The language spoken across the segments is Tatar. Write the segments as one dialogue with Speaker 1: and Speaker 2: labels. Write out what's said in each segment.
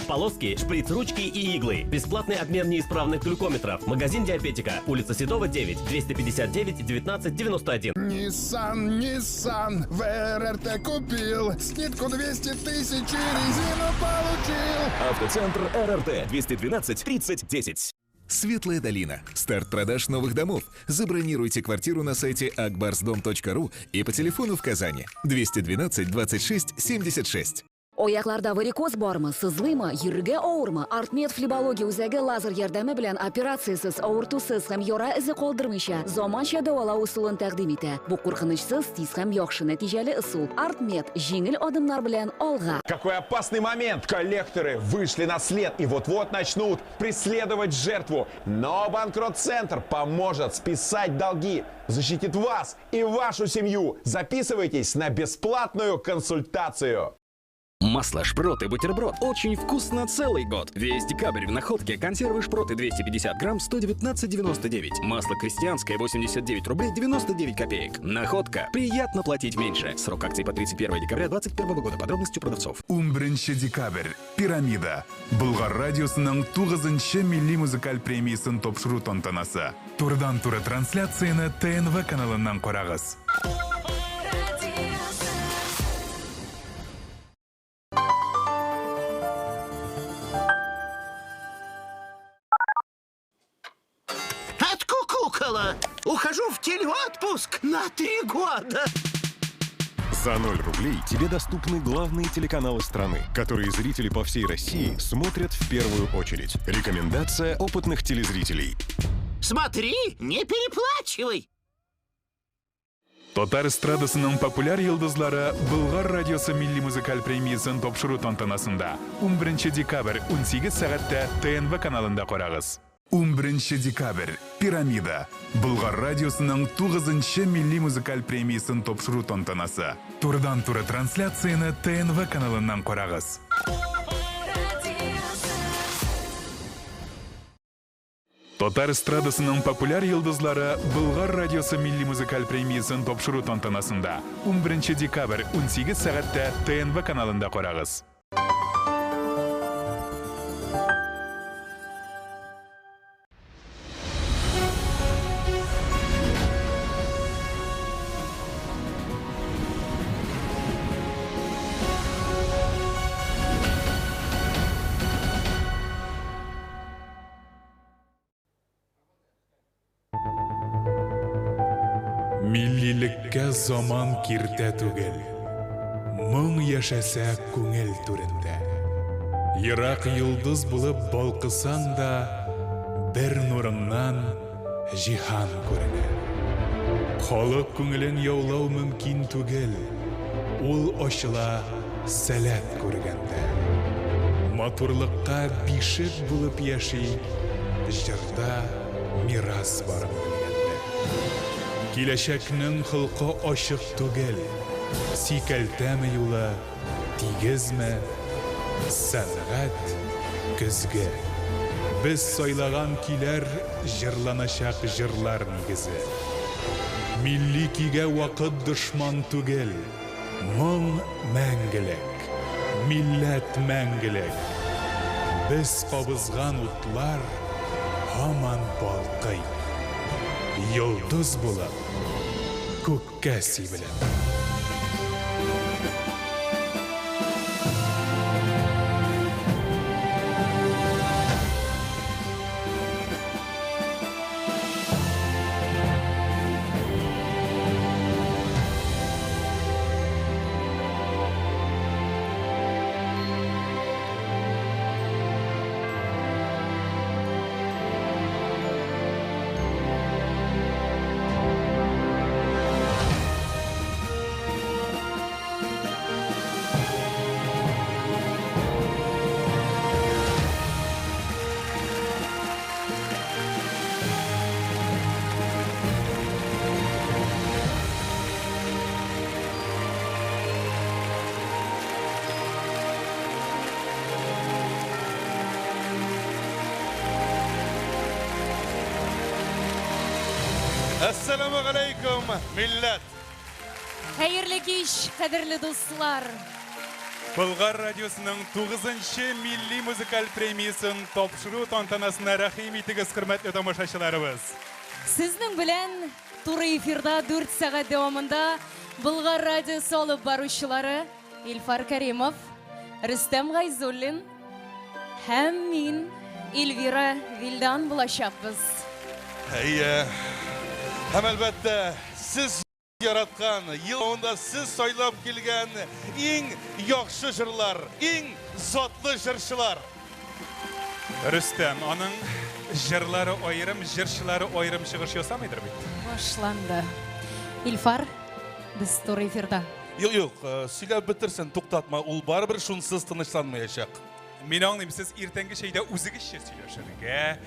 Speaker 1: Полоски, шприц-ручки и иглы. Бесплатный обмен неисправных глюкометров. Магазин Диабетика. Улица Седова, 9, 259 19 91.
Speaker 2: Nissan, Nissan, в РРТ купил. Скидку 200 тысяч и резину получил.
Speaker 3: Автоцентр РРТ 212 30 10.
Speaker 4: Светлая долина. Старт продаж новых домов. Забронируйте квартиру на сайте akbarsdom.ru и по телефону в Казани 212 26 76.
Speaker 5: Аякларда варикоз бармы, сызлыймы, йөрергә авырмы? Артмед флебология үзәге лазер ярдәме белән операциясез, авыртусыз һәм яра эзе калдырмыйча заманча дәвалау ысулын тәкъдим итә. Бу куркынычсыз, тиз һәм яхшы нәтиҗәле ысул. Артмед җиңел адымнар белән алга.
Speaker 6: Какой опасный момент! Коллекторы вышли на след и вот-вот начнут преследовать жертву. Но Банкрот-центр поможет списать долги, защитит вас и вашу семью. Записывайтесь на бесплатную консультацию.
Speaker 7: Масло, шпроты, бутерброд. Очень вкусно целый год. Весь декабрь в Находке консервы шпроты 250 грамм 119,99. Масло крестьянское 89 рублей 99 копеек. Находка. Приятно платить меньше. Срок акции по 31 декабря 2021 года. Подробности у продавцов.
Speaker 8: 11 декабрь. Пирамида. Болгар радиосының 9 милли музыкаль премиясын тапшыру тантанасы. Турыдан-туры трансляцияне ТНВ каналыннан карагыз.
Speaker 9: Откукукала! Ухожу в телеотпуск на 3 года!
Speaker 10: За 0 рублей тебе доступны главные телеканалы страны, которые зрители по всей России смотрят в первую очередь. Рекомендация опытных телезрителей.
Speaker 9: Смотри, не переплачивай!
Speaker 8: Татар эстрадасының популяр йолдызлары Болгар радиосы милли музыкаль премиясын тапшыру тантанасында 11 декабрь 18 сәгатьтә ТНВ каналында карагыз. 11 декабрь. Пирамида. Болгар радиосының 9 милли музыкаль премиясын тапшыру тантанасы. Турыдан-туры трансляцияне ТНВ каналыннан карагыз. Татар эстрадасының популяр йолдызлары Болгар радиосы милли музыкаль премиясын тапшыру тантанасында 11 декабрь 18 сәгатьтә ТНВ каналында карагыз. Миллилеккә заман киртә түгел. Моң яшәсә күңел түрендә. Ерак йолдыз булып балкысаң да, бер нурыңнан җиһан күренә. Халык күңелен яулау мөмкин түгел. Ул ачыла сәләт күргәндә. Матурлыкка бишек булып яши, җырда мирас барын белгәндә. Киләчәкнең холкы ачык түгел. Сикәлтәме юлы, тигезме? Сәнгать көзге. Без сайлаган көйләр җырланачак җырлар нигезе. Милли көйгә вакыт дошман түгел. Моң мәңгелек, милләт мәңгелек. Без кабызган утлар һаман балкый. Йолдыз булып күккә сибелеп.
Speaker 11: Әссәламегаләйкүм, милләт!
Speaker 12: Хәерле кич, кадерле дуслар.
Speaker 8: Болгар радиосының 9-нчы милли музыкаль премиясен тапшыру тантанасына рәхим итегез, хөрмәтле тамашачыларыбыз.
Speaker 11: Сезнең белән туры эфирда 4 сәгать дәвамында Болгар радиосы алып баручылары Илфар Кәримов, Рөстәм Гайзуллин һәм мин, Эльвира Вилдан булачакбыз.
Speaker 12: Әйе. Һәм әлбәттә, сез яраткан, ел дәвамында сез сайлап килгән иң яхшы җырлар, иң затлы җырчылар.
Speaker 8: Рөстәм, аның җырлары аерым, җырчылары аерым чыгыш ясамыйдыр бит?
Speaker 11: Башланды. Илфар, без туры эфирда.
Speaker 12: Юк, юк, э, сөйләп бетерсен, туктатма, ул барыбер шунсыз тынычланмаячак.
Speaker 8: Мин аңлыйм, сез иртәнге чәйдә үзегезчә сөйләшергә,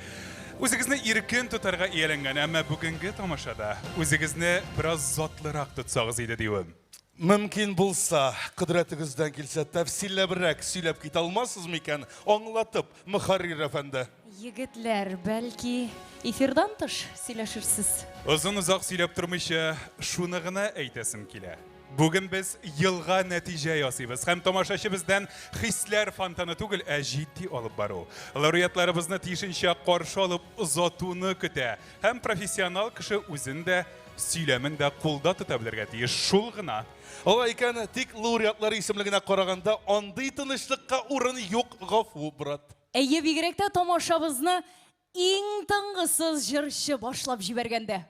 Speaker 8: үзегезне иркен тотарга ияләнгән, әмма бүгенге тамашада үзегезне бераз затлырак тотсагыз иде диюем.
Speaker 12: Мөмкин булса, кодрәтегездән килсә, тәфсилләбрәк сөйләп китә алмассыз микән, аңлатып, мөхәррир әфәнде?
Speaker 11: Егетләр, бәлки, эфирдан тыш сөйләшерсез?
Speaker 8: Озын-озак сөйләп тормыйча, шуны гына әйтәсем килә. Бүген без елга нәтиҗә ясыйбыз һәм тамашачы бездән хисләр фонтаны түгел, ә җитди алып бару. Лауреатларыбызны тиешенчә каршы алып озатуны көтә. Һәм профессионал кеше үзен дә, сөйләмен дә кулда тота белергә тиеш. Шул гына.
Speaker 12: Алай икән, тик лауреатлар исемлегенә караганда, андый тынычлыкка урын юк, гафу, брат.
Speaker 11: Әйе, бигрәк тә тамашабызны иң тынгысыз җырчы башлап җибәргәндә.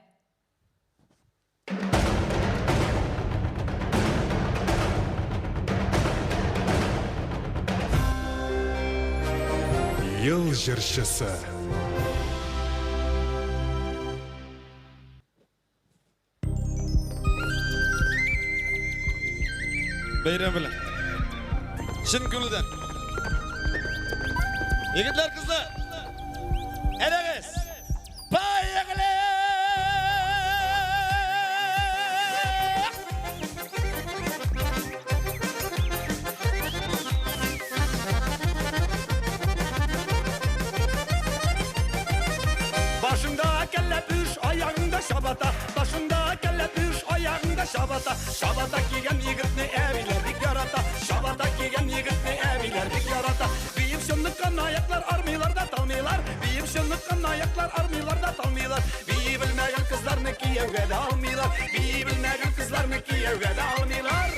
Speaker 8: Ел җырчысы.
Speaker 12: Бәйрәм белән. Чын күңелдән. Егетләр, кызлар. Әйдәгез. Поехали!
Speaker 9: Башыңда кәләпүш, аягыңда чабата. Башыңда кәләпүш, аягыңда чабата. Чабата кигән егетне әбиләр бик ярата. Чабата кигән егетне әбиләр бик ярата. Биеп чыныккан аяклар армыйлар да талмыйлар. Биеп чыныккан аяклар армыйлар да талмыйлар. Бии белмәгән кызларны кияүгә дә алмыйлар. Бии белмәгән кызларны кияүгә дә алмыйлар.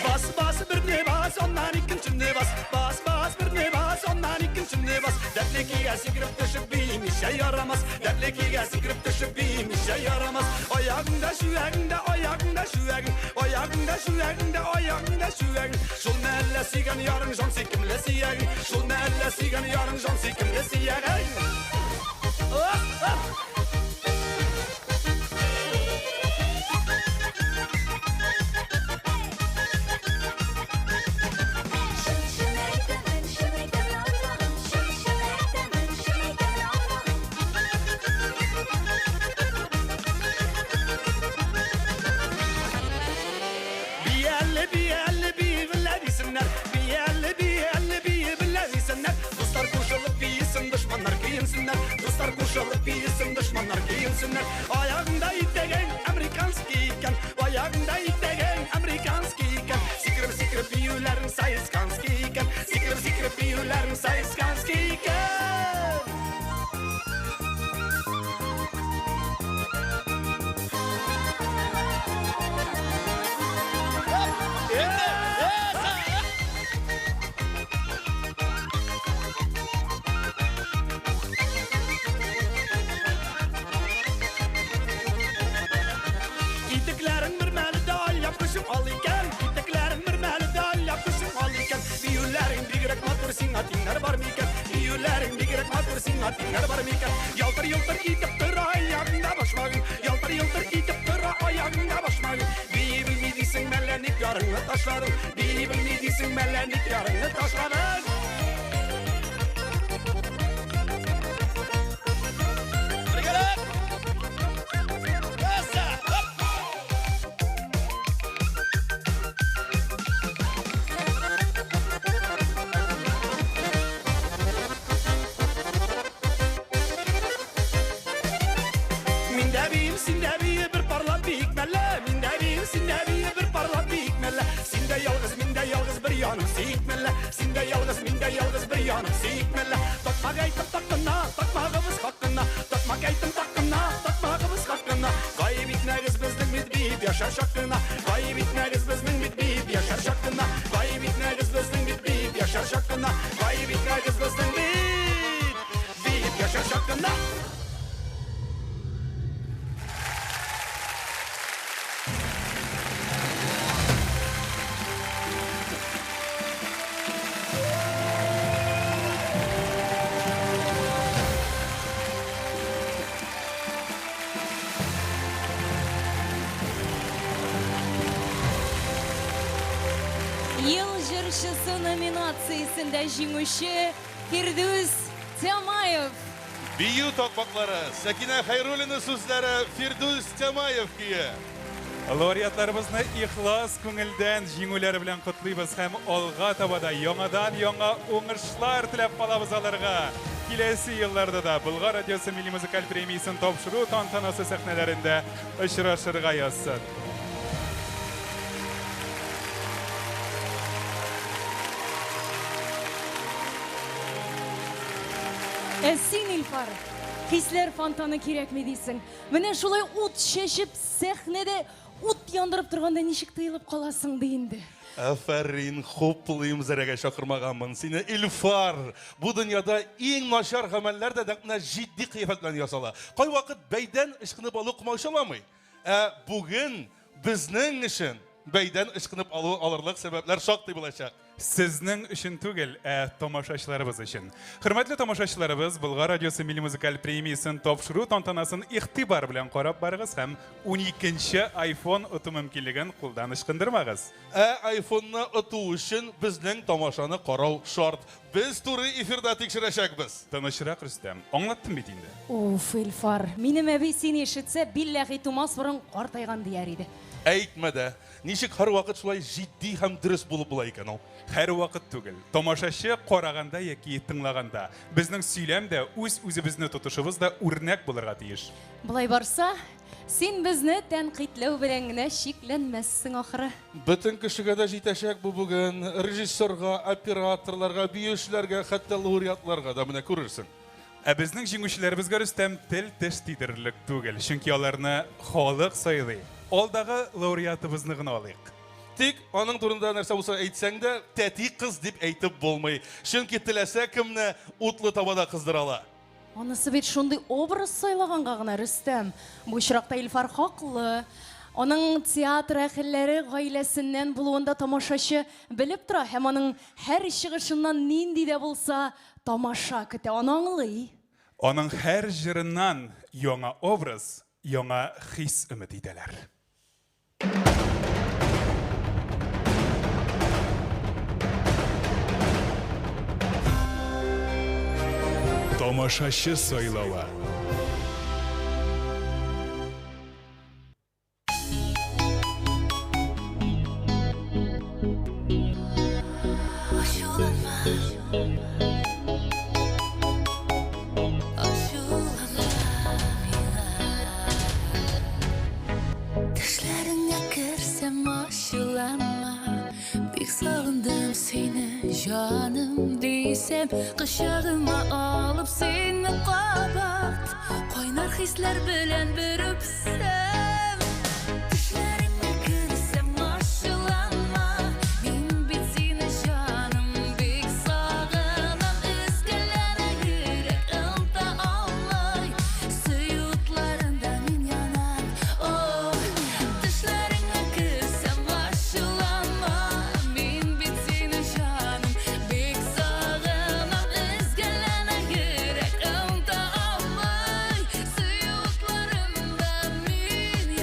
Speaker 9: Бас бас берне бас, аннан икенчене бас. Бас бас берне бас, аннан икенчене бас. Дәртле көйгә сикереп төшеп биемичә ярамас. Дәртле көйгә сикереп төшеп биемичә ярамас. Аягыңда чүәгеңдә, аягыңда чүәгең. Аягыңда чүәгеңдә, аягыңда чүәгең. Шул мәллә сөйгән ярың җан сөйкемле сөягең. Шул мәллә сөйгән ярың җан сөйкемле сөягең. Оп, оп. Бияле, бияле, бии белә дисеннәр. Бияле, бияле, бии белә дисеннәр. Дуслар кушылып биесен, дошманнар көенсеннәр. Дуслар кушылып биесен, дошманнар көенсеннәр. Аягыңда итәгең американский икән. Аягыңда итәгең американский икән. Сикереп-сикереп биюләрең саесканский икән. Сикереп-сикереп биюләрең саесканский икән. Итекләрең бер мәле дә алъяпкычың ал икән. Итекләрең бер мәле дә алъяпкычың ал икән. Биюләрең бигрәк матур, сиңа тиңнәр бар микән? Биюләрең бигрәк матур, сиңа тиңнәр бар микән? Ялтыр-йолтыр итеп тора аягыңда башмагың. Ялтыр-йолтыр итеп тора аягыңда башмагың. Бии белми дисең мәллә ник ярыңны ташладың? Бии белми дисең мәллә ник ярыңны ташладың?
Speaker 12: Бергәләп! Әсә! Оп!
Speaker 9: Мин дә биим, син дә бие, бер парлап биик мәллә. җаным, сөйкмәллә. Син дә ялгыз, мин дә ялгыз, бер яным, сөйкмәллә. Такмак әйтем таккына, такмагыбыз хакына. Такмак әйтем таккына, такмагыбыз хакына. Гаеп итмәгез безнең бит биеп яшәр чакына. Гаеп итмәгез безнең бит биеп яшәр чакына. Гаеп итмәгез безнең бит биеп яшәр чакына. Гаеп итмәгез безнең бит биеп яшәр чакына.
Speaker 11: Ел җырчысы номинациясендә җиңүче Фирдүс Тямаев.
Speaker 12: Бию такмаклары, Сәкинә Хәйруллина сүзләре, Фирдүс Тямаев көе.
Speaker 8: Лауреатларыбызны ихлас күңелдән җиңүләре белән котлыйбыз һәм алга таба да яңадан-яңа уңышлар теләп калабыз аларга. Киләсе елларда да Болгар радиосы милли музыкаль премиясен тапшыру тантанасы сәхнәләрендә очрашырга язсын.
Speaker 11: Ә син, Илфар, хисләр фонтаны кирәкми дисең. Менә шулай ут чәчеп, сәхнәдә ут яндырып торганда ничек тыелып каласың ди инде.
Speaker 12: Афәрин, хуплыйм, зәрәгә чакырмаганмын сине, Илфар. Бу дөньяда иң начар гамәлләр дә нәкъ менә җитди кыяфәт белән ясала. Кайвакыт бәйдән ычкынып алу комачауламый. Ә бүген безнең өчен бәйдән ычкынып алу алырлык сәбәпләр шактый булачак.
Speaker 8: Сезнең өчен түгел, ә тамашачыларыбыз өчен. Хөрмәтле тамашачыларыбыз, Болгар радиосы милли музыкаль премиясен тапшыру тантанасын игътибар белән карап барыгыз һәм 12-нче iPhone оту мөмкинлеген кулдан ычкындырмагыз.
Speaker 12: Ә iPhone-ны оту өчен безнең тамашаны карау шарт. Без туры эфирда тикшерәчәкбез.
Speaker 8: Тынычрак, Рөстәм. Аңлаттым бит инде.
Speaker 11: Уф, Илфар, минем әби сине ишетсә, билләхи тумас борын картайган дияр иде.
Speaker 12: Әйтмә дә. Ничек һәрвакыт шулай җитди һәм дөрес булып була икән ул?
Speaker 8: Һәрвакыт түгел. Тамашачы караганда яки тыңлаганда, безнең сөйләм дә, үз-үзебезне тотышыбыз да үрнәк булырга тиеш.
Speaker 11: Болай барса, син безне тәнкыйтьләү белән генә чикләнмәссең, ахры.
Speaker 12: Бөтен кешегә дә җитәчәк бу бүген. Режиссерга, операторларга, биючеләргә, хәтта лауреатларга да, менә күрерсең.
Speaker 8: Ә безнең җиңүчеләребезгә, Рөстәм, тел-теш тидерерлек түгел, чөнки аларны халык сайлый. Алдагы лауреатыбызны гына алыйк.
Speaker 12: Тик аның турында нәрсә булса әйтсәң дә, тәти кыз дип әйтеп булмый. Чөнки теләсә кемне утлы табада кыздыра ала.
Speaker 11: Анысы бит шундый образ сайлаганга гына, Рөстәм. Бу очракта Илфар хаклы. Аның театр әһелләре гаиләсеннән булуын да тамашачы белеп тора һәм аның һәр чыгышыннан нинди дә булса Тамаша көтә, аны аңлый.
Speaker 8: Аның һәр җырыннан яңа образ, яңа хис өмет итәләр. Тамашачы сайлавы.
Speaker 13: Төшләреңә керсәм ачуланма Бик сагындым сине, җаным дисәм Кочагыма алып сине кабат Кайнар хисләр белән бер үпсәм Төшләреңә керсәм ачуланма Мин бит сине җаным бик сагынам Өзгәләнә йөрәк оныта алмый Сөю утларында мин янам О, төшләреңә керсәм ачуланма Мин бит сине җаным бик сагынам Өзгәләнә йөрәк оныта алмый Сөю утларында мин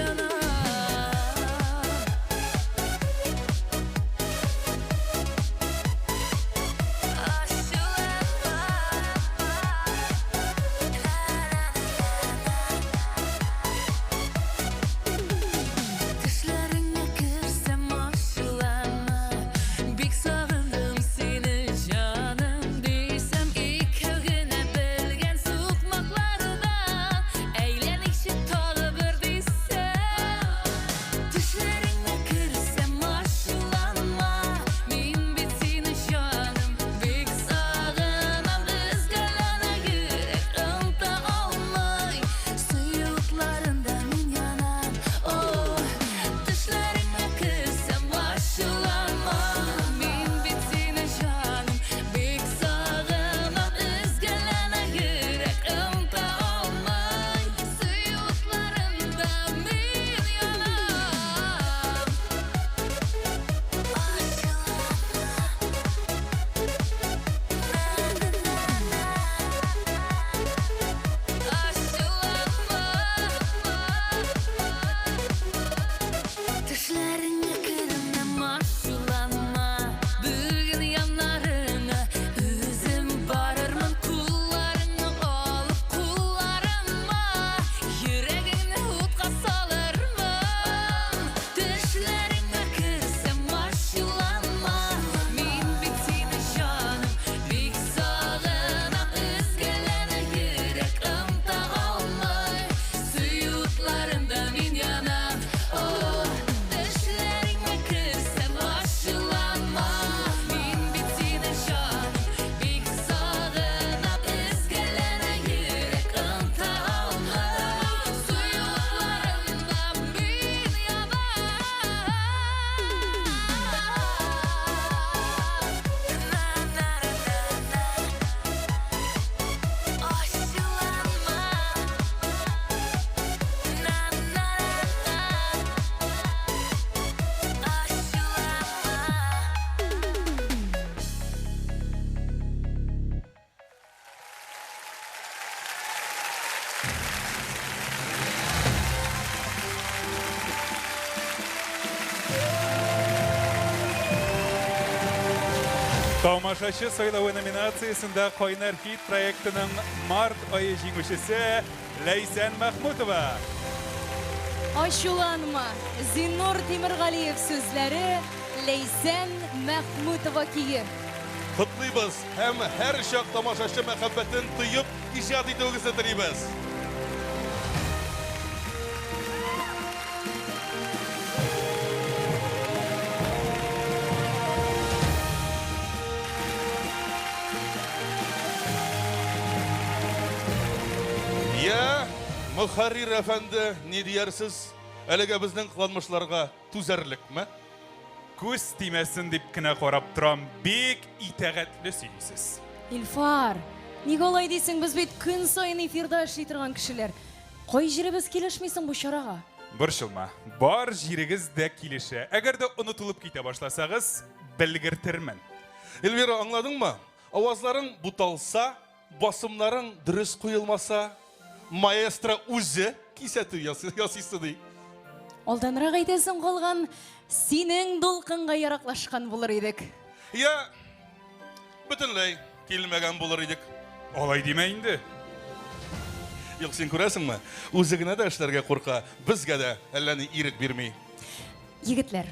Speaker 8: Тамашачы сайлавы номинациясендә Кайнар хит проектының март ае җиңүчесе Ләйсән Мәхмүтова.
Speaker 11: Ачуланма. Зиннур Тимергалиев сүзләре, Ләйсән Мәхмүтова көе.
Speaker 12: Котлыйбыз һәм һәрчак тамашачы мәхәббәтен тоеп иҗат итүегезне телибез. Я, мөхәррир әфәнде, ни диярсез? Әлегә безнең кыланмышларга түзәрлекме?
Speaker 8: Күз тимәсен дип кенә карап торам, бик итәгатьле сөйлисез.
Speaker 11: Илфар, ник алай дисең? Без бит көн саен эфирда эшли торган кешеләр. Кай җиребез килешми соң бу чарага?
Speaker 8: Борчылма, бар җирегез дә килешә. Әгәр дә онытылып китә башласагыз, белгертермен.
Speaker 12: Эльвира, аңладыңмы? Авазларың буталса, басымнарың дөрес куелмаса, маэстро үзе кисәтү ясыйсы ди.
Speaker 11: Алданрак әйтәсең калган, синең дулкынга яраклашкан булыр идек.
Speaker 12: Я бөтенләй килмәгән булыр идек.
Speaker 8: Алай димә инде.
Speaker 12: Юк, син күрәсеңме? Үзе генә дә эшләргә курка, безгә дә әллә ни ирек бирми.
Speaker 11: Егетләр,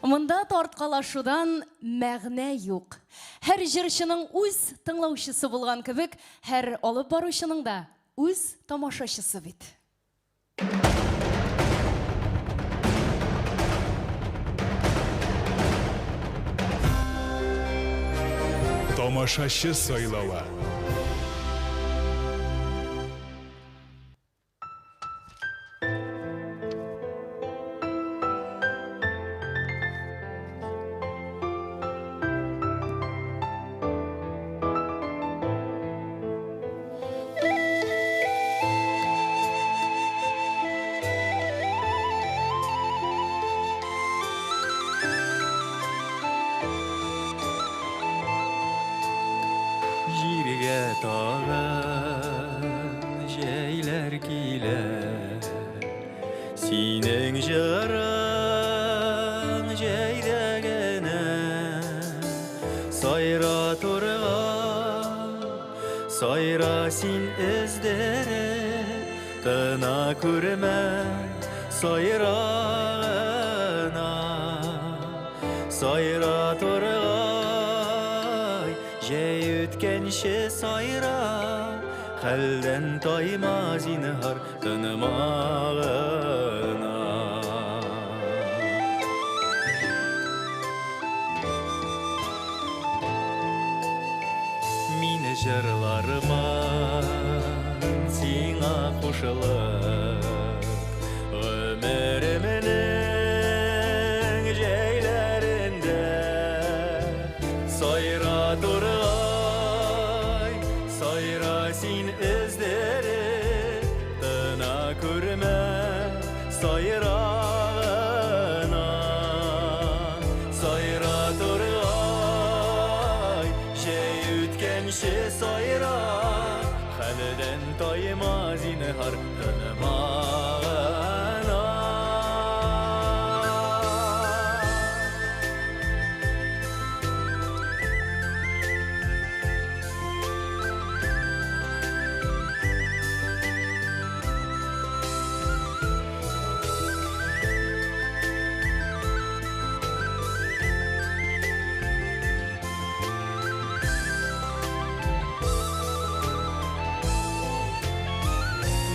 Speaker 11: монда тарткалашудан мәгънә юк. Һәр җырчының үз тыңлаучысы булган кебек, һәр алып баручының да үз тамашачысы бит.
Speaker 8: Тамашачы сайлавы.
Speaker 14: Җиргә тагын җәйләр килә, Синең җырың җәйдә генә. Сайра тургай, сайра син өздереп, Тына күрмә, сайра гына. Сайра тургай, җәй үткәнче сайра, Хәлдән тайма, зинһар, тынма гына. Мин җырларыма сиңа кушылып, Гомеремнең җәйләрендә сайра тургай, сайра син өздереп, Тына күрмә, сайра гына. Сайра тургай, җәй үткәнче сайра, Хәлдән тайма, зинһар, тынма гына.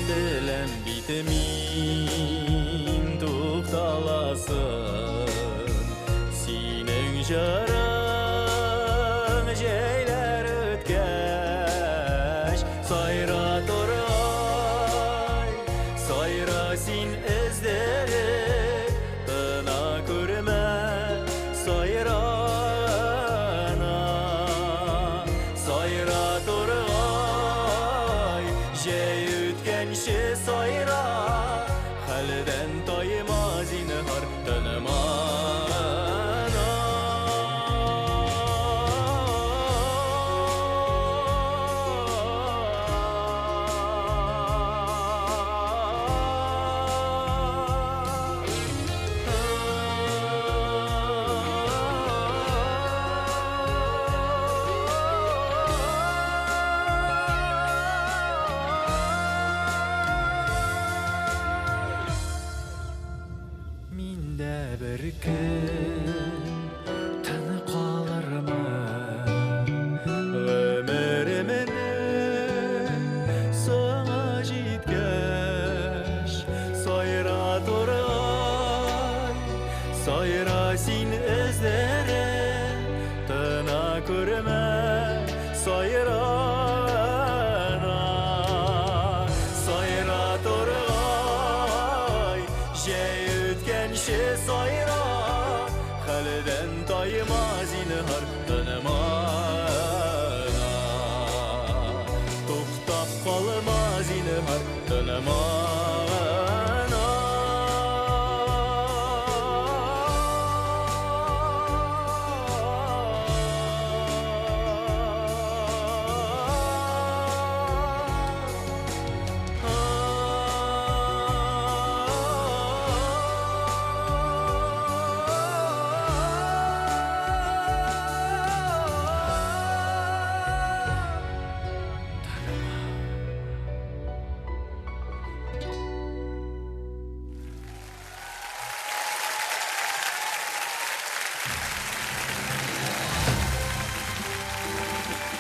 Speaker 14: Беләм бит мин тукталасын, Синең җырың җәйләр үткәч. Сайра тургай, сайра син өздереп, Тына күрмә, сайра гына. Сайра тургай, җәй үткәнче сайра, Хәлдән тайма, зинһар, тынма гына. Тайма, зинһар, тыныма гына. Туктап калма, зинһар, тыныма гына.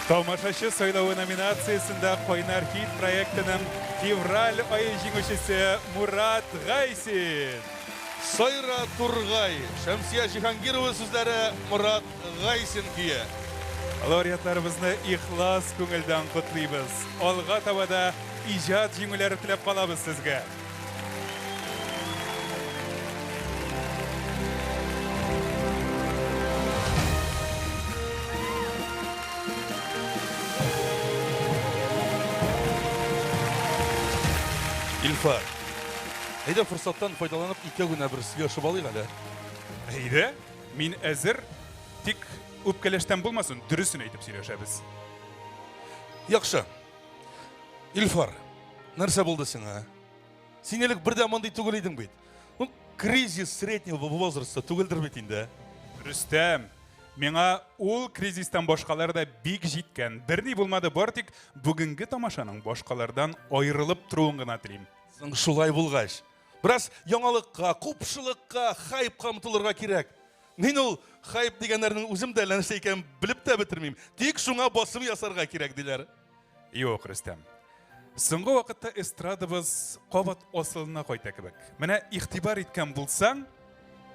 Speaker 8: Тамашачы сайлавы номинациясендә Кайнар хит проектының февраль ае җиңүчесе Мурат Гайсин.
Speaker 12: Сайра Тургай, Шәмсия Җиһангирова сүзләре, Мурат Гайсин көе.
Speaker 8: Лауреатларыбызны ихлас күңелдән котлыйбыз. Алга таба да иҗат җиңүләре теләп калабыз сезгә.
Speaker 12: Илфар, әйдә форсаттан файдаланып икәү генә бер сөйләшеп алыйк әле.
Speaker 8: Әйдә, мин әзер. Тик үпкәләштән булмасын, дөресен әйтеп сөйләшәбез.
Speaker 12: Яхшы. Илфар, нәрсә булды сиңа? Син элек бер дә мондый түгел идең бит. Ну, кризис среднего возраста түгелдер бит инде.
Speaker 8: Рөстәм, миңа ул кризистан башкалар да бик җиткән. Берни булмады, бар тик бүгенге тамашаның башкалардан аерылып торуын гына телим.
Speaker 12: Соң шулай булгач, бераз яңалыкка, купшылыкка, хайпка омтылырга кирәк. Мин ул хайп дигәннәрнең үзем дә әллә нәрсә икәнен белеп тә бетермим. Тик шуңа басым ясарга кирәк, диләр.
Speaker 8: Юк, Рөстәм. Соңгы вакытта эстрадабыз кабат асылына кайта кебек. Менә игътибар иткән булсаң,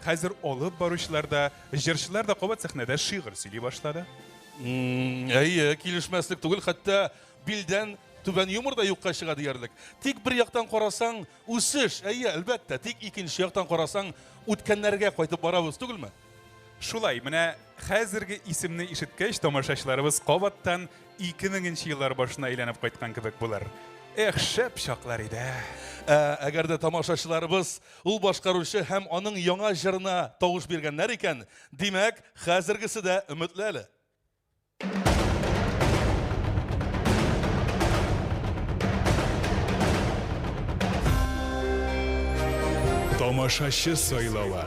Speaker 8: хәзер алып баручылар да, җырчылар да кабат сәхнәдә шигырь сөйли башлады.
Speaker 12: Әйе, килешмәслек түгел, хәтта билдән түбән юмор да юкка чыга диярлек. Тик бер яктан карасаң, үсеш, әйе, әлбәттә, тик икенче яктан карасаң, үткәннәргә кайтып барабыз түгелме?
Speaker 8: Шулай, менә хәзерге исемне ишеткәч, тамашачыларыбыз кабаттан 2000 нче еллар башына әйләнеп кайткан кебек булыр. Эх, шәп чаклар иде.
Speaker 12: Ә, әгәр дә тамашачыларыбыз ул башкаручы һәм аның яңа җырына тавыш биргәннәр икән, димәк, хәзергесе дә өметле әле.
Speaker 8: Тамашачы сайлавы.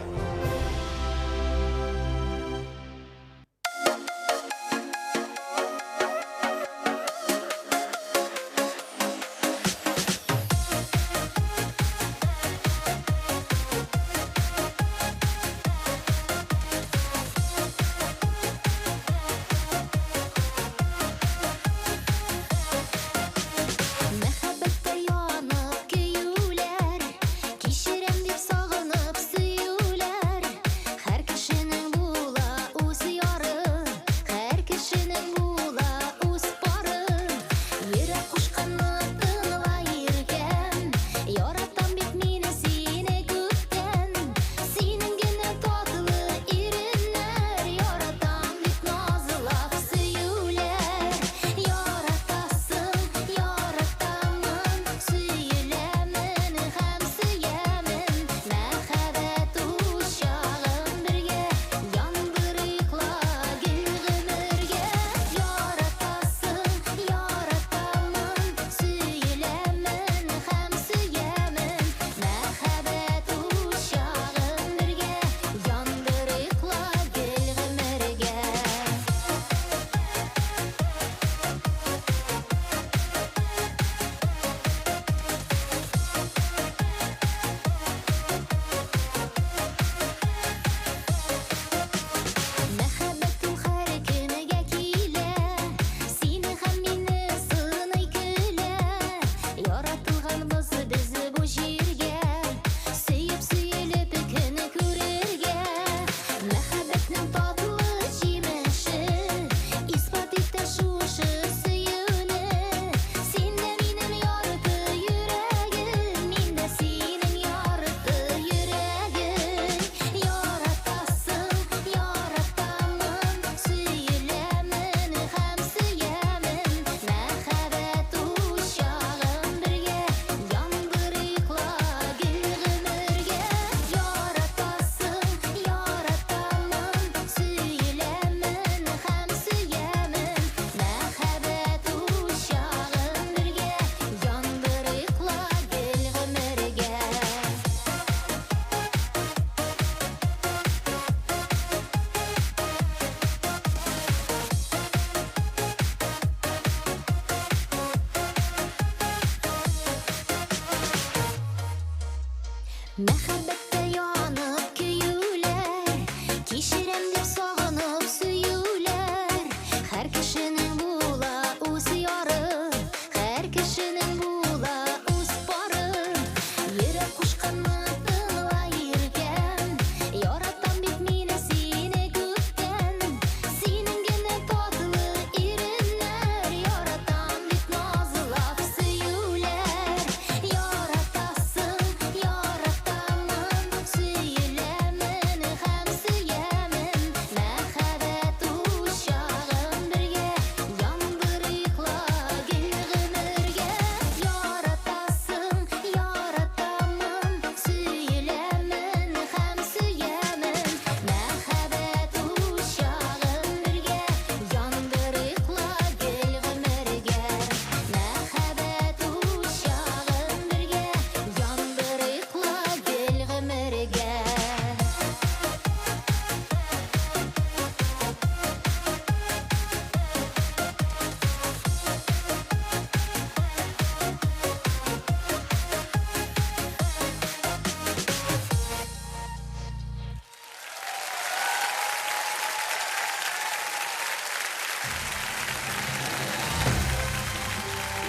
Speaker 13: Мәхәббәттә янып көюләр, Кичерәм дип сагынып сөюләр.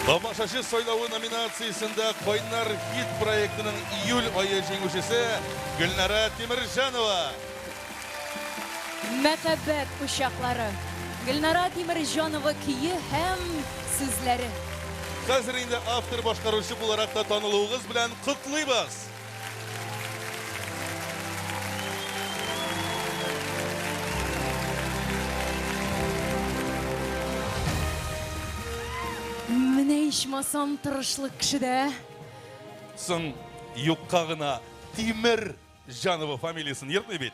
Speaker 12: Тамашачы сайлавы номинациясендә Кайнар хит проектының июль ае җиңүчесе Гөлнара Тимерҗанова.
Speaker 11: Мәхәббәт учаклары. Гөлнара Тимерҗанова көе һәм сүзләре.
Speaker 12: Хәзер инде автор-башкаручы буларак та танылуыгыз белән котлыйбыз!
Speaker 11: Менә ичмасам тырышлык кешедә.
Speaker 12: Соң юкка гына Тимер Җанова фамилиясен йөртми бит.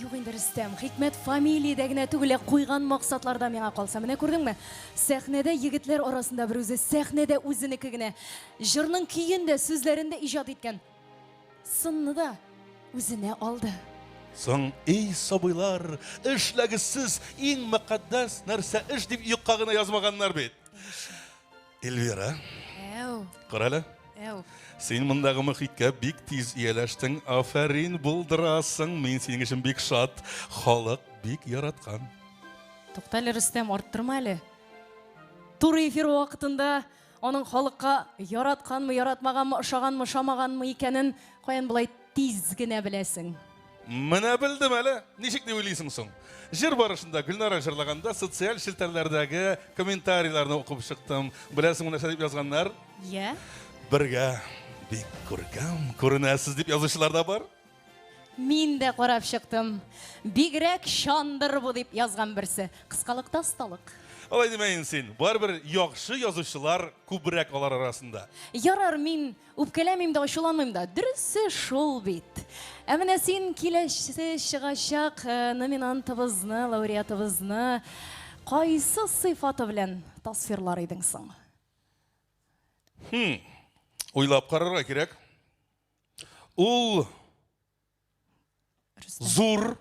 Speaker 11: Юк инде, Рөстәм, хикмәт фамилиядә генә түгел, ә куйган максатларда миңа калса. Менә күрдеңме? Сәхнәдә егетләр арасында берүзе, сәхнәдә үзенеке генә. Җырның көен дә, сүзләрен дә иҗат иткән. Сынны да үзенә алды.
Speaker 12: Соң, эй, сабыйлар, эшләгез сез, иң мөкатдәс нәрсә эш дип юкка гына язмаганнар бит. Эльвира.
Speaker 11: Әү.
Speaker 12: Карале.
Speaker 11: Әү.
Speaker 12: Син мондагы мөхиткә бик тиз ияләштең. Афәрин, булдырасың. Мин синең өчен бик шат. Халык бик яраткан.
Speaker 11: Туктале, Рөстәм, арттырма әле. Туры эфир вакытында аның халыкка яратканмы, яратмаганмы, ошаганмы, ошамаганмы икәнен каян болай тиз генә беләсең?
Speaker 12: Менә белдем әле. Ничек дип уйлыйсың соң? Җыр барышында Гөлнара җырлаганда социаль челтәрләрдәге комментарийларны укып чыктым. Беләсеңме нәрсә дип язганнар?
Speaker 11: Йә.
Speaker 12: Бергә бик күркәм күренәсез дип язучылар да бар.
Speaker 11: Мин дә карап чыктым. Бигрәк чандыр бу дип язган берсе. Кыскалыкта осталык.
Speaker 12: Алай димә инде син. Барыбер яхшы язучылар күбрәк алар арасында.
Speaker 11: Ярар, мин Үпкәләмим дә, ачуланмыйм да. Дөресе шул бит. Ә менә син киләсе чыгачак э, номинантыбызны, лауреатыбызны кайсы сыйфаты белән тасвирлар идең соң?
Speaker 12: Хм. Уйлап карарга кирәк. Ул зур,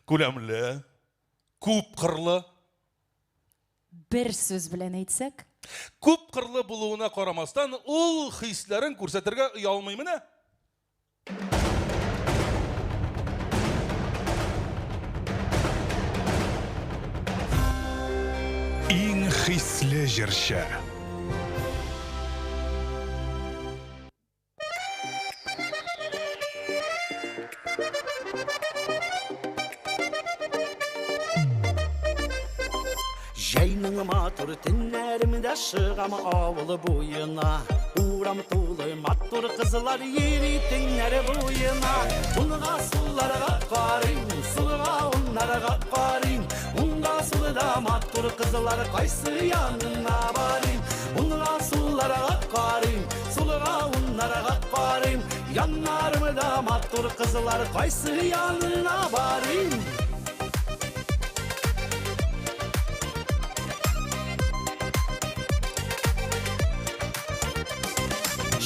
Speaker 12: күләмле, күп кырлы.
Speaker 11: Бер сүз белән әйтсәк?
Speaker 12: Күп кырлы булуына карамастан, ул хисләрен күрсәтергә оялмый менә.
Speaker 8: Иң хисле җырчы.
Speaker 9: Җәйнең матур төннәрендә чыгам авыл буена. Урам тулы матур кызлар йөри төннәр буена. Унга сулларга карыйм, сулга уннарга карыйм. Унга сулда матур кызлар кайсы янына барыйм. Унга сулларга карыйм, сулга уннарга карыйм. Яннарымда матур кызлар кайсы янына барыйм.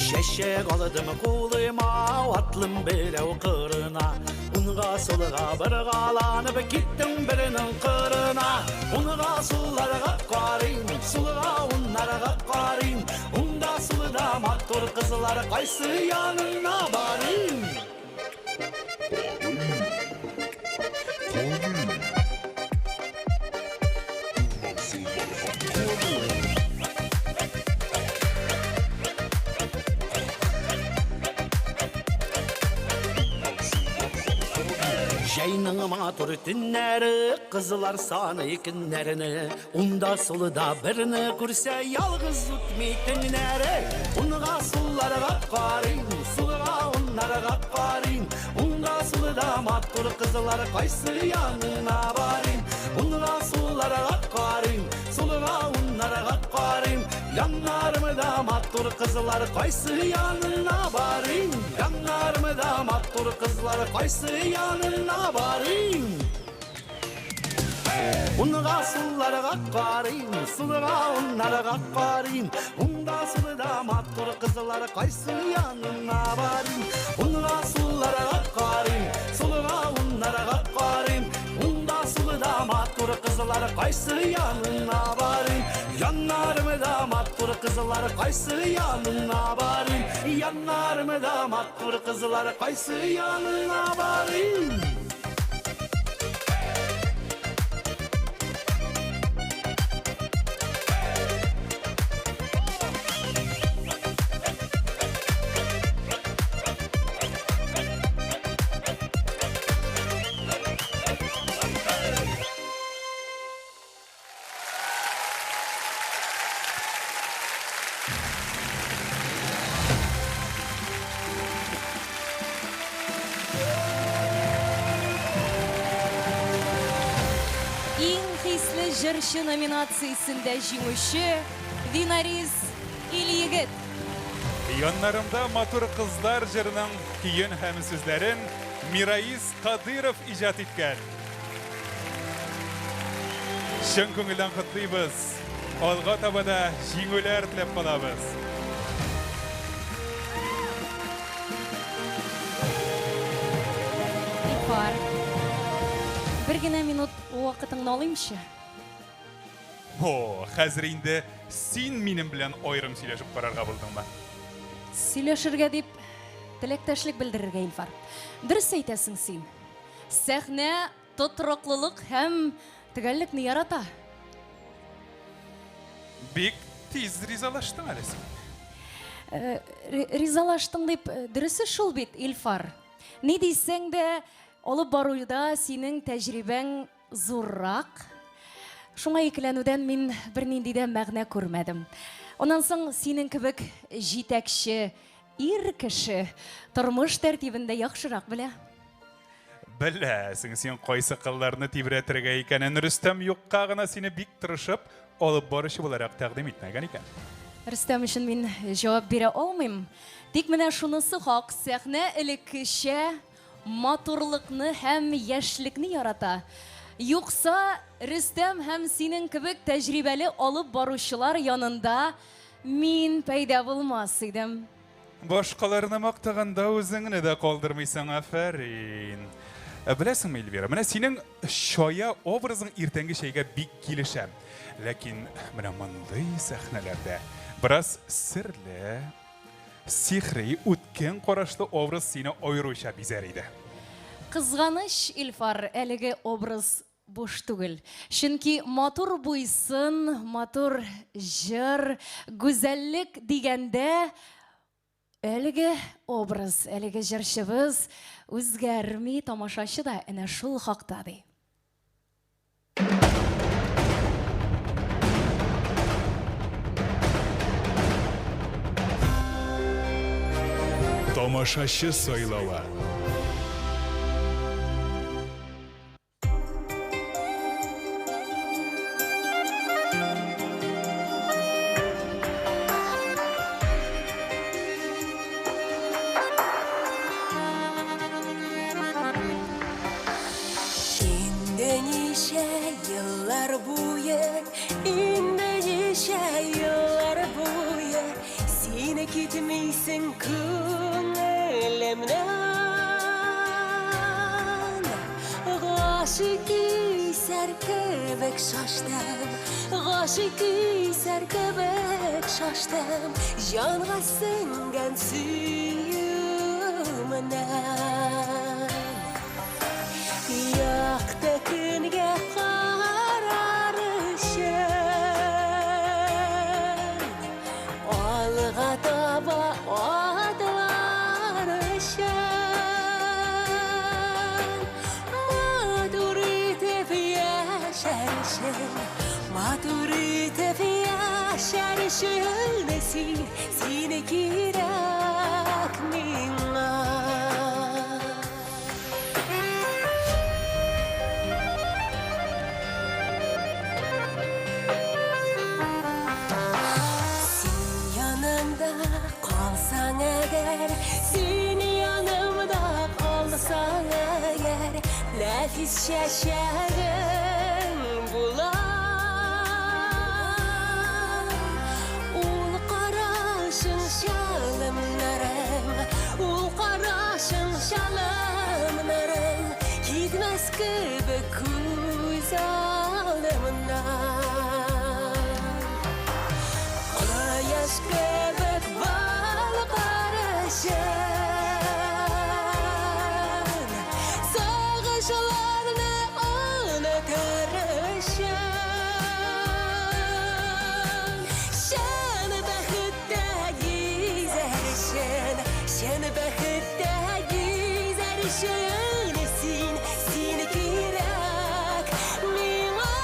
Speaker 9: Чәчәк алдым кулыма, атлым берәү кырына. Унга сулга боргаланып киттем беренең кырына. Унга сулларга карыйм, сулга уннарга карыйм. Унда сулда матур кызлар кайсы янына барыйм? Җәйнең матур төннәре, кызлар саны көннәрне. Унда сулда берне күрсә, ялгыз үтми төннәре. Унга сулларга карыйм, сулга уннарга карыйм. Унда сулда матур кызлар кайсы янына барыйм. Унга сулларга карыйм, сулга уннарга карыйм. Яннарымда матур кызлар кайсы янына барыйм. Яннарымда матур кызлар кайсы янына барыйм. Унга сулларга карыйм, сулга уннарга карыйм. Унда сулда матур кызлар кайсы янына барыйм. Унга сулларга карыйм, сулга уннарга карыйм. Унда сулда матур кызлар кайсы янына барыйм. Яннарымда матур кызлар кайсы янына барыйм. Яннарымда матур кызлар кайсы янына барыйм.
Speaker 11: җырчы номинациясендә җиңүче Винарис Илъегет.
Speaker 8: Яннарымда матур кызлар җырының көен һәм сүзләрен Мираис Кадыйров иҗат иткән. Чын күңелдән котлыйбыз. Алга таба да җиңүләр теләп калабыз.
Speaker 11: Илфар, бер генә минут вакытыңны алыймчы.
Speaker 8: О, хәзер инде син минем белән аерым сөйләшеп карарга булдыңмы?
Speaker 11: Сөйләшергә дип теләктәшлек белдерергә, Илфар. Дөрес әйтәсең син. Сәхнә тотрыклылык һәм төгәллекне ярата.
Speaker 8: Бик тиз ризалаштың әле син.
Speaker 11: Э, ризалаштың дип, э, дөресе шул бит, Илфар. Ни дисәң дә, алып баруда синең тәҗрибәң зуррак. Шуңа икеләнүдән мин бернинди дә мәгънә күрмәдем. Аннан соң синең кебек җитәкче ир кеше тормыш тәртибен дә яхшырак белә.
Speaker 8: Беләсең син кайсы кылларны тибрәтергә икәнен. Рөстәм юкка гына сине бик тырышып алып баручы буларак тәкъдим итмәгән икән.
Speaker 11: Рөстәм өчен мин җавап бирә алмыйм. Тик менә шунысы хак, сәхнә элеккечә матурлыкны һәм яшьлекне ярата. Юкса, Рөстәм һәм синең кебек тәҗрибәле алып баручылар янында мин пәйда булмас идем.
Speaker 8: Башкаларны мактаганда үзеңне дә калдырмыйсың, афәрин. Ә, беләсеңме, Эльвира, менә синең чая образың иртәнге чәйгә бик килешә. Ләкин менә мондый сәхнәләрдә бераз серле, сихри, үткен карашлы образ сине аеруча бизәр иде.
Speaker 11: Кызганыч, Илфар, әлеге образ буш түгел. Чөнки матур буйсын, матур җыр, гүзәллек дигәндә әлеге образ, әлеге җырчыбыз үзгәрми, тамашачы да әнә шул хакта ди.
Speaker 8: Тамашачы сайлавы.
Speaker 13: Инде ничә еллар буе, инде ничә еллар буе син китмисең күңелемнән. Гашыйк исәр кебек шаштым, гашыйк исәр кебек шаштым, җанга сеңгән сөюемнән. Якты көнгә карар өчен, алга таба атлар өчен, матур итеп яшәр өчен, матур итеп яшәр өчен син, син кирәк миңа. Син янымда калсаң әгәр, син янымда калсаң әгәр, нәфис чәчәгең була. Ул карашың чалымнарың, ул карашың чалымнарың, китмәс кебек күз алдымнан. Кояш кебек балкар өчен, сагышларны онытыр өчен, чын бәхеттә гизәр өчен, чын бәхеттә гизәр өчен син, син кирәк миңа.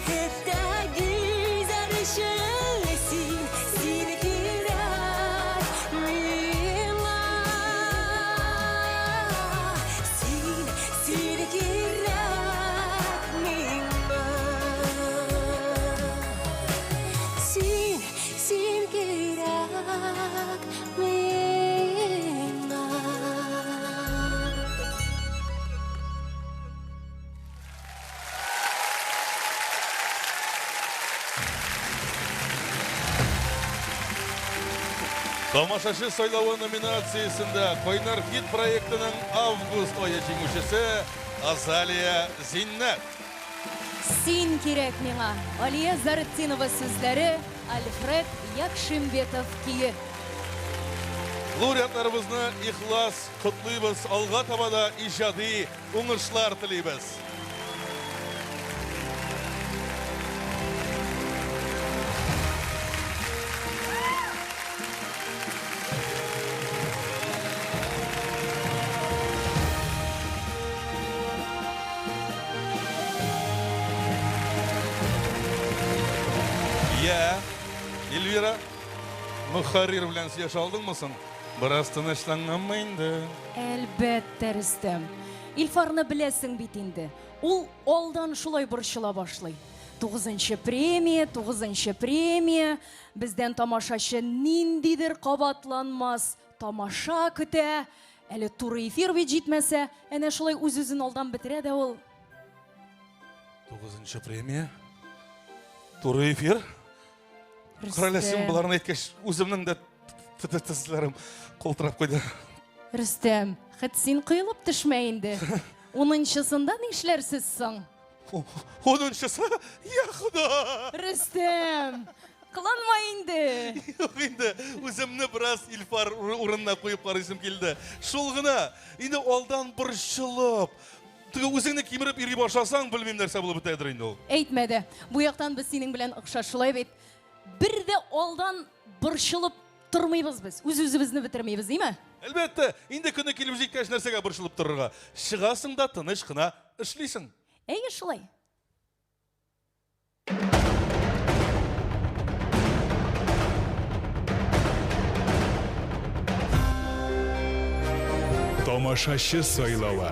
Speaker 13: бәхеттә гизәр өчен син, син кирәк миңа. Син, син кирәк миңа. Син, син кирәк миңа.
Speaker 12: Тамашачы сайлавы номинациясендә Кайнар хит проектының август ае җиңүчесе Азалия Зиннәт.
Speaker 11: Син кирәк миңа. Алия Заретдинова сүзләре, Альфред Якшимбетов көе.
Speaker 12: Лауреатларыбызны ихлас котлыйбыз, алга таба да иҗади уңышлар телибез. Я, Эльвира, мөхәррир белән сөйләшә алдыңмы соң? Бераз тынычланганмы инде?
Speaker 11: Әлбәттә, Рөстәм. Илфарны беләсең бит инде. Ул алдан шулай борчыла башлый. Тугызынчы премия, тугызынчы премия. Бездән тамашачы ниндидер кабатланмас тамаша көтә. Әле туры эфир бит җитмәсә, әнә шулай үз-үзен алдан бетерә дә ул.
Speaker 12: Тугызынчы премия. Туры эфир. Карале, син боларны әйткәч, үземнең дә тезләрем калтырап куйды.
Speaker 11: Рөстәм, хет син коелып төшмә инде. Унынчысында нишләрсез соң?
Speaker 12: Унынчысы? Я Хода!
Speaker 11: Рөстәм, кыланма инде.
Speaker 12: Юк инде, үземне бераз Илфар урынына куеп карыйсым килде. Шул гына, инде алдан борчылып, теге үзеңне кимереп йөри башласаң, белмим нәрсә булып бетәдер инде ул.
Speaker 11: Әйтмә дә. Бу яктан без синең белән охшаш, шулай бит. Бер дә алдан борчылып тормыйбыз без. Үз-үзебезне бетермибез, димә?
Speaker 12: Әлбәттә, инде көне килеп җиткәч нәрсәгә борчылып торырга? Чыгасың да тыныч кына эшлисең.
Speaker 11: Әйе, шулай.
Speaker 8: Тамашачы сайлавы.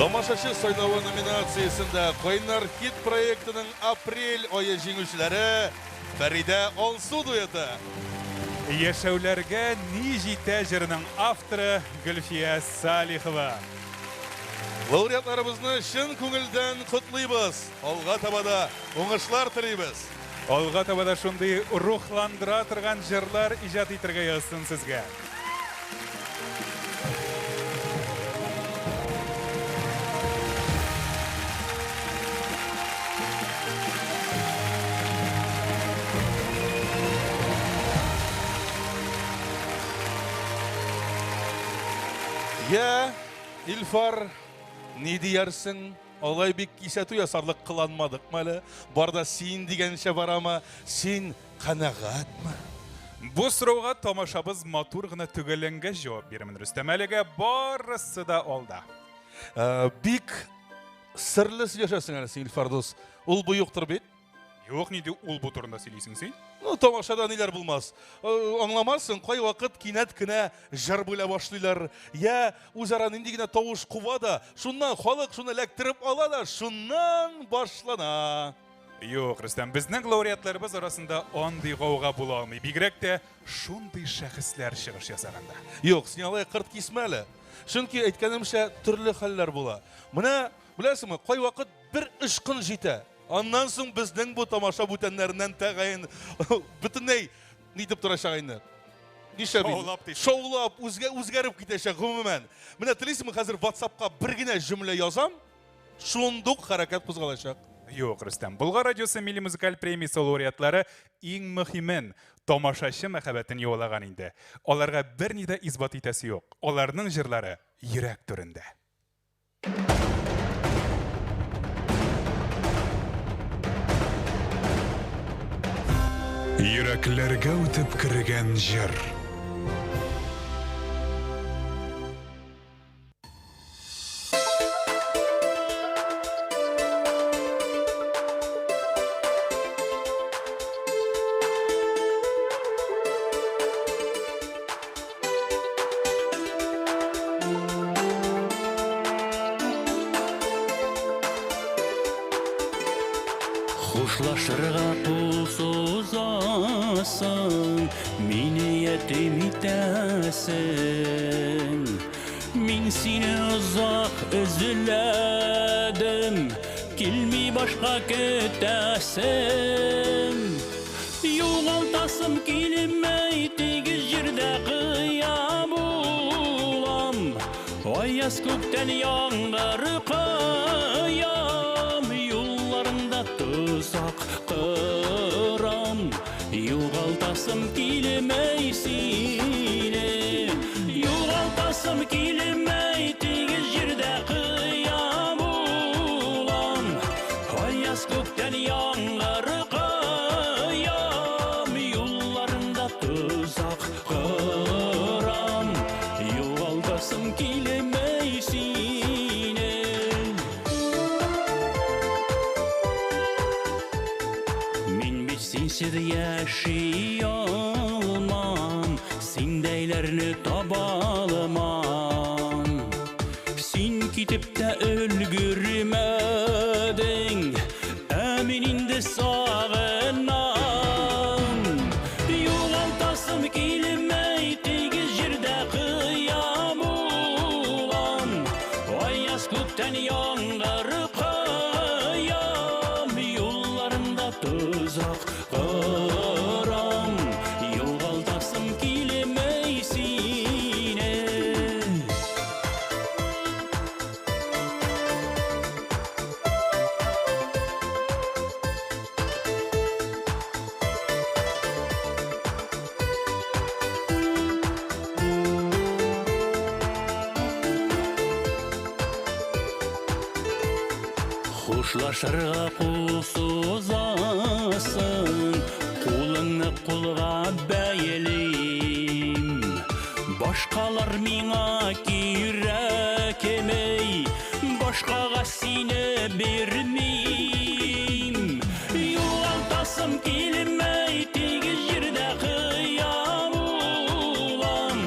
Speaker 12: Тамашачы сайлавы номинациясендә Кайнар хит проектының апрель ае җиңүчеләре Фәридә Алсу дуэты.
Speaker 8: Яшәүләргә ни җитә җырының авторы Гөлфия Салихова.
Speaker 12: Лауреатларыбызны чын күңелдән котлыйбыз. Алга таба да уңышлар телибез.
Speaker 8: Алга таба да шундый рухландыра торган җырлар иҗат итәргә язсын сезгә.
Speaker 12: Я, Илфар, ни диярсең? Алай бик кисәтү ясарлык кыланмадыкмы әле? Бар да син дигәнчә барамы? Син канәгатьме?
Speaker 8: Бу сорауга тамашабыз матур гына төгәлләнгәч җавап бирермен, Рөстәм. Әлегә барысы да алда.
Speaker 12: Бик серле сөйләшәсең әле син, Илфар дус. Ул бу юктыр бит?
Speaker 8: Юк, нинди ул бу турында сөйлисең син?
Speaker 12: Ну, тамашада ниләр булмас. Аңламассың, кайвакыт кинәт кенә җыр бүлә башлыйлар. Я үзара нинди генә тавыш куба да, шуннан халык шуны эләктереп ала да, шуннан башлана.
Speaker 8: Юк, Рөстәм, безнең лауреатларыбыз арасында андый гауга була алмый. Бигрәк тә шундый шәхесләр чыгыш ясаганда.
Speaker 12: Юк, син алай кырт кисмә әле. Чөнки, әйткәнемчә, төрле хәлләр була. Менә, беләсеңме, кайвакыт бер очкын җитә. Аннан соң безнең бу тамаша бүтәннәреннән тәгаен бөтенләй нитеп торачак инде. Нишләп инде?
Speaker 8: Шаулап дисең.
Speaker 12: Шаулап, үзгә үзгәреп китәчәк гомумән. Менә телисеңме, хәзер WhatsApp-ка бер генә җөмлә язам, шундук хәрәкәт кузгалачак.
Speaker 8: Юк, Рөстәм, Болгар радиосы милли музыкаль премиясе лауреатлары иң мөһимен, тамашачы мәхәббәтен яулаган инде. Аларга берни дә исбат итәсе юк. Аларның җырлары йөрәк түрендә.
Speaker 15: Йөрәкләргә үтеп кергән җыр.
Speaker 14: Хушлашырга кул сузасың, мине ятим итәсең. Мин сине озак эзләдем, килми башка көтәсем. Югалтасым килмәй, тигез җирдә кыя булам. Аяз күктән яңгыр коям, юлларыңда тозак корам. Югалтасым килмәй сине, югалтасым килмәй, тигез җирдә кыя булам. Аяз күктән яңгыр коям, юлларыңда тозак корам. Югалтасым килмәй сине. Мин бит синсез яши алмам, синдәйләрне таба алмам. Син китеп тә өлгермәдең, ә мин инде сагынам. Югалтасым килмәй, тигез җирдә кыя булам. Аяз күктән яңгыр коям, юлларында тозак корам. Югалтасым килмәй сине. Хушлашырга кул сузасың, кулыңны кулга бәйлим. Башкалар миңа кирәкмәй, башкага сине бирмим. Югалтасым килмәй, тигез җирдә кыя булам.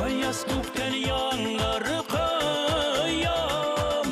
Speaker 14: Аяз күктән яңгыр коям,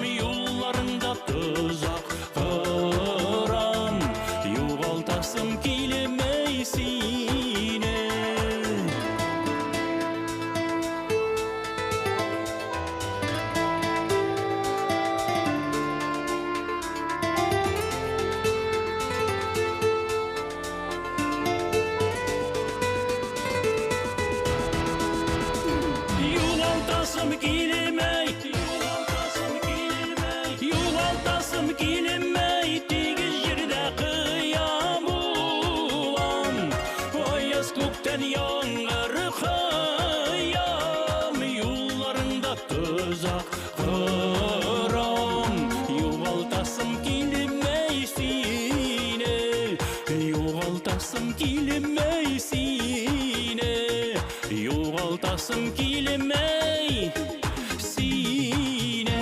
Speaker 14: Югалтасым килмәй сине.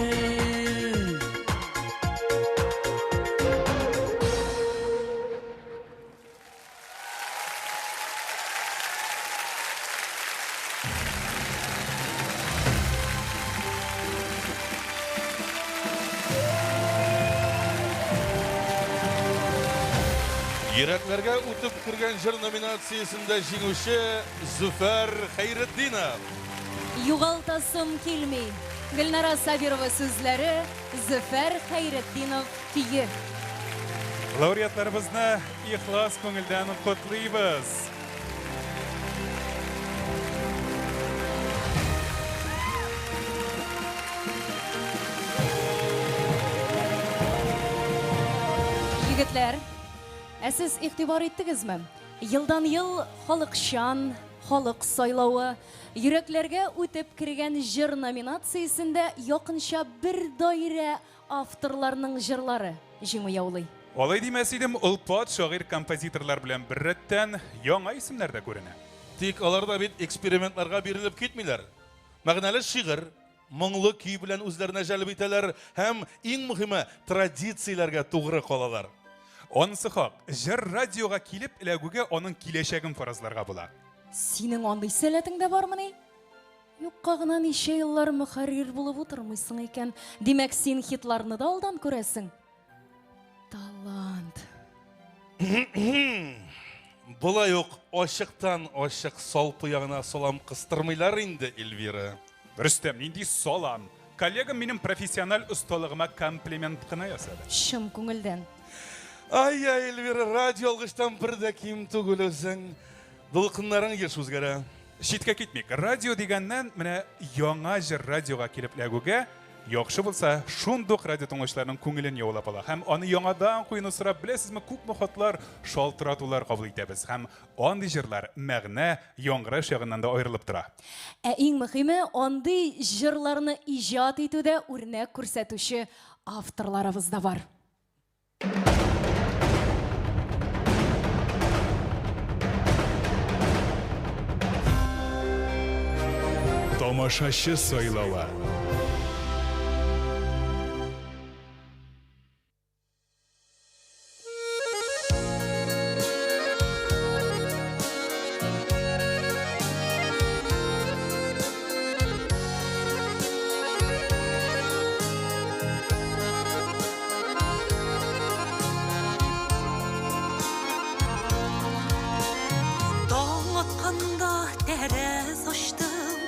Speaker 12: Йөрәкләргә үтеп кергән җыр номинациясендә җиңүче Зөфәр Хәйретдинов.
Speaker 11: Югалтасым килми. Гөлнара Сабирова сүзләре, Зөфәр Хәйретдинов көе.
Speaker 8: Лауреатларыбызны ихлас күңелдән котлыйбыз.
Speaker 11: Егетләр, ә сез игътибар иттегезме? Елдан-ел халыкчан, халык сайлавы, йөрәкләргә үтеп кергән җыр номинациясендә якынча бер даирә авторларның җырлары җиңү яулый.
Speaker 8: Алай димәс идем, олпат шагыйрь-композиторлар белән беррәттән яңа исемнәр дә күренә.
Speaker 12: Тик алар да бит экспериментларга бирелеп китмиләр. Мәгънәле шигырь, моңлы көй белән үзләренә җәлеп итәләр һәм, иң мөһиме, традицияләргә тугры калалар.
Speaker 8: Анысы хак, җыр радиога килеп эләгүгә аның киләчәген фаразларга була.
Speaker 11: Синең андый сәләтең дә бармыни? Юкка гына ничә еллар мөхәррир булып утырмыйсың икән. Димәк, син хитларны да алдан күрәсең. Талант.
Speaker 12: Болай ук ачыктан-ачык салпы ягына салам кыстырмыйлар инде, Эльвира.
Speaker 8: Рөстәм, нинди салам? Коллегам минем профессиональ осталыгыма комплимент кына ясады.
Speaker 11: Чын күңелдән.
Speaker 12: Ай-яй, Эльвира, радиоалгычтан бер дә ким түгел үзең. Дулкыннарың еш үзгәрә.
Speaker 8: Читкә китмик. Радио дигәннән, менә яңа җыр радиога килеп эләгүгә, яхшы булса, шундук радио тыңлаучыларның күңелен яулап ала һәм аны яңадан куюны сорап, беләсезме, күпме хатлар, шалтыратулар кабул итәбез. Һәм андый җырлар мәгънә, яңгыраш ягыннан да аерылып тора.
Speaker 11: Ә иң мөхиме, андый җырларны иҗат итүдә үрнәк күрсәтүче авторларыбыз да бар.
Speaker 8: Тамашачы сайлавы.
Speaker 13: Таң атканда тәрәз ачтым,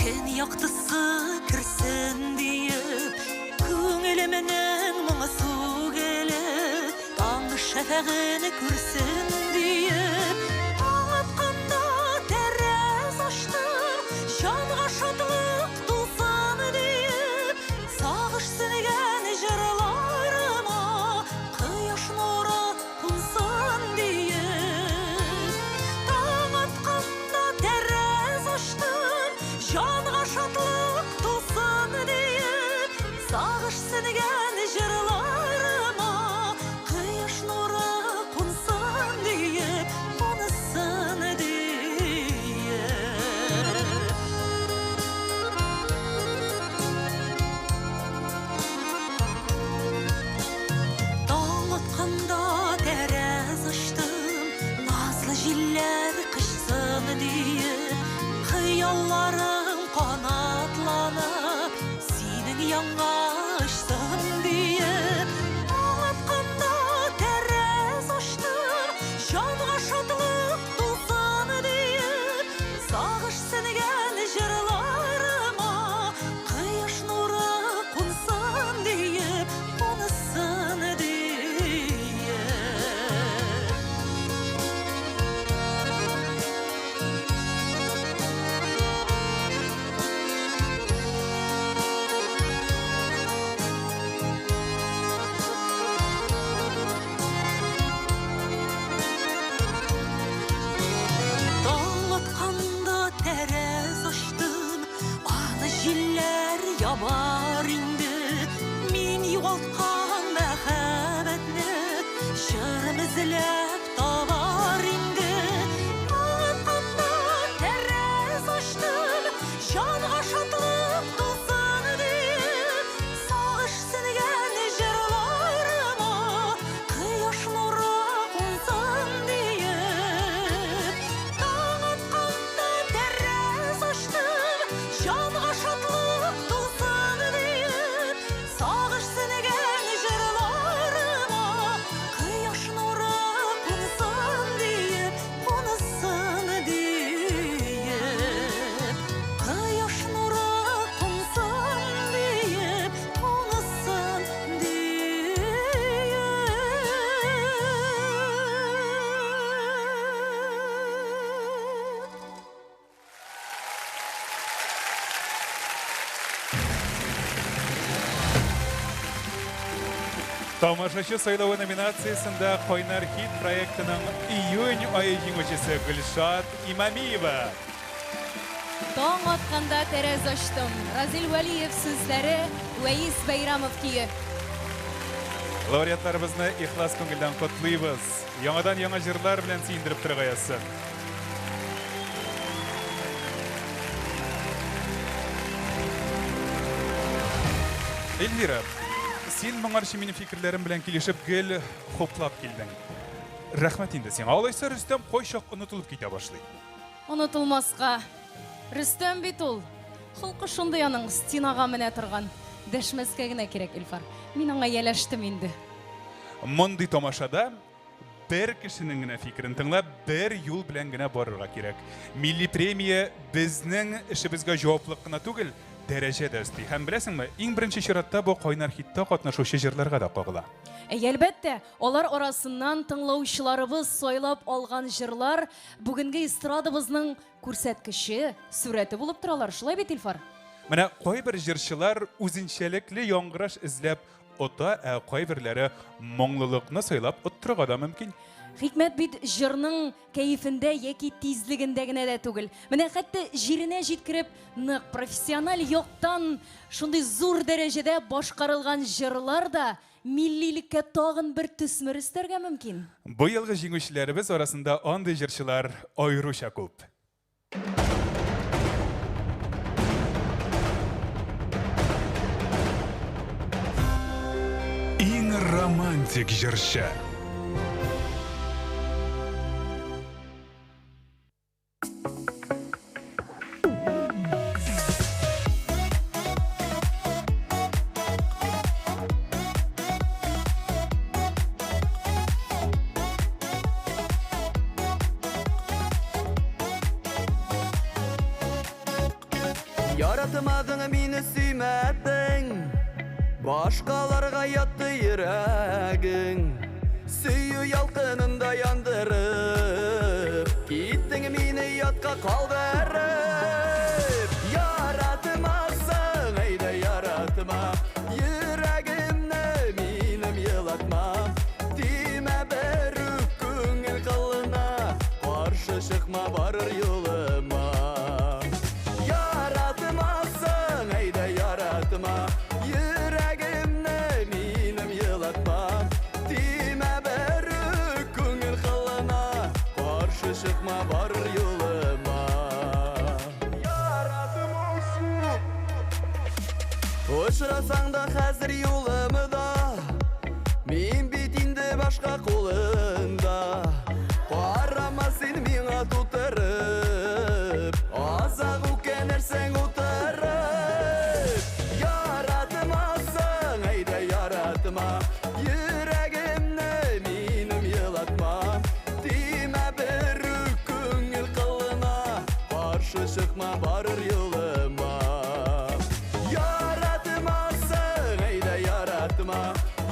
Speaker 13: көн яктысы керсен диеп, күңелемнең моңсу гөле таң шәфәген күрсен диеп. Таң атканда тәрәз ачтым, җанга шатлык тулсын диеп, сагыш сеңгән җырларыма кояш нуры кунсын диеп. Таң атканда тәрәз ачтым, җанга шатлык тулсын диеп, сагыш сеңгән җырларыма кояш нуры кунсын диеп, кунсын диеп. Таң атканда тәрәз ачтым, назлы җилләр кычсын диеп, хыялларым канатланып, синең янга очсын диеп. Таң атканда тәрәз ачтым, җанга шатлык тулсын диеп, сагыш сеңгән җырларыма кояш нуры кунсын диеп, кунсын диеп. Таң атканда тәрәз ачтым, аны җилләр ябар инде. Мин югалткан мәхәббәтне җырым эзләп табар инде. Таң атканда тәрәз ачтым,
Speaker 8: Тамашачы сайлавы номинациясендә Кайнар хит проектының июнь ае җиңүчесе Гөлшат Имамиева.
Speaker 11: Таң атканда тәрәз ачтым. Разил Вәлиев сүзләре, Вәис Бәйрамов көе.
Speaker 8: Лауреатларыбызны ихлас күңелдән котлыйбыз. Яңадан яңа җырлар белән сөендереп торырга язсын. Эльвира, син моңарчы минем фикерләрем белән килешеп гел хуплап килдең. Рәхмәт инде сиңа. Алайса Рөстәм кайчак онытылып китә башлый.
Speaker 11: Онытылмаска. Рөстәм бит ул. Холкы шундый аның, стенага менә торган. Дәшмәскә генә кирәк, Илфар. Мин аңа ияләштем инде.
Speaker 8: Мондый тамашада бер кешенең генә фикерен тыңлап, бер юл белән генә барырга кирәк. Милли премия безнең эшебезгә җаваплылык кына түгел, дәрәҗә дә өсти. Һәм беләсеңме, иң беренче чиратта бу кайнар хитта катнашучы җырларга да кагыла.
Speaker 11: Әй, әлбәттә, алар арасыннан тыңлаучыларыбыз сайлап алган җырлар бүгенге эстрадабызның күрсәткече, сурәте булып торалар. Шулай бит, Илфар?
Speaker 8: Менә кайбер җырчылар үзенчәлекле яңгыраш эзләп ота, ә кайберләре моңлылыкны сайлап оттырырга да мөмкин.
Speaker 11: Хикмәт бит җырның кәефендә яки тизлегендә генә дә түгел. Менә хәтта җиренә җиткереп, нык профессиональ яктан шундый зур дәрәҗәдә башкарылган җырлар да миллилеккә тагын бер төсмер өстәргә мөмкин.
Speaker 8: Быелгы җиңүчеләребез арасында андый җырчылар аеруча күп.
Speaker 15: Иң романтик җырчы.
Speaker 16: Яратмадың мине сөймәдең Башкаларга ятты йөрәгең Сөю ялкынында яндырып Киттең мине ятка калдырып Яратмасаң, әйдә яратма Йөрәгемне минем елатма Тимә берүк күңел кылына Каршы чыкма барыр юлыма Яратмасаң, әйдә яратма Йөрәгемне минем елатма Тимә берүк күңел кылына Каршы чыкма барыр юлыма Яратмасаң Очрасаң да хәзер юлымда Мин бит инде башка кулында Карама син миңа тутырып Азак үкенерсең утырып Яратмасаң, әйдә яратма Йөрәгемне минем елатма Тимә берүк күңел кылына Каршы чыкма барыр юлыма Яратмасаң, әйдә яратма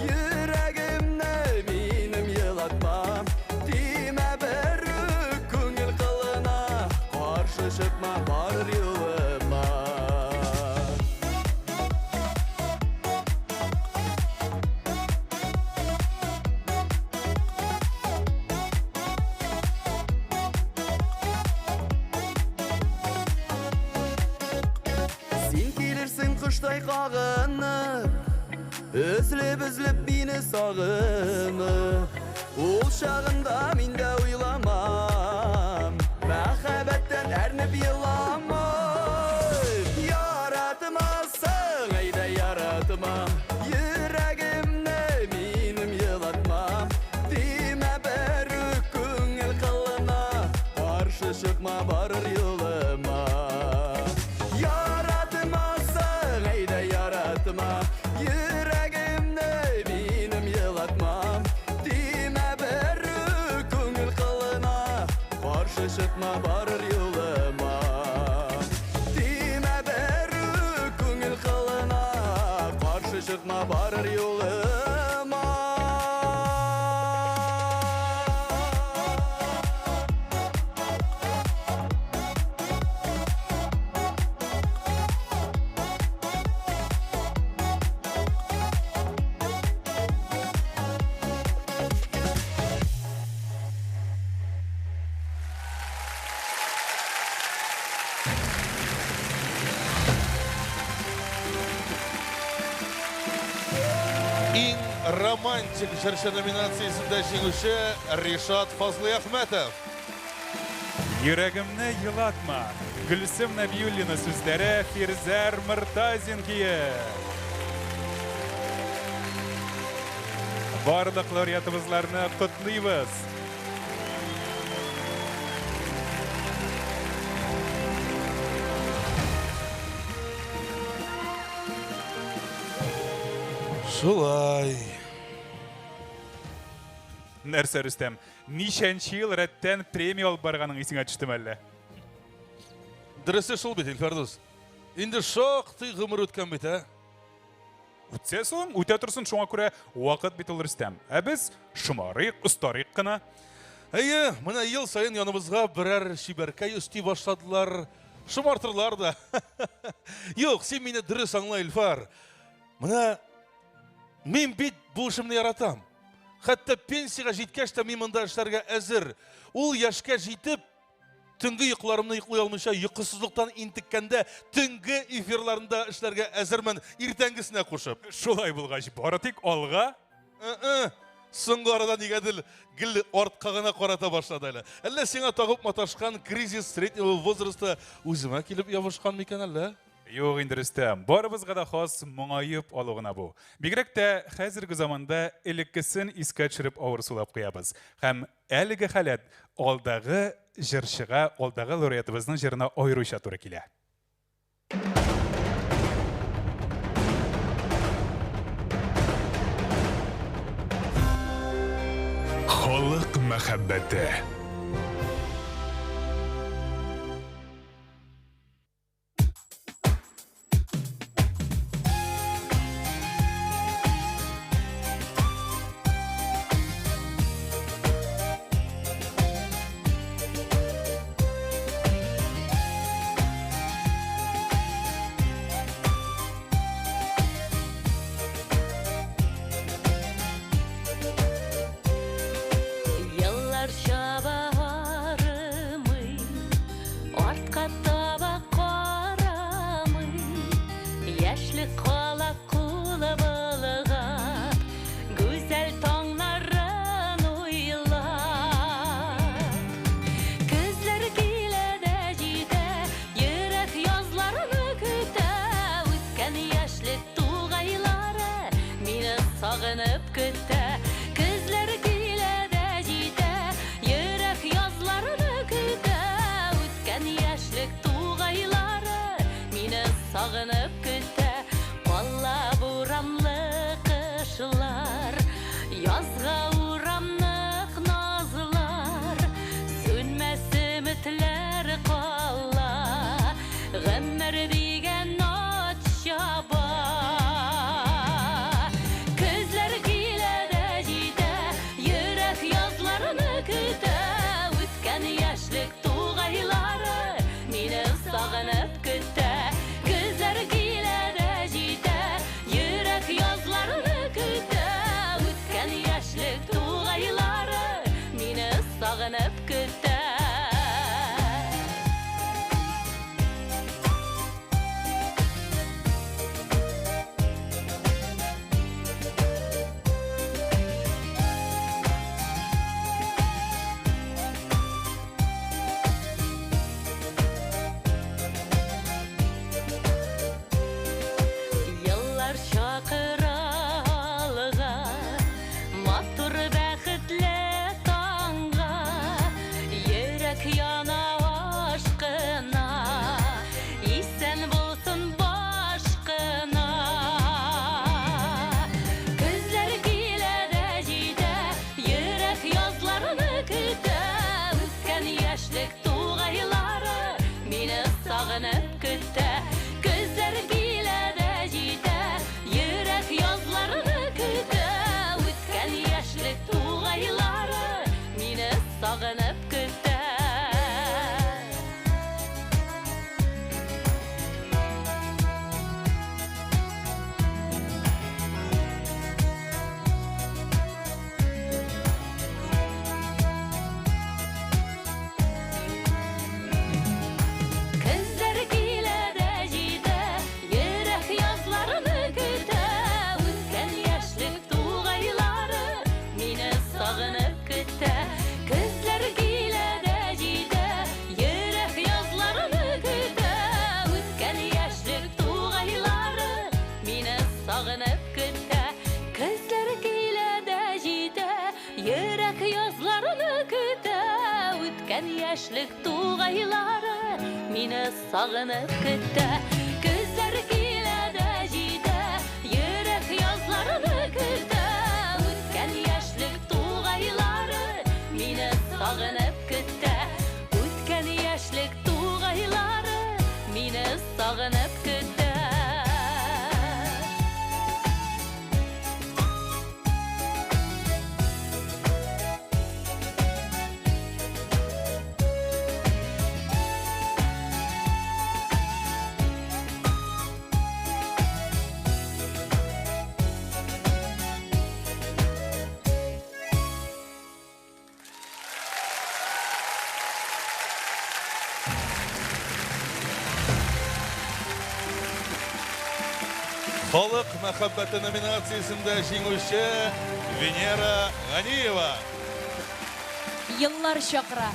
Speaker 16: Йөрәгемне минем елатма Тимә берүк күңел кылына Каршы чыкма барыр юлыма Син килерсең коштай кагынып Өзлеп-өзлеп мине сагынып Ул чагында мин дә уйламам Мәхәббәттән әрнеп еламам Яратмасаң, әйдә яратма Йөрәгемне минем елатма Тимә берүк күңел кылына Каршы чыкма барыр юлыма Яратмасаң, әйдә яратма Йөрәгемне минем елатма Тимә берүк күңел кылына Каршы чыкма барыр юлыма Тимә берүк күңел кылына Каршы чыкма барыр юлыма
Speaker 12: Иң романтик җырчы номинациясендә җиңүче Ришат Фазлыәхмәтов.
Speaker 8: Йөрәгемне елатма. Гөлсем Нәбиуллина сүзләре Фирзәр Мортазин көе. Барлык лауреатыбызларны котлыйбыз.
Speaker 12: Шулай.
Speaker 8: Нәрсә, Рөстәм, ничәнче ел рәттән премия алып барганың исеңә төштеме әллә?
Speaker 12: Дөресе шул бит, Илфар дус. Инде шактый гомер үткән бит, ә?
Speaker 8: Үтсә соң, үтә торсын, шуңа күрә вакыт бит ул, Рөстәм. Ә без шомарыйк, остарыйк кына.
Speaker 12: Әйе, менә ел саен яныбызга берәр чибәркәй өсти башладылар. Шомартырлар да. Юк, син мине дөрес аңла, Илфар. Менә мин бит бу эшемне яратам. Хәтта пенсиягә җиткәч тә мин монда эшләргә әзер. Ул яшькә җитеп, төнге йокыларымны йоклый алмыйча, йокысызлыктан интеккәндә төнге эфирларында эшләргә әзермен, иртәнгесенә кушып.
Speaker 8: Шулай булгач, бары тик алга.
Speaker 12: Ы-ы, соңгы арада нигәдер гел артка гына карата башлады әле. Әллә сиңа тагып маташкан кризис среднего возраста үземә килеп ябышкан микән әллә?
Speaker 8: Юк инде, Рөстәм, барыбызга да хас моңаеп алу гына бу. Бигрәк тә хәзерге заманда элеккесен искә төшереп авыр сулап куябыз. Һәм әлеге халәт алдагы җырчыга, алдагы лауреатыбызның җырына аеруча туры килә.
Speaker 15: Халык мәхәббәте.
Speaker 13: Еллар чаба арымый, Артка таба карамый, Яшьлек кала кулы болгап, Гүзәл таңнарын уйлап. Көзләр килә дә җитә, Йөрәк язларны көтә, Үткән яшьлек тугайлары Мине сагынып көтә. Көзләр килә дә җитә, Йөрәк язларны көтә, Үткән яшьлек тугайлары Мине сагынып көтә. Кала буранлы кышлар, Язга урамнык назлар, Сүнмәс өметләр кала, Гомер дигән ат чаба. Көзләр килә Үткән яшьлек тугайлары мине сагынып көтә. Көзләр килә дә җитә, йөрәк язларны көтә. Үткән яшьлек тугайлары мине сагынып көтә. Үткән яшьлек тугайлары мине сагынып көтә.
Speaker 12: Халык мәхәббәте номинациясендә җиңүче Венера Ганиева.
Speaker 11: Еллар чакыра.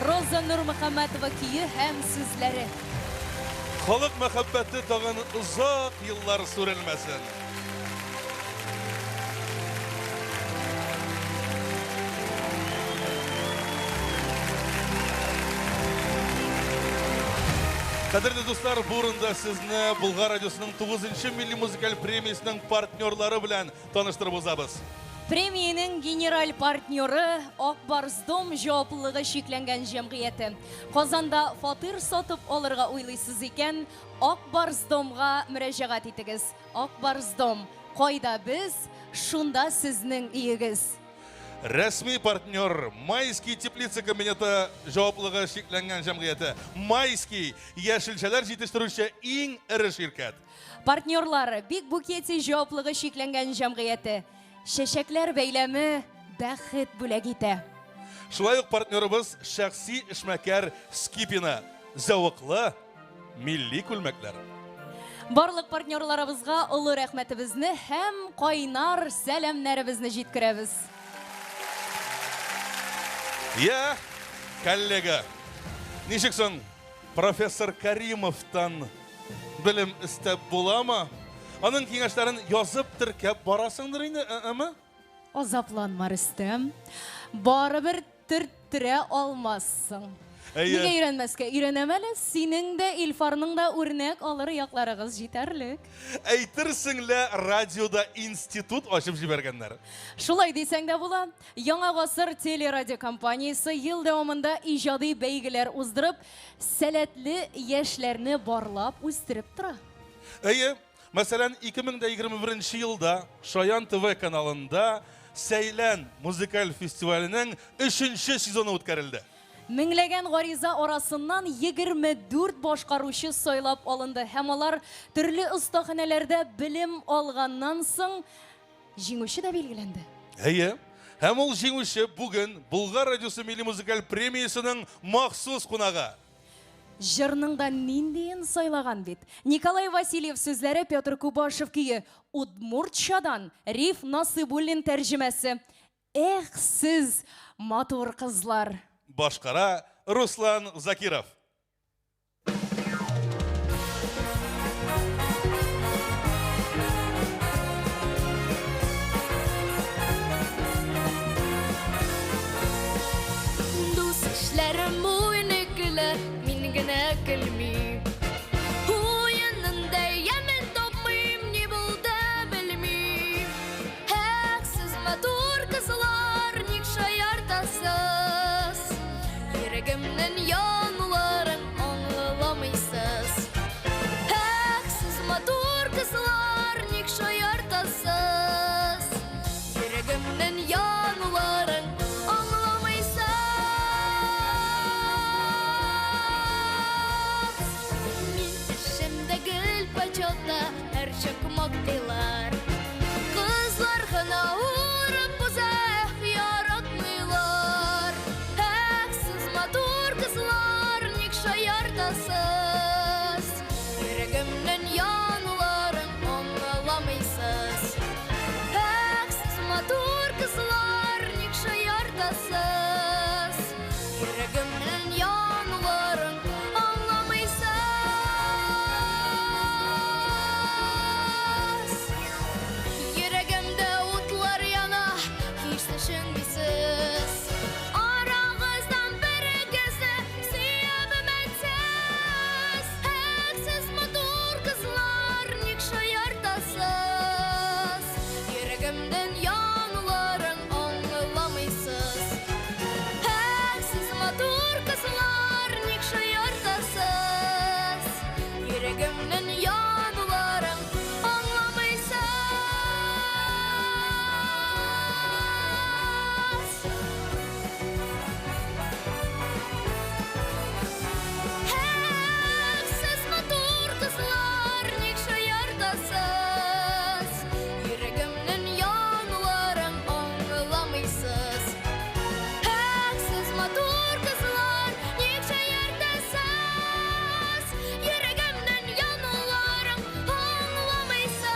Speaker 11: Роза Нурмөхәммәтова көе һәм сүзләре.
Speaker 12: Халык мәхәббәте тагын озак еллар сүрелмәсен. Кадерле дуслар, бу урында сезне Болгар радиосының 9 милли музыкаль премиясенең партнерлары белән таныштырып узабыз.
Speaker 11: Премиянең генераль партнеры Ак Барс Дом җаваплылыгы чикләнгән җәмгыяте. Казанда фатир сатып алырга уйлыйсыз икән, Ак Барс Домга мөрәҗәгать итегез. Ак Барс Дом, кайда без, шунда сезнең өегез.
Speaker 12: Рәсми партнер Майский теплица комбинаты җаваплылыгы чикләнгән җәмгыяте. Майский яшелчәләр җитештерүче иң эре ширкәт.
Speaker 11: Партнерлар Бик Букети җаваплылыгы чикләнгән җәмгыяте. Чәчәкләр бәйләме бәхет бүләк итә.
Speaker 12: Шулай ук партнерыбыз шәхси эшмәкәр Скипина. Зәвыклы милли күлмәкләр.
Speaker 11: Барлык партнерларыбызга олы рәхмәтебезне һәм кайнар сәламнәребезне җиткерәбез.
Speaker 12: Я, коллега, ничек соң профессор Каримовтан белем эстәп буламы? Аның киңәшләрен язып теркәп барасыңдыр инде, әме?
Speaker 11: Азапланма, Рөстәм. Барыбер төрттерә алмассың.
Speaker 12: Әйе.
Speaker 11: Нигә өйрәнмәскә? Өйрәнәм әле. Синең дә, Илфарның да үрнәк алыр якларыгыз җитәрлек.
Speaker 12: Әйтерсең лә радиода институт ачып җибәргәннәр.
Speaker 11: Шулай дисәң дә була. Яңа гасыр телерадиокомпаниясе ел дәвамында иҗади бәйгеләр уздырып, сәләтле яшьләрне барлап үстереп тора.
Speaker 12: Әйе, мәсәлән, 2021 елда Шаян ТВ каналында Сәйлән музыкаль фестиваленең өченче сезоны үткәрелде.
Speaker 11: Меңләгән гариза арасыннан 24 башкаручы сайлап алынды һәм алар төрле остаханәләрдә белем алганнан соң җиңүче дә билгеләнде.
Speaker 12: Әйе. Һәм ул җиңүче бүген Болгар радиосы милли музыкаль премиясенең махсус кунагы.
Speaker 11: Җырның да ниндиен сайлаган бит. Николай Васильев сүзләре, Петр Кубашев көе, удмуртчадан Риф Насыйбуллин тәрҗемәсе. Эх, сез, матур кызлар!
Speaker 12: Башкара Руслан Закиров.
Speaker 17: Дус ишләрем уйный көлә, мин генә көлмим. Уенында ямен тапмыйм, ни булды белмим. Эх, сез матур кызлар, ник шаяртасыз? Йөрәгемнең януын Йөрәгемнең януларын аңламыйсыз. Эх, сез матур кызлар, ник шаяртасыз? Йөрәгемнең януларын аңламыйсыз. Эх, сез матур кызлар, ник шаяртасыз? Йөрәгемнең януларын аңламыйсыз. Эх, сез матур кызлар, ник шаяртасыз? Йөрәгемнең януларын аңламыйсыз.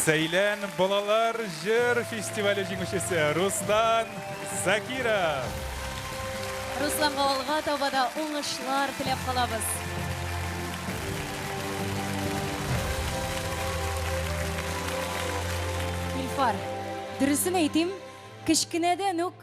Speaker 8: Сәйлән балалар җыр фестивале җиңүчесе Руслан Закиров.
Speaker 11: Русланга алга таба да уңышлар теләп калабыз. Илфар, дөресен әйтим, кечкенәдән үк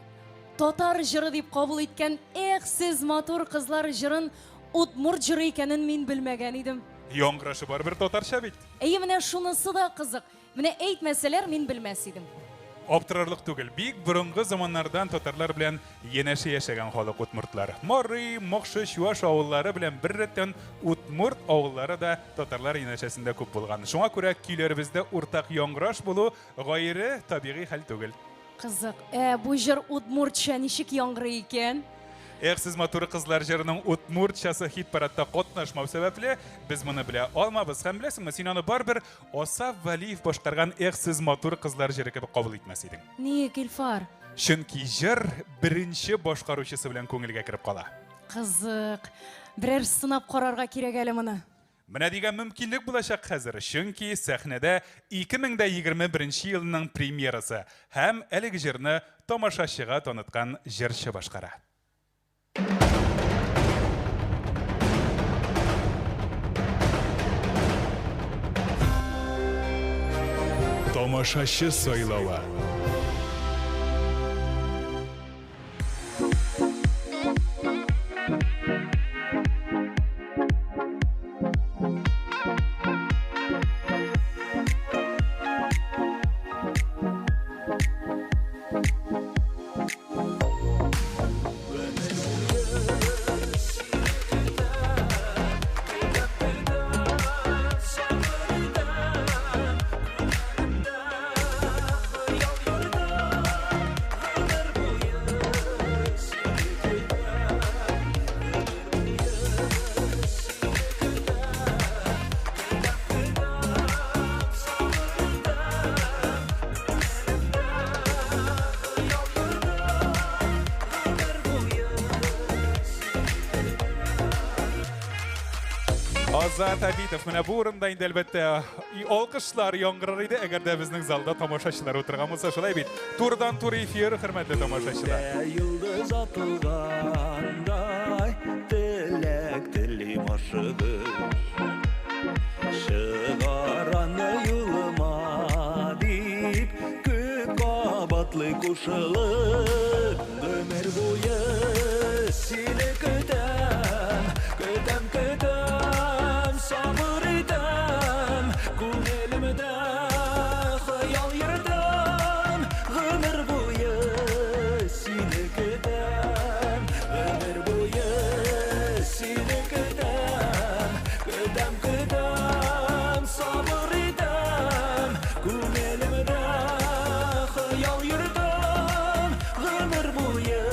Speaker 11: татар җыры дип кабул иткән Эх, сез матур кызлар җырын удмурт җыры икәнен мин белмәгән идем.
Speaker 8: Яңгырашы барыбер татарча бит.
Speaker 11: Әйе, менә шунысы да кызык. Менә әйтмәсәләр, мин белмәс идем.
Speaker 8: Аптырарлык түгел. Бик борынгы заманнардан татарлар белән янәшә яшәгән халык удмуртлар. Мари, Мокшы, Чуаш авыллары белән беррәттән удмурт авыллары да татарлар янәшәсендә күп булган. Шуңа күрә көйләребездә уртак яңгыраш булу гайре табигый хәл түгел.
Speaker 11: Кызык. Ә бу җыр удмуртча ничек яңгырый икән?
Speaker 8: Эх, сез матур кызлар җырының удмуртчасы хит-парадта катнашмау сәбәпле, без моны белә алмабыз. Һәм беләсеңме, син аны барыбер Асаф Вәлиев башкарган Эх, сез матур кызлар җыры кебек кабул итмәс идең.
Speaker 11: Ник, Илфар?
Speaker 8: Чөнки җыр беренче башкаручысы белән күңелгә кереп кала.
Speaker 11: Кызык. Берәр сынап карарга кирәк әле моны.
Speaker 8: Менә дигән мөмкинлек булачак хәзер, чөнки сәхнәдә 2021 елның премьерасы һәм әлеге җырны тамашачыга таныткан җырчы башкара.
Speaker 15: Тамашачы сайлавы.
Speaker 8: Азат Абитов, менә бу урында инде әлбәттә алкышлар яңгырар иде, әгәр дә безнең залда тамашачылар утырган булса, шулай бит. Турыдан-туры эфир, хөрмәтле тамашачылар.
Speaker 16: Йолдыз атылгандай теләк телим ашыгып. Чыгар аны юлыма дип, күк кабатлый кушылып. Гомер буе сине көтәм, көтәм, көтәм, сабыр итәм. Күңелемдә хыял йөртәм, гомер буе сине көтәм, гомер буе сине көтәм, көтәм, көтәм, сабыр итәм. Күңелемдә хыял йөртәм, гомер буе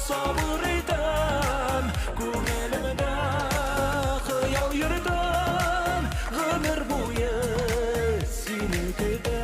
Speaker 16: сабыр итәм, күңелемдә хыял йөртәм, гомер буе сине көтәм.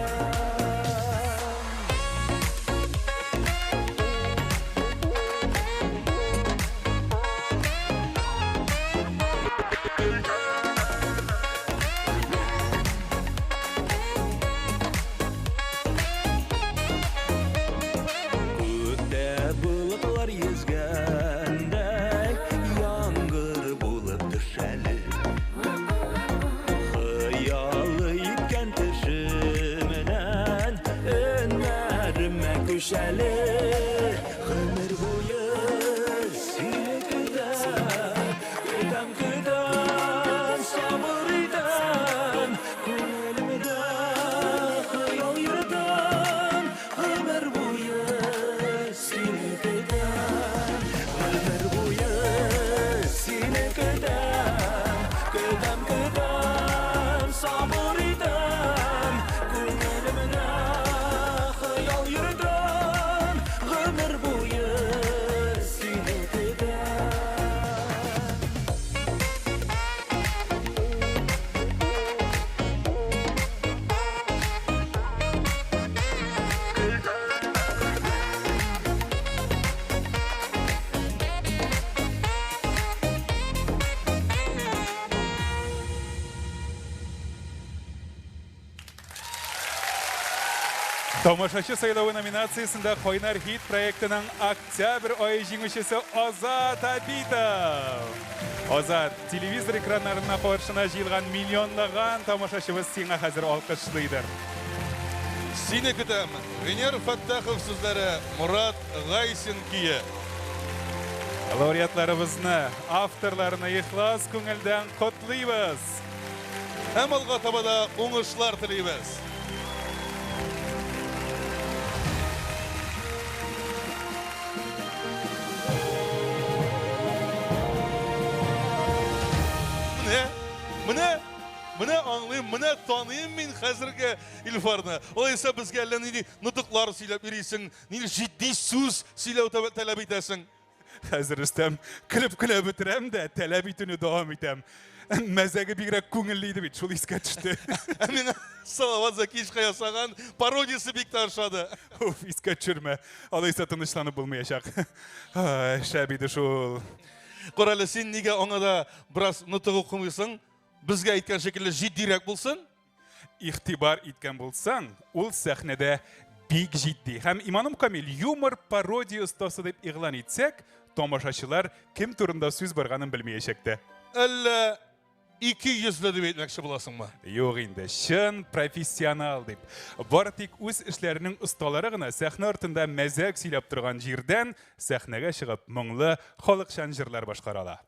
Speaker 16: Күктә болытлар йөзгәндәй, яңгыр булып төшәле. Хыялы иткән төшемнән өннәремә күчәле. Гомер буе сине көтәм, көтәм, көтәм, сабыр итәм, күңелемдә хыял йөртәм, гомер буе сине көтәм, гомер буе сине көтәм, көтәм, көтәм, сабыр итәм, күңелемдә хыял йөртәм, гомер буе сине көтәм.
Speaker 8: Тамашачы сайлавы номинациясендә Кайнар хит проектының октябрь ае җиңүчесе Азат Абитов. Азат, телевизор экраннарына каршына җыелган миллионлаган тамашачыбыз сиңа хәзер алкышлыйдыр.
Speaker 12: Сине көтәм. Венер Фәттахов сүзләре, Мурат Гайсин көе.
Speaker 8: Лауреатларыбызны, авторларны ихлас күңелдән котлыйбыз.
Speaker 12: Һәм алга таба да уңышлар телибез. Менә, менә, менә аңлыйм, менә таныйм мин хәзерге Илфарны. Алайса безгә әллә нинди нотыклар сөйләп йөрисең, нинди җитди сүз сөйләү таләп итәсең.
Speaker 8: Хәзер Рөстәм, көлеп кенә бетерәм дә, таләп итүне дәвам итәм. Мәзәге бигрәк күңелле иде бит, шул искә төште.
Speaker 12: Ә миңа Салават Закиевичка ясаган пародиясе бик тә ошады.
Speaker 8: Уф, искә төшермә. Алайса тынычланып булмаячак. Ай, шәп иде шул.
Speaker 12: Кара әле, син нигә аңа да бераз нотык укымыйсың? Безгә әйткән шикелле җитдирәк булсын.
Speaker 8: Игътибар иткән булсаң, ул сәхнәдә бик җитди. Һәм иманым камил, юмор пародия остасы дип игълан итсәк, тамашачылар кем турында сүз барганын белмәячәк тә.
Speaker 12: Әллә ике йөзле дип әйтмәкче буласыңмы?
Speaker 8: Юк инде, чын профессионал дип. Бары тик үз эшләренең осталары гына сәхнә артында мәзәк сөйләп торган җирдән сәхнәгә чыгып моңлы халыкчан җырлар башкара ала.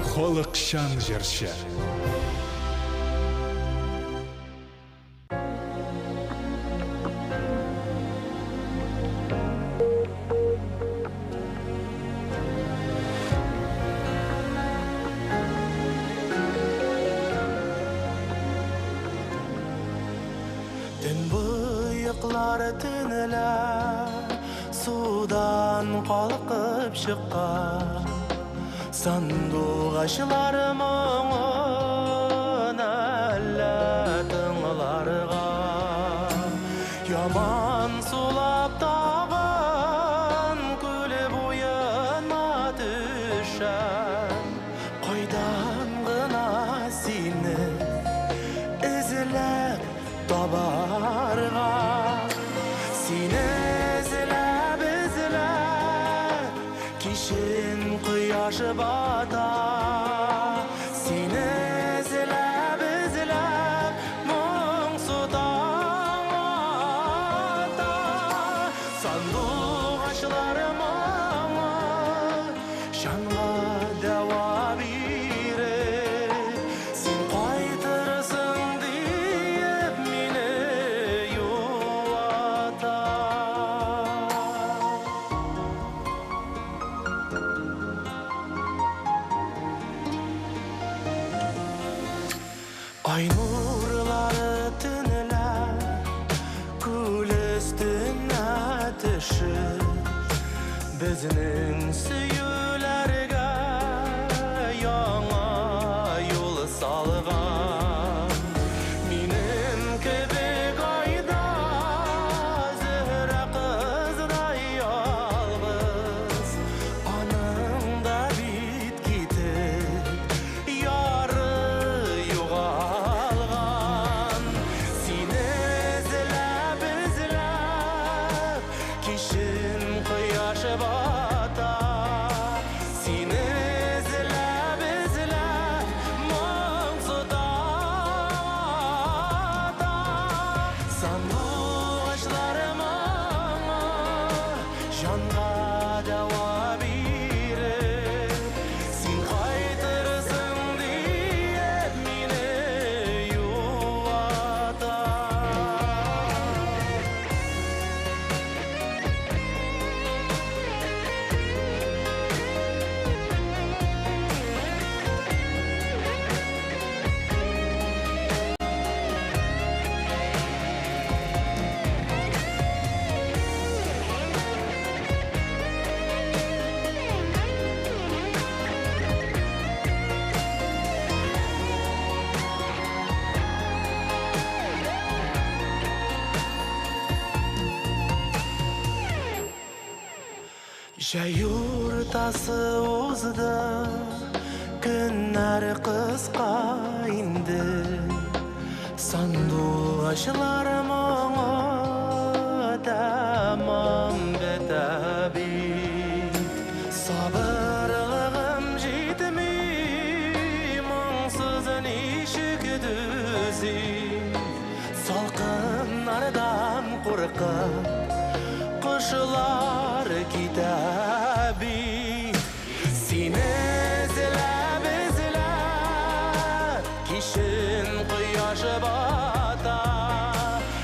Speaker 15: Халыкчан җырчы.
Speaker 16: Төнбоеклар төнлә судан калкып чыккан, сандугачлар моңын әллә тыңларга. Яман сулап тагын күл буена төшәм, кайдан гына сине эзләп табарга. Сине эзләп, эзләп, кичен кояш бата. Сине эзләп, эзләп, моңсу таң ата. Сандугачлар моңы җанга дәва биреп, син кайтырсың диеп мине юата. Ай төшеп, безнең сөюләргә яңа юл салган. Минем кебек айда Зөһрә кыздай ялгыз, аның да бит китеп яры югалган. Сине эзләп эзләп кичен кояш бата, сине эзләп эзләп моңсу таң ата. Сандугачлар моңы җанга дәва биреп, син кайтырсың диеп мине юата. Җәй уртасы узды, көннәр кыска инде. Сандугачлар моңы тәмам бетә бит. Сабырлыгым җитми, моңсыз ничек түзим. Салкыннардан куркып, кошлар китә бит. Сине эзләп эзләп кичен кояш бата,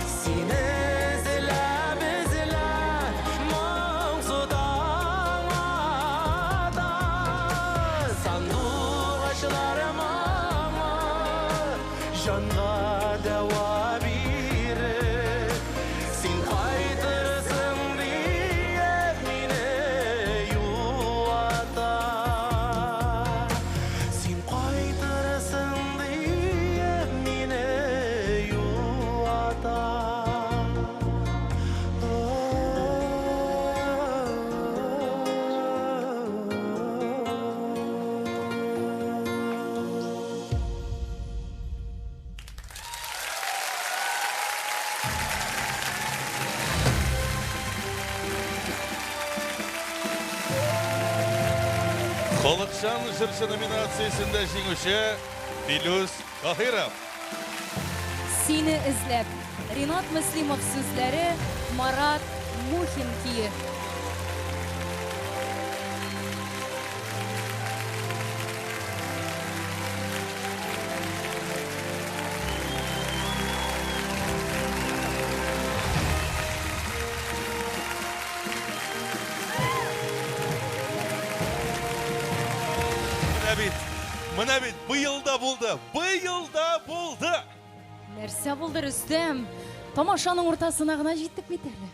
Speaker 16: сине эзләп эзләп моңсу таң ата. Сандугачлар моңы җанга дәва биреп, син кайтырсың диеп мине юата. Син кайтырсың диеп мине юата.
Speaker 12: Халыкчан җырчы номинациясендә җиңүче Филүс Каһиров.
Speaker 11: Сине эзләп. Ринат Мөслимов сүзләре, Марат Мухин көе.
Speaker 12: Менә бит, менә бит, быел да булды, быел да булды.
Speaker 11: Нәрсә булды, Рөстәм? Тамашаның уртасына гына җиттек бит әле.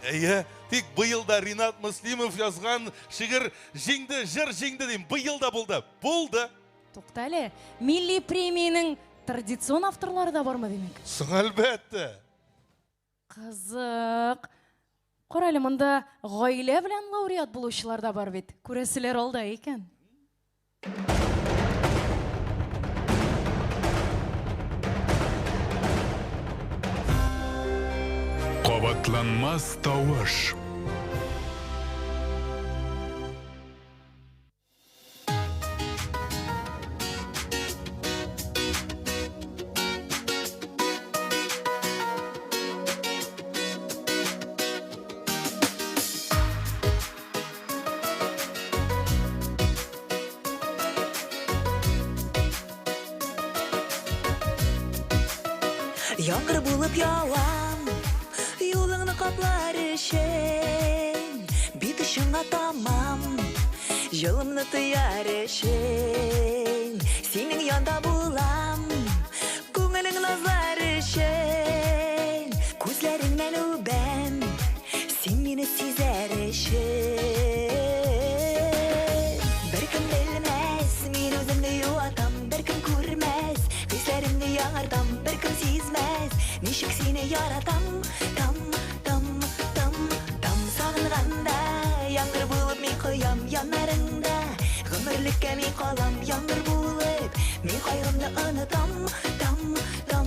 Speaker 12: Әйе, тик быел да Ринат Мөслимов язган шигырь җиңде, җыр җиңде дим. Быел да булды. Булды.
Speaker 11: Тукта әле, милли премиянең традицион авторлары да бармы, димәк?
Speaker 12: Соң әлбәттә.
Speaker 11: Кызык. Кара әле, монда гаилә белән лауреат булучылар да бар бит. Күрәселәр алда икән.
Speaker 8: Кабатланмас тавыш.
Speaker 18: Яңгыр булып явам, юлыңны каплар өчен, бит очыңа тамам, җылымны тояр өчен, синең янда булам, күңелең назлар өчен, күзләреңнән үбәм, син минем сине сизәр өчен. Беркем белмәс, мин үземне юатам, беркем күрмәс, хисләремне яңартам, беркем сизмәс, ничек сине яратам. Там, там, там, там сагынганда, яңгыр булып мин коям яннарыңда, гомерлеккә мин калам яңгыр булып, мин кайгымны онытам. Там, там,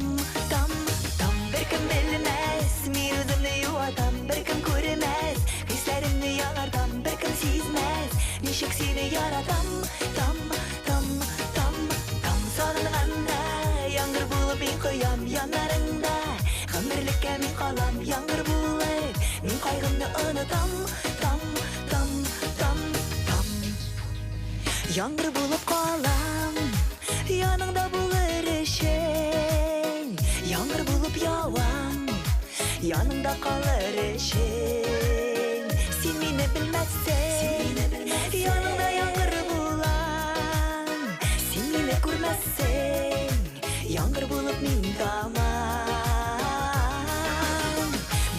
Speaker 18: там, там беркем белмәс, мин үземне юатам, беркем күрмәс, хисләремне яңартам, беркем сизмәс, ничек сине яратам. Там, там, там, там сагынганда, яңгыр булып мин коям яннарыңда, гомерлеккә мин калам яңгыр булып, мин кайгымны онытам. Там, там, там, там яңгыр булып калам, яныңда булыр өчен, яңгыр булып явам, яныңда калыр өчен. Син мине белмәссең, яныңда яңгыр булам, син мине күрмәссең, яңгыр булып мин тамам.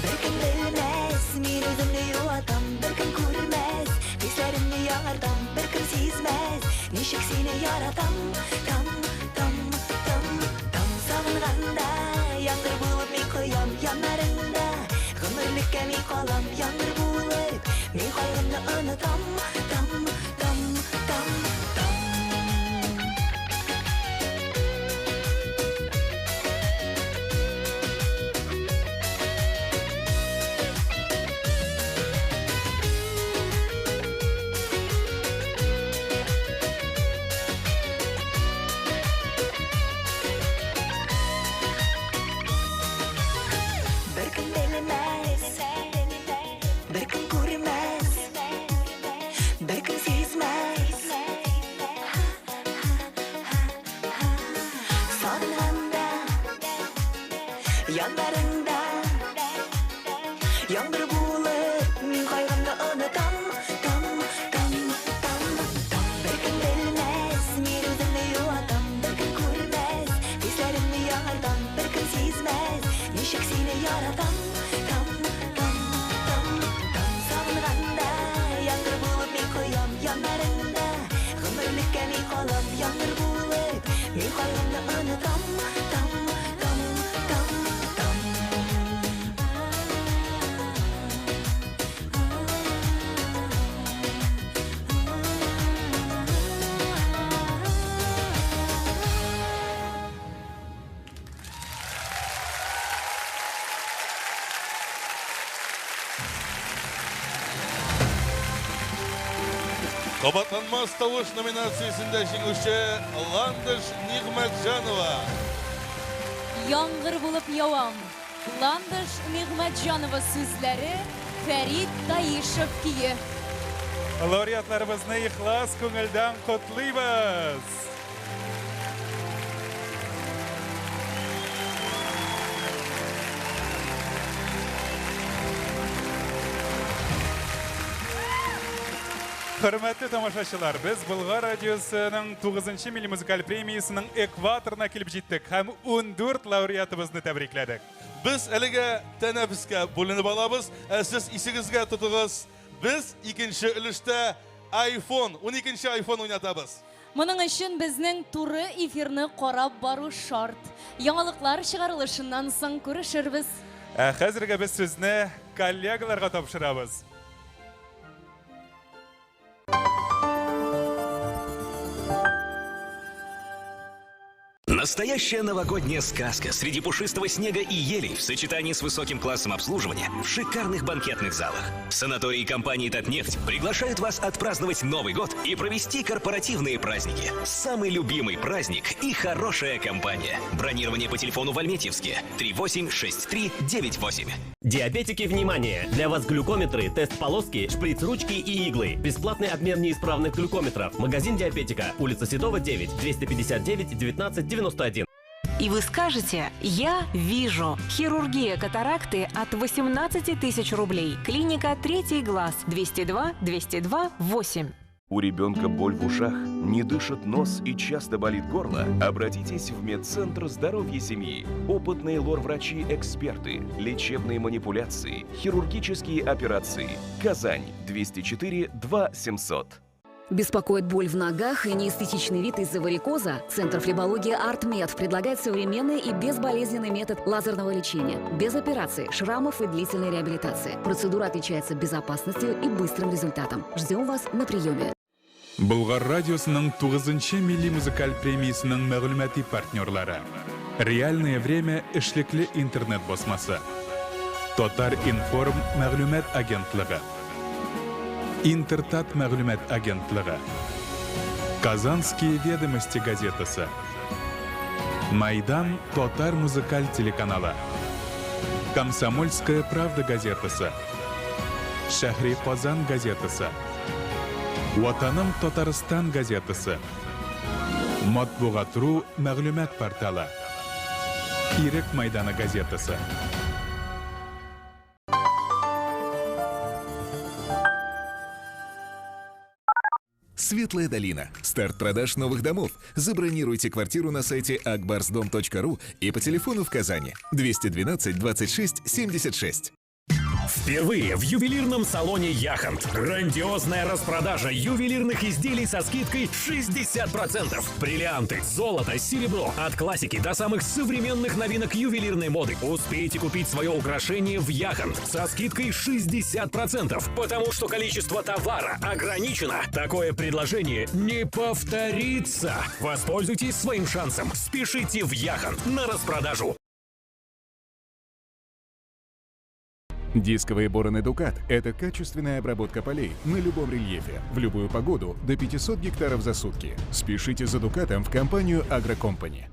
Speaker 18: Беркем белмәс, мин үземне юатам, беркем күрмәс, хисләремне яңартам, беркем сизмәс, ничек сине яратам. Там, там, там, там сагынганда, яңгыр булып мин коям яннарыңда, гомерлеккә мин калам яңгыр булып, мин кайгымны онытам. Там, там, там, там. Беркем белмәс, беркем күрмәс, беркем сизмәс. Сагынганда, яннарыңда, яңгыр булып мин кайгымны онытам. Там, там, там, там беркем белмәс, мин үземне юатам, беркем күрмәс, хисләремне яңартам, беркем сизмәс, ничек сине яратам. Там, там, там, там сагынганда, яңгыр булып мин коям яннарыңда, гомерлеккә мин калам яңгыр булып, мин кайгымны онытам. Там, там, там, там.
Speaker 12: Кабатланмас тавыш номинациясендә җиңүче Ландыш Нигъмәтҗанова.
Speaker 11: Яңгыр булып явам. Ландыш Нигъмәтҗанова сүзләре, Фәрит Таишев көе.
Speaker 8: Лауреатларыбызны ихлас күңелдән котлыйбыз. Хөрмәтле тамашачылар, без Болгар радиосының 9-нчы милли музыкаль премиясының экваторына килеп җиттек һәм 14 лауреатыбызны тәбрикләдек.
Speaker 12: Без әлегә тәнәфескә бүленеп алабыз. Ә сез исегезгә тотыгыз. Без икенче өлештә iPhone, 12-нче iPhone уйнатабыз.
Speaker 11: Моның өчен безнең туры эфирны карап бару шарт. Яңалыклар чыгарылышыннан соң күрешербез.
Speaker 8: Ә хәзергә без сүзне коллегаларга тапшырабыз.
Speaker 3: Настоящая новогодняя сказка среди пушистого снега и елей в сочетании с высоким классом обслуживания в шикарных банкетных залах. Санатории компании «Татнефть» приглашают вас отпраздновать Новый год и провести корпоративные праздники. Самый любимый праздник и хорошая компания. Бронирование по телефону в Альметьевске 386398.
Speaker 1: Диабетики, внимание! Для вас глюкометры, тест-полоски, шприц-ручки и иглы. Бесплатный обмен неисправных глюкометров. Магазин Диабетика, улица Седова, 9, 259 19 91.
Speaker 19: И вы скажете: «Я вижу». Хирургия катаракты от 18 тысяч рублей. Клиника «Третий глаз» 202 202 8.
Speaker 20: У ребенка боль в ушах, не дышит нос и часто болит горло? Обратитесь в Медцентр здоровья семьи. Опытные лор-врачи-эксперты, лечебные манипуляции, хирургические операции. Казань, 204 2 700.
Speaker 5: Беспокоит боль в ногах и неэстетичный вид из-за варикоза? Центр флебологии «Артмед» предлагает современный и безболезненный метод лазерного лечения. Без операций, шрамов и длительной реабилитации. Процедура отличается безопасностью и быстрым результатом. Ждем вас на приеме.
Speaker 8: Болгар радиосының 9 милли музыкаль премиясының мәгълүмати партнерлары. Реальное время эшлекле интернет басмасы. Татар информ мәгълүмат агентлыгы. Интертат мәгълүмат агентлыгы. Казанские ведомости газетасы. Майдан татар музыкаль телеканалы. Комсомольская правда газетасы. Шәһри Казан газетасы. Ватаным Татарстан газетасы. Матбугат.ру мәгълүмат порталы. Ирек майданы газетасы.
Speaker 4: Светлая долина. Старт продаж новых домов. Забронируйте квартиру на сайте akbarsdom.ru и по телефону в Казани 212 26 76.
Speaker 1: Впервые в ювелирном салоне «Яхонт» грандиозная распродажа ювелирных изделий со скидкой 60%. Бриллианты, золото, серебро. От классики до самых современных новинок ювелирной моды. Успейте купить свое украшение в «Яхонт» со скидкой 60%, потому что количество товара ограничено. Такое предложение не повторится. Воспользуйтесь своим шансом. Спешите в «Яхонт» на распродажу.
Speaker 4: Дисковые бороны «Дукат» — это качественная обработка полей на любом рельефе, в любую погоду, до 500 гектаров за сутки. Спешите за «Дукатом» в компанию «Агрокомпани».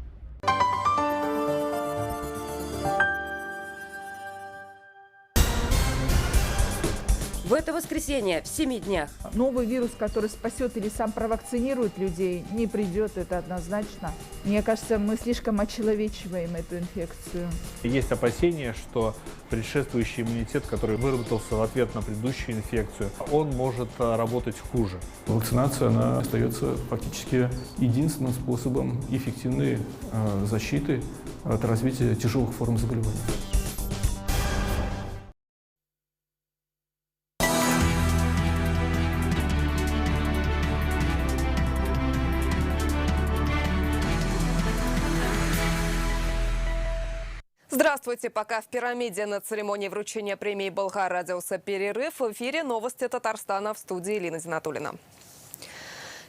Speaker 21: В это воскресенье в 7 днях.
Speaker 22: Новый вирус, который спасет или сам провакцинирует людей, не придет, это однозначно. Мне кажется, мы слишком очеловечиваем эту инфекцию.
Speaker 23: Есть опасения, что предшествующий иммунитет, который выработался в ответ на предыдущую инфекцию, он может работать хуже.
Speaker 24: Вакцинация, она остается фактически единственным способом эффективной защиты от развития тяжелых форм заболеваний.
Speaker 25: Здравствуйте! Пока в пирамиде на церемонии вручения премии «Болгар Радиоса» перерыв. В эфире новости Татарстана, в студии Елена Зинатуллина.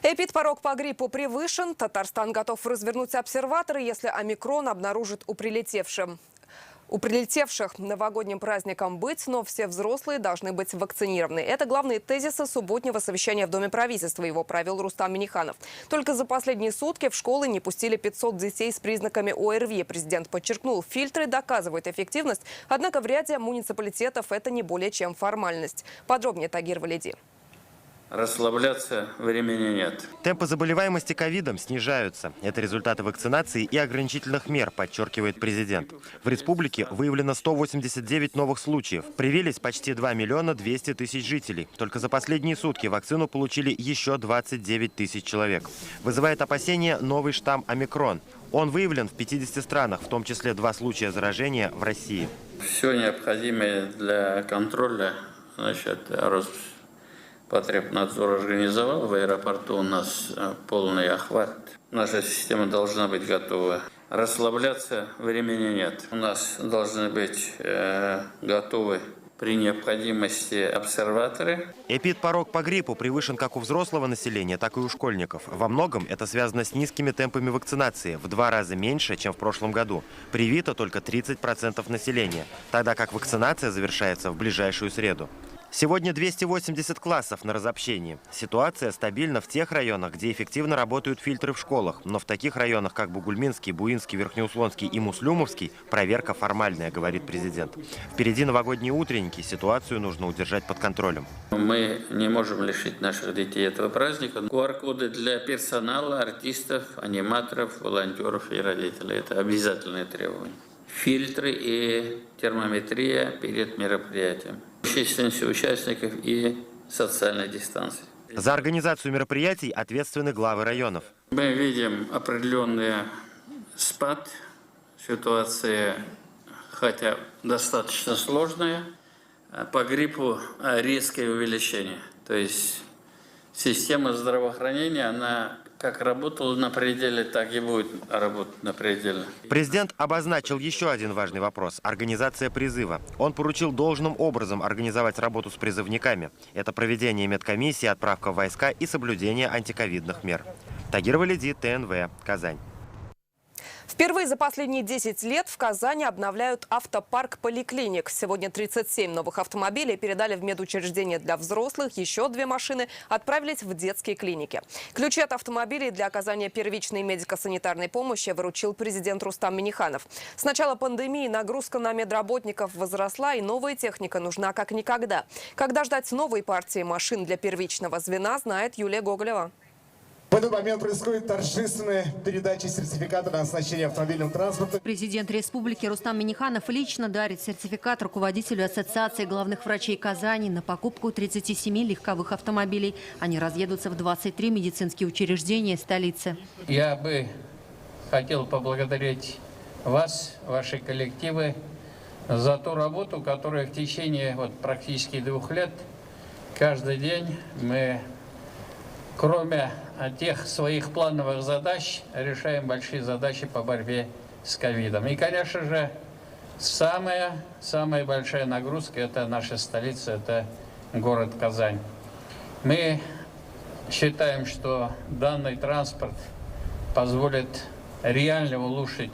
Speaker 25: Эпидпорог по гриппу превышен. Татарстан готов развернуть обсерваторы, если омикрон обнаружит у прилетевших. У прилетевших новогодним праздником быть, но все взрослые должны быть вакцинированы. Это главные тезисы субботнего совещания в Доме правительства. Его провел Рустам Минниханов. Только за последние сутки в школы не пустили 500 детей с признаками ОРВИ. Президент подчеркнул, фильтры доказывают эффективность, однако в ряде муниципалитетов это не более чем формальность. Подробнее Тагир Валиди.
Speaker 26: Расслабляться времени нет.
Speaker 27: Темпы заболеваемости ковидом снижаются. Это результаты вакцинации и ограничительных мер, подчеркивает президент. В республике выявлено 189 новых случаев. Привились почти 2 миллиона 200 тысяч жителей. Только за последние сутки вакцину получили еще 29 тысяч человек. Вызывает опасения новый штамм «Омикрон». Он выявлен в 50 странах, в том числе 2 случая заражения в России.
Speaker 26: Все необходимое для контроля, значит, Роспотребнадзор организовал. В аэропорту у нас полный охват. Наша система должна быть готова. Расслабляться времени нет. У нас должны быть готовы при необходимости обсерваторы.
Speaker 27: Эпидпорог по гриппу превышен как у взрослого населения, так и у школьников. Во многом это связано с низкими темпами вакцинации, в 2 раза меньше, чем в прошлом году. Привито только 30% населения, тогда как вакцинация завершается в ближайшую среду. Сегодня 280 классов на разобщении. Ситуация стабильна в тех районах, где эффективно работают фильтры в школах. Но в таких районах, как Бугульминский, Буинский, Верхнеуслонский и Муслюмовский, проверка формальная, говорит президент. Впереди новогодние утренники. Ситуацию нужно удержать под контролем.
Speaker 26: Мы не можем лишить наших детей этого праздника. QR-коды для персонала, артистов, аниматоров, волонтеров и родителей. Это обязательное требование. Фильтры и термометрия перед мероприятием. Численность участников и социальная дистанция.
Speaker 27: За организацию мероприятий ответственны главы районов.
Speaker 26: Мы видим определенный спад ситуации, хотя достаточно сложная. По гриппу резкое увеличение. То есть система здравоохранения, она как работала на пределе, так и будет работать на пределе.
Speaker 27: Президент обозначил еще один важный вопрос – организация призыва. Он поручил должным образом организовать работу с призывниками. Это проведение медкомиссии, отправка в войска и соблюдение антиковидных мер. Тагир Валиди, ТНВ, Казань.
Speaker 25: Впервые за последние 10 лет в Казани обновляют автопарк поликлиник. Сегодня 37 новых автомобилей передали в медучреждение для взрослых. Еще 2 машины отправились в детские клиники. Ключи от автомобилей для оказания первичной медико-санитарной помощи вручил президент Рустам Минниханов. С начала пандемии нагрузка на медработников возросла, и новая техника нужна как никогда. Когда ждать новой партии машин для первичного звена, знает Юлия Гоголева.
Speaker 2: В этот момент происходит торжественная передача сертификата на оснащение автомобильным транспортом.
Speaker 6: Президент республики Рустам Минниханов лично дарит сертификат руководителю Ассоциации главных врачей Казани на покупку 37 легковых автомобилей. Они разъедутся в 23 медицинские учреждения столицы.
Speaker 26: Я бы хотел поблагодарить вас, ваши коллективы, за ту работу, которую в течение практически 2 лет каждый день мы, кроме тех своих плановых задач, решаем большие задачи по борьбе с ковидом. И, конечно же, самая большая нагрузка – это наша столица, это город Казань. Мы считаем, что данный транспорт позволит реально улучшить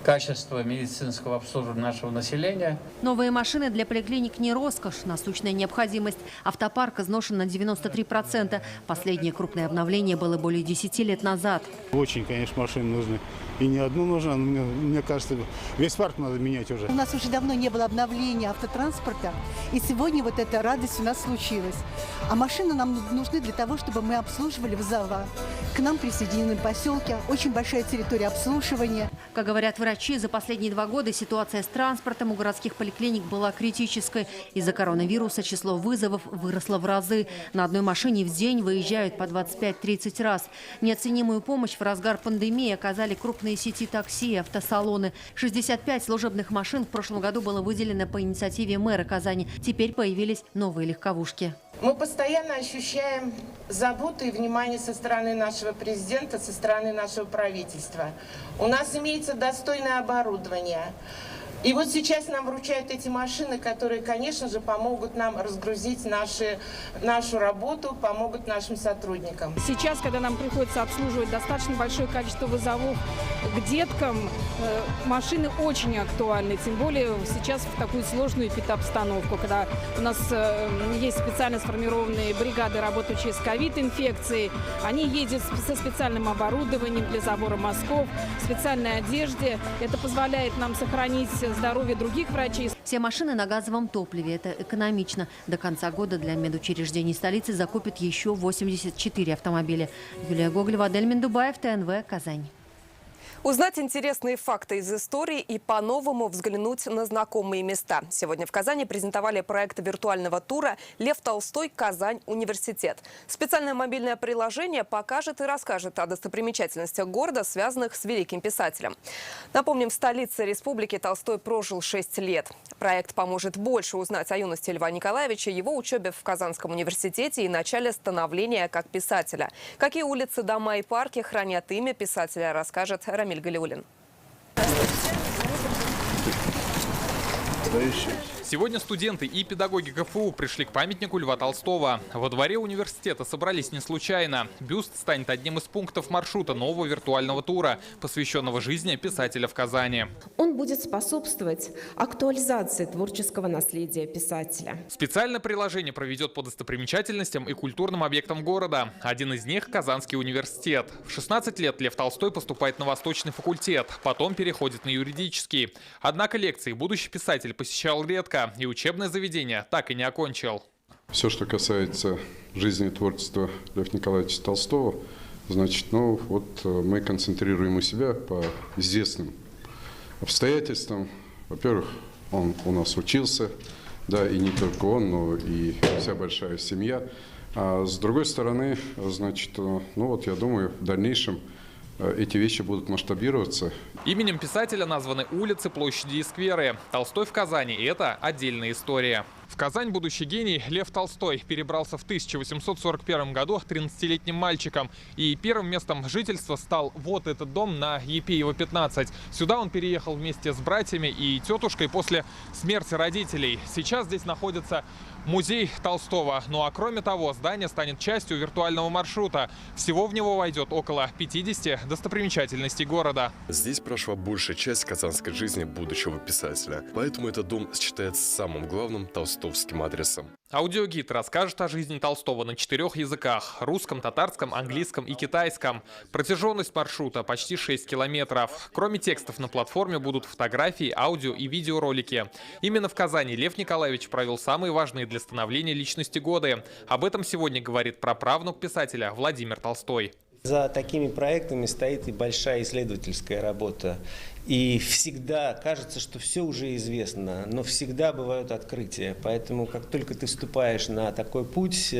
Speaker 26: качество медицинского обслуживания нашего населения.
Speaker 6: Новые машины для поликлиник не роскошь, насущная необходимость. Автопарк изношен на 93%. Последнее крупное обновление было более 10 лет назад.
Speaker 7: Очень, конечно, машины нужны. И не одну нужно, но мне кажется, весь парк надо менять уже.
Speaker 9: У нас уже давно не было обновления автотранспорта, и сегодня вот эта радость у нас случилась. А машины нам нужны для того, чтобы мы обслуживали вызова. К нам присоединены поселки, очень большая территория обслуживания.
Speaker 6: Как говорят врачи, за последние 2 года ситуация с транспортом у городских поликлиник была критической. Из-за коронавируса число вызовов выросло в разы. На одной машине в день выезжают по 25-30 раз. Неоценимую помощь в разгар пандемии оказали крупные сети такси и автосалоны. 65 служебных машин в прошлом году было выделено по инициативе мэра Казани. Теперь появились новые легковушки.
Speaker 10: Мы постоянно ощущаем заботу и внимание со стороны нашего президента, со стороны нашего правительства. У нас имеется достойное оборудование. И вот сейчас нам вручают эти машины, которые, конечно же, помогут нам разгрузить нашу работу, помогут нашим сотрудникам.
Speaker 13: Сейчас, когда нам приходится обслуживать достаточно большое количество вызовов к деткам, машины очень актуальны, тем более сейчас в такую сложную эпидобстановку, когда у нас есть специально сформированные бригады, работающие с ковид-инфекцией. Они ездят со специальным оборудованием для забора мазков, в специальной одежде. Это позволяет нам сохранить здоровье других врачей.
Speaker 6: Все машины на газовом топливе. Это экономично. До конца года для медучреждений столицы закупят еще 84 автомобиля. Юлия Гоголева, Адель Миндубаев, ТНВ, Казань.
Speaker 25: Узнать интересные факты из истории и по-новому взглянуть на знакомые места. Сегодня в Казани презентовали проект виртуального тура «Лев Толстой. Казань. Университет». Специальное мобильное приложение покажет и расскажет о достопримечательностях города, связанных с великим писателем. Напомним, в столице республики Толстой прожил 6 лет. Проект поможет больше узнать о юности Льва Николаевича, его учебе в Казанском университете и начале становления как писателя. Какие улицы, дома и парки хранят имя писателя, расскажет Рамиль Галиуллин.
Speaker 14: Сегодня студенты и педагоги КФУ пришли к памятнику Льва Толстого. Во дворе университета собрались не случайно. Бюст станет одним из пунктов маршрута нового виртуального тура, посвященного жизни писателя в Казани.
Speaker 28: Он будет способствовать актуализации творческого наследия писателя.
Speaker 14: Специальное приложение проведет по достопримечательностям и культурным объектам города. Один из них – Казанский университет. В 16 лет Лев Толстой поступает на Восточный факультет, потом переходит на юридический. Однако лекции будущий писатель посещал редко и учебное заведение так и не окончил.
Speaker 29: Все, что касается жизни и творчества Льва Николаевича Толстого, значит, мы концентрируем у себя по известным обстоятельствам. Во-первых, он у нас учился, да, и не только он, но и вся большая семья. А с другой стороны, значит, ну вот я думаю, в дальнейшем эти вещи будут масштабироваться.
Speaker 14: Именем писателя названы улицы, площади и скверы. Толстой в Казани – это отдельная история. В Казань будущий гений Лев Толстой перебрался в 1841 году 13-летним мальчиком. И первым местом жительства стал вот этот дом на Епеева, 15. Сюда он переехал вместе с братьями и тетушкой после смерти родителей. Сейчас здесь находится музей Толстого. Ну а кроме того, здание станет частью виртуального маршрута. Всего в него войдет около 50 достопримечательностей города.
Speaker 3: Здесь прошла большая часть казанской жизни будущего писателя. Поэтому этот дом считается самым главным толстовским адресом.
Speaker 14: Аудиогид расскажет о жизни Толстого на 4 языках – русском, татарском, английском и китайском. Протяженность маршрута почти 6 километров. Кроме текстов на платформе будут фотографии, аудио и видеоролики. Именно в Казани Лев Николаевич провел самые важные для становления личности годы. Об этом сегодня говорит праправнук писателя Владимир Толстой.
Speaker 11: За такими проектами стоит и большая исследовательская работа. И всегда кажется, что все уже известно, но всегда бывают открытия. Поэтому, как только ты вступаешь на такой путь,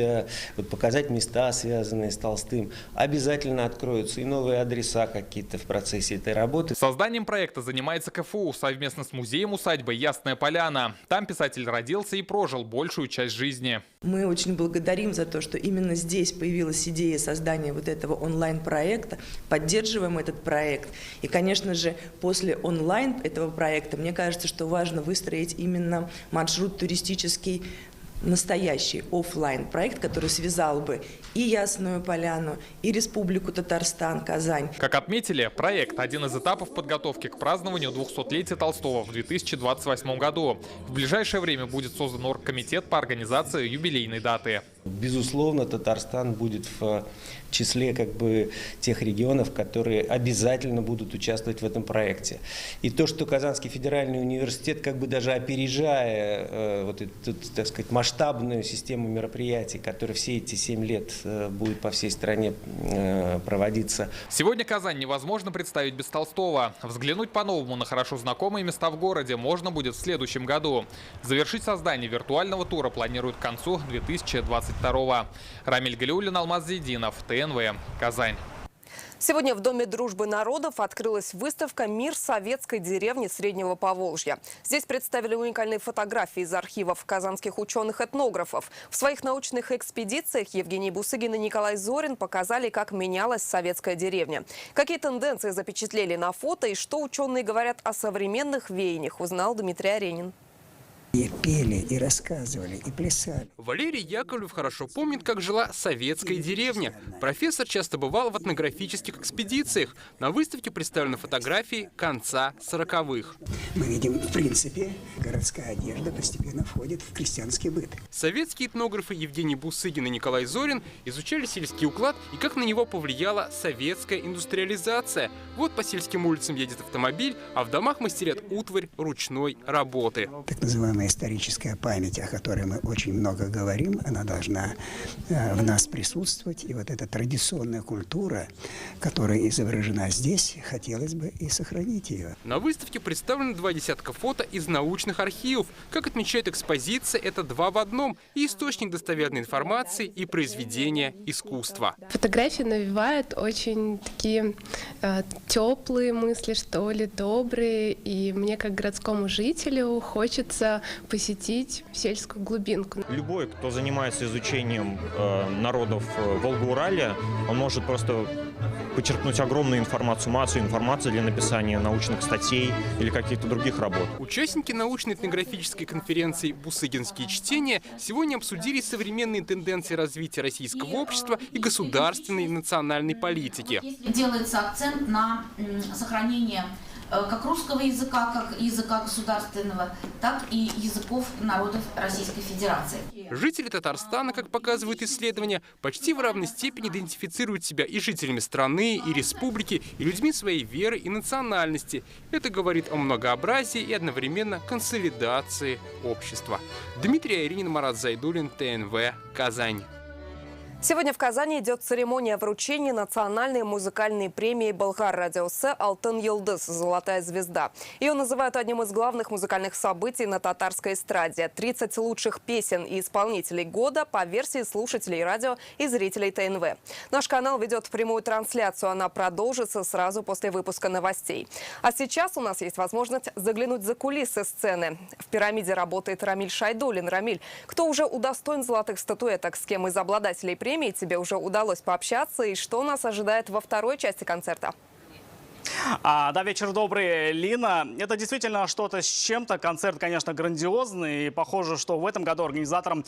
Speaker 11: вот показать места, связанные с Толстым, обязательно откроются и новые адреса какие-то в процессе этой работы.
Speaker 14: Созданием проекта занимается КФУ совместно с музеем усадьбы «Ясная Поляна». Там писатель родился и прожил большую часть жизни.
Speaker 12: Мы очень благодарим за то, что именно здесь появилась идея создания вот этого онлайн-проекта. Поддерживаем этот проект. И, конечно же, после онлайн этого проекта, мне кажется, что важно выстроить именно маршрут туристический, настоящий офлайн проект, который связал бы и Ясную Поляну, и Республику Татарстан, Казань.
Speaker 14: Как отметили, проект – один из этапов подготовки к празднованию 200-летия Толстого в 2028 году. В ближайшее время будет создан оргкомитет по организации юбилейной даты.
Speaker 11: Безусловно, Татарстан будет в числе как бы тех регионов, которые обязательно будут участвовать в этом проекте. И то, что Казанский федеральный университет, как бы даже опережая вот эту, так сказать, масштабную систему мероприятий, которая все эти 7 лет будет по всей стране проводиться.
Speaker 14: Сегодня Казань невозможно представить без Толстого. Взглянуть по-новому на хорошо знакомые места в городе можно будет в следующем году. Завершить создание виртуального тура планируют к концу 2022-го. Рамиль Галиуллин, Алмаз Зидинов, ТНВ, Казань.
Speaker 25: Сегодня в Доме дружбы народов открылась выставка «Мир советской деревни Среднего Поволжья». Здесь представили уникальные фотографии из архивов казанских ученых-этнографов. В своих научных экспедициях Евгений Бусыгин и Николай Зорин показали, как менялась советская деревня. Какие тенденции запечатлели на фото и что ученые говорят о современных веяниях, узнал Дмитрий Аренин.
Speaker 15: И пели, и рассказывали, и плясали.
Speaker 16: Валерий Яковлев хорошо помнит, как жила советская деревня. Профессор часто бывал в этнографических экспедициях. На выставке представлены фотографии конца 40-х.
Speaker 15: Мы видим, в принципе, городская одежда постепенно входит в крестьянский быт.
Speaker 16: Советские этнографы Евгений Бусыгин и Николай Зорин изучали сельский уклад и как на него повлияла советская индустриализация. Вот по сельским улицам едет автомобиль, а в домах мастерят утварь ручной работы.
Speaker 15: Так называемая историческая память, о которой мы очень много говорим, она должна в нас присутствовать. И вот эта традиционная культура, которая изображена здесь, хотелось бы и сохранить ее.
Speaker 16: На выставке представлены 2 десятка фото из научных архивов. Как отмечает экспозиция, это 2 в одном. И источник достоверной информации, и произведение искусства.
Speaker 17: Фотографии навевают очень такие теплые мысли, что ли, добрые. И мне, как городскому жителю, хочется посетить сельскую глубинку.
Speaker 18: Любой, кто занимается изучением народов Волга-Уралия, он может просто почерпнуть огромную информацию, массу информации для написания научных статей или каких-то других работ.
Speaker 16: Участники научно-этнографической конференции «Бусыгинские чтения» сегодня обсудили современные тенденции развития российского общества и государственной и национальной политики.
Speaker 19: Делается акцент на сохранение как русского языка, как языка государственного, так и языков народов Российской Федерации.
Speaker 16: Жители Татарстана, как показывают исследования, почти в равной степени идентифицируют себя и жителями страны, и республики, и людьми своей веры и национальности. Это говорит о многообразии и одновременно консолидации общества. Дмитрий Аринин, Марат Зайдуллин, ТНВ, Казань.
Speaker 25: Сегодня в Казани идет церемония вручения национальной музыкальной премии «Болгар Радиосе» «Алтын Йылдыз» «Золотая звезда». Ее называют одним из главных музыкальных событий на татарской эстраде. 30 лучших песен и исполнителей года по версии слушателей радио и зрителей ТНВ. Наш канал ведет прямую трансляцию. Она продолжится сразу после выпуска новостей. А сейчас у нас есть возможность заглянуть за кулисы сцены. В «Пирамиде» работает Рамиль Шайдуллин. Рамиль, кто уже удостоен золотых статуэток, с кем из обладателей премии тебе уже удалось пообщаться, и что нас ожидает во второй части концерта?
Speaker 1: Да, вечер добрый, Лина. Это действительно что-то с чем-то. Концерт, конечно, грандиозный. И похоже, что в этом году организаторам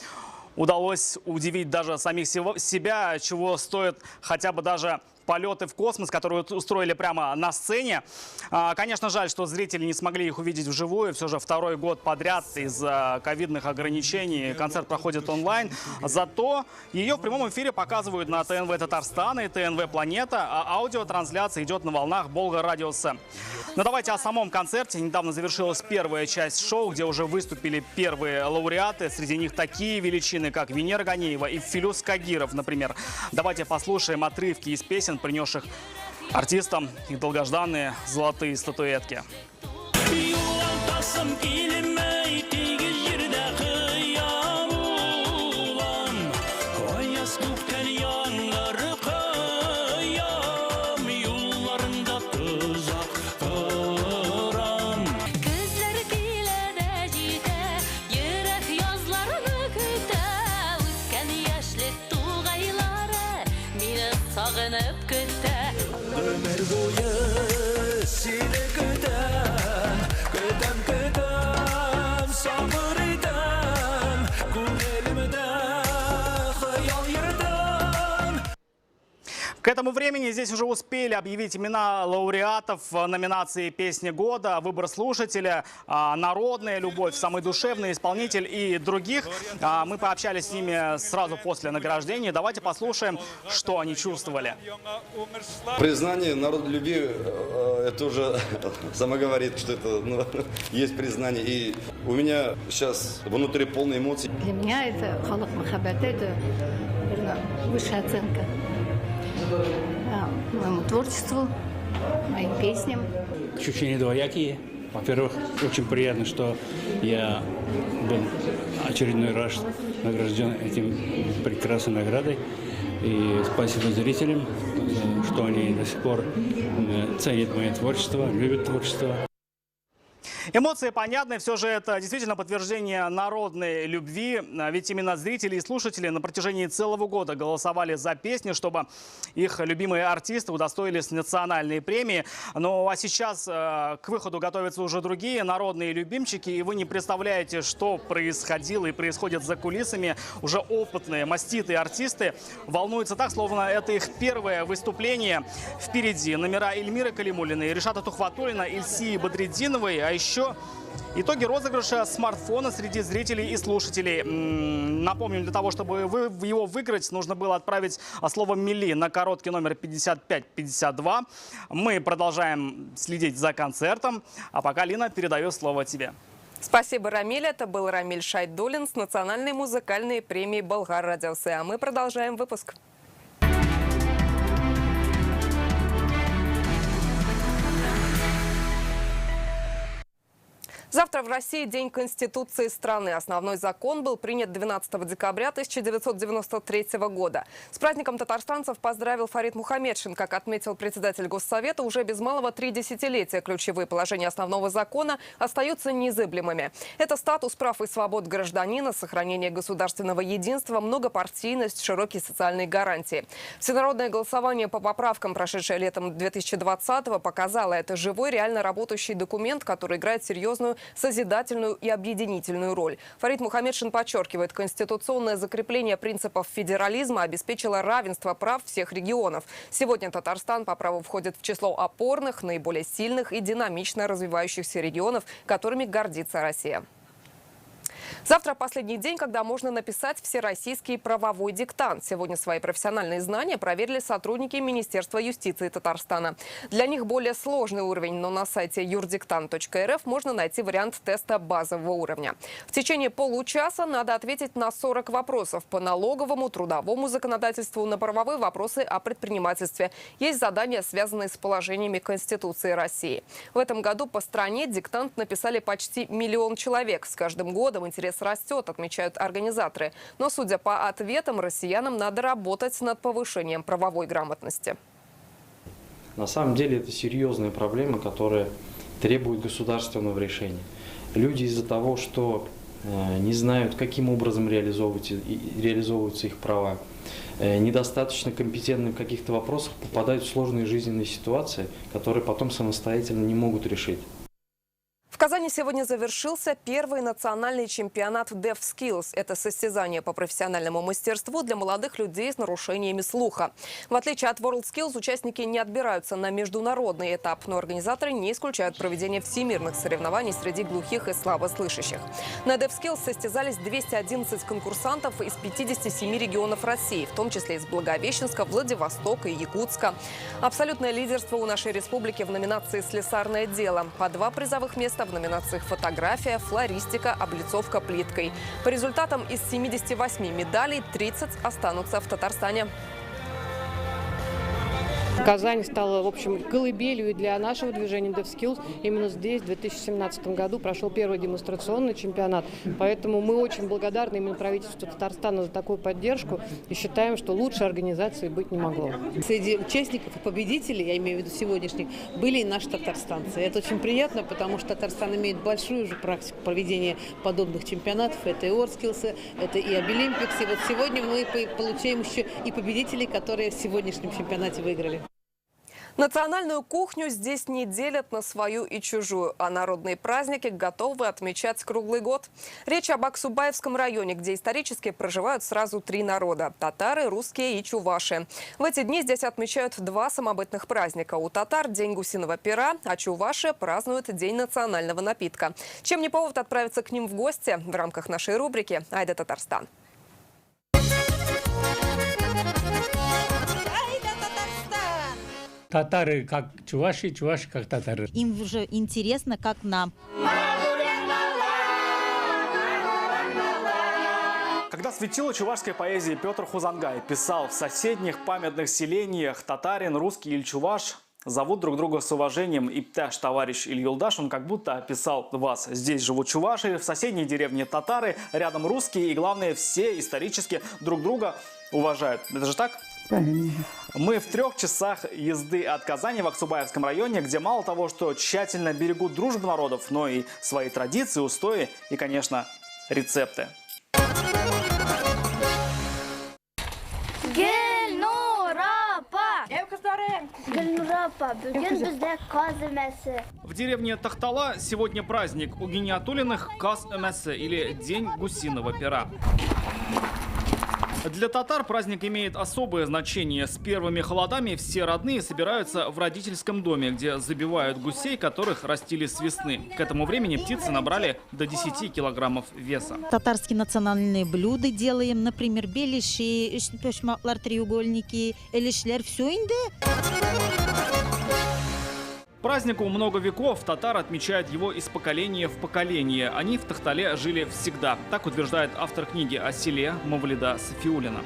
Speaker 1: удалось удивить даже самих себя, чего стоит хотя бы даже полеты в космос, которые устроили прямо на сцене. Конечно, жаль, что зрители не смогли их увидеть вживую. Все же второй год подряд из-за ковидных ограничений концерт проходит онлайн. Зато ее в прямом эфире показывают на ТНВ Татарстан и ТНВ Планета, а аудиотрансляция идет на волнах Болгар Радиосе. Но давайте о самом концерте. Недавно завершилась первая часть шоу, где уже выступили первые лауреаты. Среди них такие величины, как Венера Ганеева и Филюс Кагиров, например. Давайте послушаем отрывки из песен, принесших артистам их долгожданные золотые статуэтки. К этому времени здесь уже успели объявить имена лауреатов номинации «Песня года», «Выбор слушателя», «Народная любовь», «Самый душевный исполнитель» и других. Мы пообщались с ними сразу после награждения. Давайте послушаем, что они чувствовали.
Speaker 4: Признание народной любви, это уже само говорит, что это, есть признание. И у меня сейчас внутри полные эмоций.
Speaker 5: Для меня это халык мөхәббәте, это, наверное, высшая оценка моему творчеству, моим песням.
Speaker 8: Ощущения двоякие. Во-первых, очень приятно, что я был очередной раз награжден этим прекрасной наградой. И спасибо зрителям, что они до сих пор ценят мое творчество, любят творчество.
Speaker 1: Эмоции понятны, все же это действительно подтверждение народной любви. Ведь именно зрители и слушатели на протяжении целого года голосовали за песни, чтобы их любимые артисты удостоились национальной премии. Ну а сейчас к выходу готовятся уже другие народные любимчики. И вы не представляете, что происходило и происходит за кулисами. Уже опытные, маститые артисты волнуются так, словно это их первое выступление. Впереди номера Эльмиры Калимуллиной, Ришата Тухватуллина, Ильсии Бадретдиновой, а еще итоги розыгрыша смартфона среди зрителей и слушателей. Напомню, для того, чтобы его выиграть, нужно было отправить слово «Мили» на короткий номер 5552. Мы продолжаем следить за концертом. А пока, Лина, передаю слово тебе.
Speaker 25: Спасибо, Рамиль. Это был Рамиль Шайдуллин с национальной музыкальной премией «Болгар Радиосе». А мы продолжаем выпуск. Завтра в России День Конституции страны. Основной закон был принят 12 декабря 1993 года. С праздником татарстанцев поздравил Фарид Мухаметшин. Как отметил председатель Госсовета, уже без малого 3 десятилетия ключевые положения основного закона остаются незыблемыми. Это статус прав и свобод гражданина, сохранение государственного единства, многопартийность, широкие социальные гарантии. Всенародное голосование по поправкам, прошедшее летом 2020-го, показало, это живой, реально работающий документ, который играет серьезную, созидательную и объединительную роль. Фарид Мухаметшин подчеркивает, конституционное закрепление принципов федерализма обеспечило равенство прав всех регионов. Сегодня Татарстан по праву входит в число опорных, наиболее сильных и динамично развивающихся регионов, которыми гордится Россия. Завтра последний день, когда можно написать всероссийский правовой диктант. Сегодня свои профессиональные знания проверили сотрудники Министерства юстиции Татарстана. Для них более сложный уровень, но на сайте юрдиктант.рф можно найти вариант теста базового уровня. В течение получаса надо ответить на 40 вопросов по налоговому, трудовому законодательству, на правовые вопросы о предпринимательстве. Есть задания, связанные с положениями Конституции России. В этом году по стране диктант написали почти 1 миллион человек. С каждым годом интерес растет, отмечают организаторы. Но, судя по ответам, россиянам надо работать над повышением правовой грамотности.
Speaker 2: На самом деле это серьезная проблема, которая требует государственного решения. Люди из-за того, что не знают, каким образом реализовываются их права, недостаточно компетентны в каких-то вопросах, попадают в сложные жизненные ситуации, которые потом самостоятельно не могут решить.
Speaker 25: В Казани сегодня завершился первый национальный чемпионат Deaf Skills. Это состязание по профессиональному мастерству для молодых людей с нарушениями слуха. В отличие от World Skills, участники не отбираются на международный этап, но организаторы не исключают проведение всемирных соревнований среди глухих и слабослышащих. На Deaf Skills состязались 211 конкурсантов из 57 регионов России, в том числе из Благовещенска, Владивостока и Якутска. Абсолютное лидерство у нашей республики в номинации «Слесарное дело». По 2 призовых места в номинациях «Фотография», «Флористика», «Облицовка плиткой». По результатам из 78 медалей 30 останутся в Татарстане.
Speaker 7: Казань стала, в общем, колыбелью для нашего движения Deaf Skills. Именно здесь в 2017 году прошел первый демонстрационный чемпионат. Поэтому мы очень благодарны именно правительству Татарстана за такую поддержку и считаем, что лучшей организации быть не могло.
Speaker 20: Среди участников и победителей, я имею в виду сегодняшних, были и наши татарстанцы. Это очень приятно, потому что Татарстан имеет большую уже практику проведения подобных чемпионатов. Это и WorldSkills, это и Абилимпикс. И вот сегодня мы получаем еще и победителей, которые в сегодняшнем чемпионате выиграли.
Speaker 25: Национальную кухню здесь не делят на свою и чужую, а народные праздники готовы отмечать круглый год. Речь об Аксубаевском районе, где исторически проживают сразу 3 народа – татары, русские и чуваши. В эти дни здесь отмечают 2 самобытных праздника. У татар – День гусиного пера, а чуваши празднуют День национального напитка. Чем не повод отправиться к ним в гости в рамках нашей рубрики «Айда Татарстан».
Speaker 21: Татары как чуваши, чуваши как татары.
Speaker 22: Им уже интересно, как нам.
Speaker 1: Когда светило чувашской поэзии Петр Хузангай писал: в соседних памятных селениях татарин, русский или чуваш зовут друг друга с уважением. И пташ, товарищ или юлдаш, он как будто описал вас. Здесь живут чуваши, в соседней деревне татары, рядом русские и, главное, все исторически друг друга уважают. Это же так?
Speaker 15: Правильно.
Speaker 1: Мы в 3 часах езды от Казани в Аксубаевском районе, где мало того, что тщательно берегут дружбу народов, но и свои традиции, устои и, конечно, рецепты. В деревне Тахтала сегодня праздник. У Гениатулиных Каз Өмәсе, или День гусиного пера. Для татар праздник имеет особое значение. С первыми холодами все родные собираются в родительском доме, где забивают гусей, которых растили с весны. К этому времени птицы набрали до 10 килограммов веса.
Speaker 22: Татарские национальные блюда делаем, например, беляши, пешмаклар, треугольники, элешлер, все инде.
Speaker 1: Празднику много веков, татар отмечают его из поколения в поколение. Они в Тахтале жили всегда. Так утверждает автор книги о селе Мавлида Сафиуллина.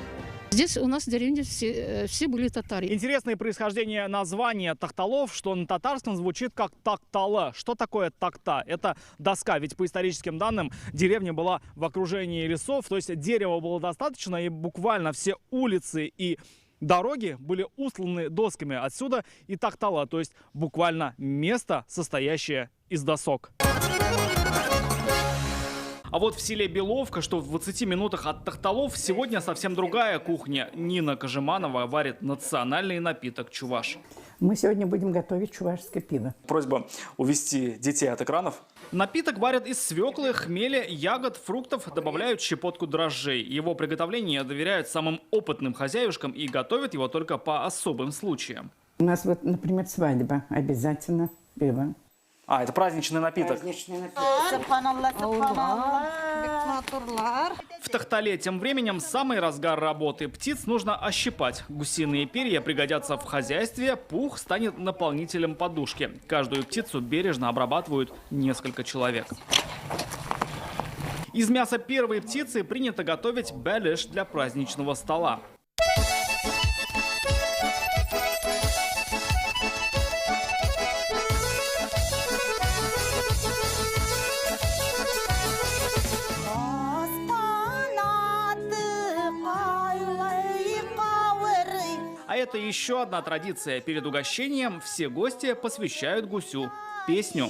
Speaker 13: Здесь у нас в деревне все были татары.
Speaker 1: Интересное происхождение названия Тахталов, что на татарском звучит как Тактала. Что такое такта? Это доска, ведь по историческим данным деревня была в окружении лесов, то есть дерева было достаточно, и буквально все улицы и дороги были устланы досками. Отсюда и Тахтала, то есть буквально место, состоящее из досок. А вот в селе Беловка, что в 20 минутах от Тахталов, сегодня совсем другая кухня. Нина Кожеманова варит национальный напиток чуваш.
Speaker 23: Мы сегодня будем готовить чувашское пиво.
Speaker 1: Просьба увести детей от экранов. Напиток варят из свеклы, хмеля, ягод, фруктов, добавляют щепотку дрожжей. Его приготовление доверяют самым опытным хозяюшкам и готовят его только по особым случаям.
Speaker 23: У нас вот, например, свадьба, обязательно пиво.
Speaker 1: А, это праздничный напиток.
Speaker 23: Праздничный напиток.
Speaker 1: В Тахтале тем временем самый разгар работы. Птиц нужно ощипать. Гусиные перья пригодятся в хозяйстве, пух станет наполнителем подушки. Каждую птицу бережно обрабатывают несколько человек. Из мяса первой птицы принято готовить белеш для праздничного стола. А это еще одна традиция. Перед угощением все гости посвящают гусю песню.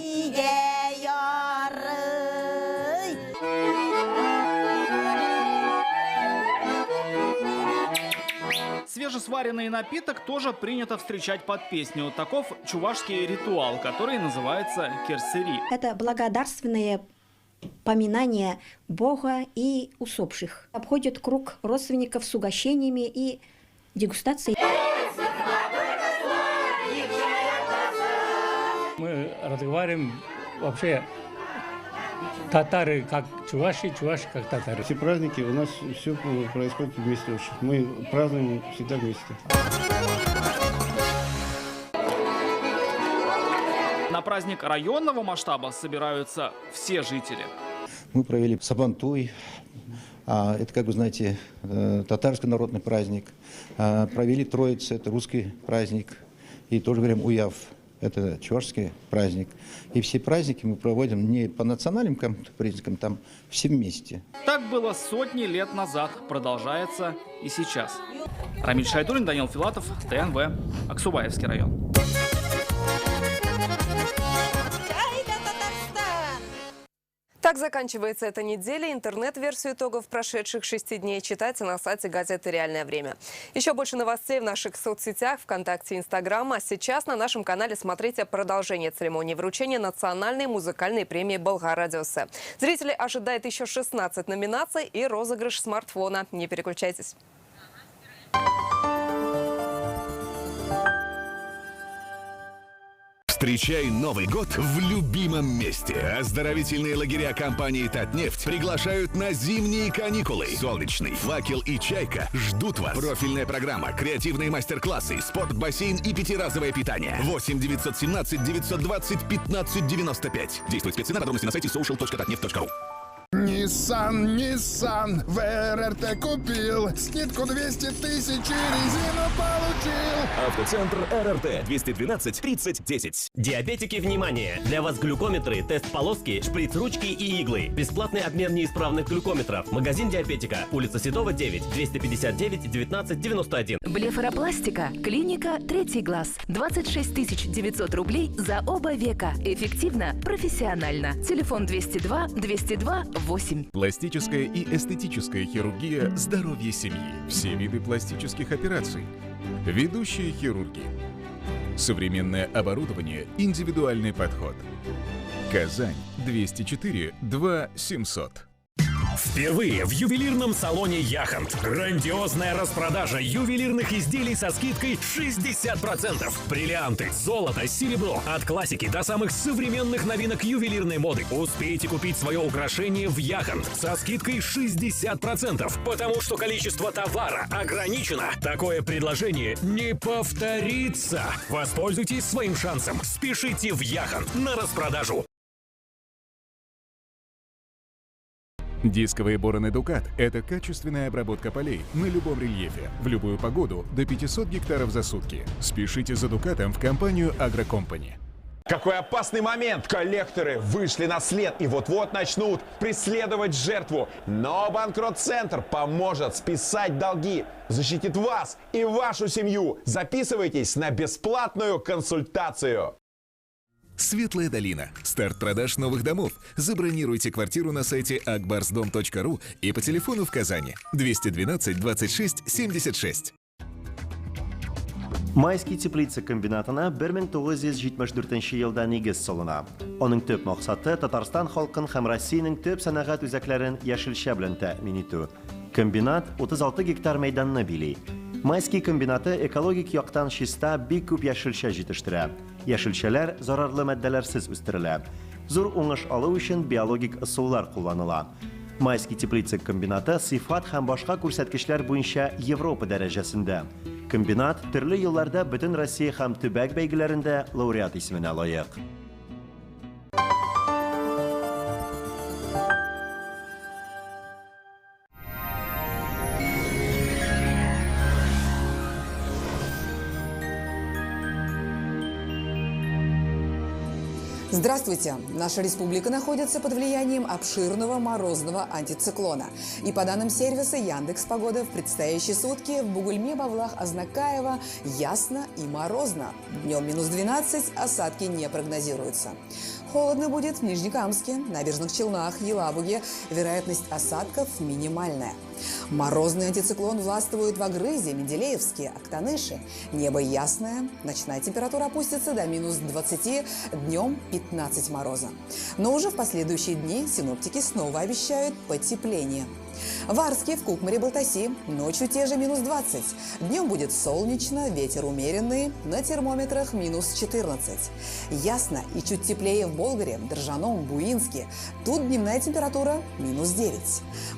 Speaker 1: Свежесваренный напиток тоже принято встречать под песню. Таков чувашский ритуал, который называется керсери.
Speaker 3: Это благодарственное поминание Бога и усопших. Обходят круг родственников с угощениями и дегустацией.
Speaker 21: Мы разговариваем вообще татары как чуваши, чуваши как татары.
Speaker 6: Все праздники у нас все происходит вместе. Мы празднуем всегда вместе.
Speaker 1: На праздник районного масштаба собираются все жители.
Speaker 9: Мы провели Сабантуй. Это, как вы знаете, татарский народный праздник. Провели Троицу, это русский праздник. И тоже говорим Уяв, это чувашский праздник. И все праздники мы проводим не по национальным признакам, там все вместе.
Speaker 1: Так было сотни лет назад, продолжается и сейчас. Рамиль Шайдуллин, Данил Филатов, ТНВ, Аксубаевский район.
Speaker 25: Так заканчивается эта неделя. Интернет-версию итогов прошедших 6 дней читайте на сайте газеты «Реальное время». Еще больше новостей в наших соцсетях, ВКонтакте и Инстаграм. А сейчас на нашем канале смотрите продолжение церемонии вручения национальной музыкальной премии «Болгар-Радиосе». Зрители ожидают еще 16 номинаций и розыгрыш смартфона. Не переключайтесь.
Speaker 10: Встречай Новый год в любимом месте. Оздоровительные лагеря компании «Татнефть» приглашают на зимние каникулы. Солнечный, «Факел» и «Чайка» ждут вас. Профильная программа, креативные мастер-классы, спорт, бассейн и пятиразовое питание. 8 917 920 15 95. Действует спеццена, подробности на сайте social.tatneft.ru.
Speaker 24: Nissan, Nissan, в РРТ купил, скидку 200 тысяч и резину получил.
Speaker 26: Автоцентр РРТ 212 30 10.
Speaker 27: Диабетики, внимание! Для вас глюкометры, тест полоски, шприц-ручки и иглы. Бесплатный обмен неисправных глюкометров. Магазин Диабетика, улица Седова, 9, 259 19 91.
Speaker 28: Блефаропластика, клиника «Третий глаз». 26 900 рублей за оба века. Эффективно, профессионально. Телефон 202 202 8.
Speaker 29: Пластическая и эстетическая хирургия здоровья семьи. Все виды пластических операций. Ведущие хирурги. Современное оборудование, индивидуальный подход. Казань 204 2 700.
Speaker 30: Впервые в ювелирном салоне «Яхонт» грандиозная распродажа ювелирных изделий со скидкой 60%. Бриллианты, золото, серебро. От классики до самых современных новинок ювелирной моды. Успейте купить свое украшение в «Яхонт» со скидкой 60%, потому что количество товара ограничено. Такое предложение не повторится. Воспользуйтесь своим шансом. Спешите в «Яхонт» на распродажу.
Speaker 29: Дисковые бороны «Дукат» — это качественная обработка полей на любом рельефе, в любую погоду, до 500 гектаров за сутки. Спешите за «Дукатом» в компанию «Агрокомпани».
Speaker 31: Какой опасный момент! Коллекторы вышли на след и вот-вот начнут преследовать жертву. Но Банкрот-центр поможет списать долги, защитит вас и вашу семью. Записывайтесь на бесплатную консультацию.
Speaker 10: Светлая долина. Старт продаж новых домов. Забронируйте квартиру на сайте akbarsdom.ru и по телефону в Казани 212 26 76.
Speaker 32: Майский теплица комбинатына 1974 елда нигез салына. Аның төп максаты Татарстан халкын һәм Россиянең төп сәнәгать үзәкләрен яшелчә белән тәэмин итү. Комбинат 36 гектар мәйданны били. Майский комбинаты экологик яктан чиста бик күп яшелчә җитештерә. Яшелчәләр зарарлы матдәләрсез үстерелә. Зур уңыш алу өчен биологик ысуллар кулланыла. Майский теплица комбинаты сыйфат һәм башка күрсәткечләр буенча Европа дәрәҗәсендә. Комбинат төрле елларда бөтен Россия һәм төбәк бәйгеләрендә лауреат исеменә лаек.
Speaker 2: Здравствуйте! Наша республика находится под влиянием обширного морозного антициклона. И по данным сервиса Яндекс.Погода, в предстоящие сутки в Бугульме, Бавлах, Азнакаево ясно и морозно. Днем минус 12, осадки не прогнозируются. Холодно будет в Нижнекамске, Набережных Челнах, Елабуге. Вероятность осадков минимальная. Морозный антициклон властвует в Агрызе, Менделеевске, Актаныше. Небо ясное, ночная температура опустится до минус 20, днем 15 мороза. Но уже в последующие дни синоптики снова обещают потепление. В Арске, в Кукмаре, Балтаси ночью те же минус 20. Днем будет солнечно, ветер умеренный, на термометрах минус 14. Ясно и чуть теплее в Болгаре, Дрожжаном, Буинске. Тут дневная температура минус 9.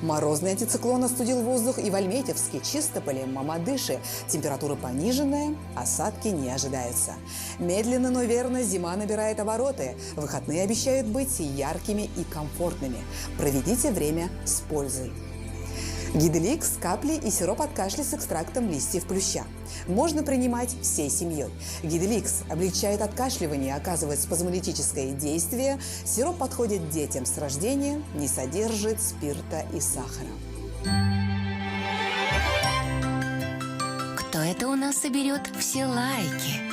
Speaker 2: Морозный антициклон остудил воздух и в Альметьевске, Чистополе, Мамадыше. Температура пониженная, осадки не ожидаются. Медленно, но верно зима набирает обороты. Выходные обещают быть яркими и комфортными. Проведите время с пользой. Гиделикс, капли и сироп от кашля с экстрактом листьев плюща. Можно принимать всей семьей. Гиделикс облегчает откашливание, оказывает спазмолитическое действие. Сироп подходит детям с рождения, не содержит спирта и сахара.
Speaker 4: Кто это у нас соберет все лайки?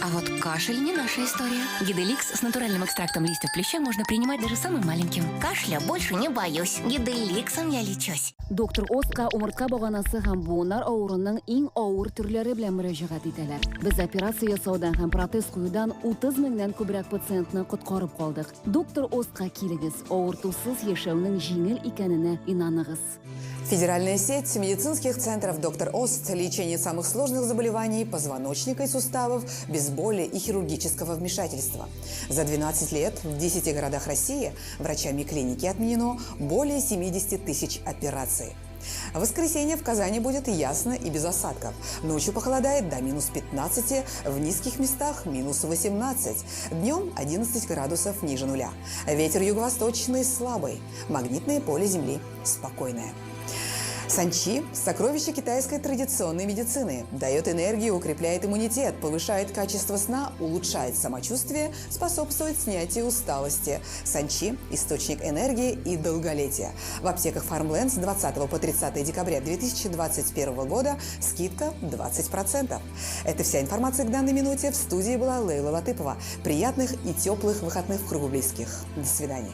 Speaker 4: А вот кашель не наша история. Гиделикс с натуральным экстрактом листьев плюща можно принимать даже самым маленьким. Кашля больше не боюсь. Гиделиксом я лечусь.
Speaker 5: Доктор Остка умыртка баганасы һәм буыннар авыруының иң авыр төрләре белән мөрәҗәгать итәләр. Без операция ясаудан һәм протез куюдан 30 меңнән күбрәк пациентны коткарып калдык. Доктор Остка килегез, авыртусыз яшәүнең җиңел икәненә инаныгыз.
Speaker 2: Федеральная сеть медицинских центров «Доктор Ост» – лечение самых сложных заболеваний позвоночника и суставов без боли и хирургического вмешательства. За 12 лет в 10 городах России врачами клиники отменено более 70 тысяч операций. В воскресенье в Казани будет ясно и без осадков. Ночью похолодает до минус 15, в низких местах минус 18. Днем 11 градусов ниже нуля. Ветер юго-восточный слабый. Магнитное поле Земли спокойное. Санчи – сокровище китайской традиционной медицины. Дает энергию, укрепляет иммунитет, повышает качество сна, улучшает самочувствие, способствует снятию усталости. Санчи – источник энергии и долголетия. В аптеках «Фармленд» с 20 по 30 декабря 2021 года скидка 20%. Это вся информация к данной минуте. В студии была Лейла Латыпова. Приятных и теплых выходных в кругу близких. До свидания.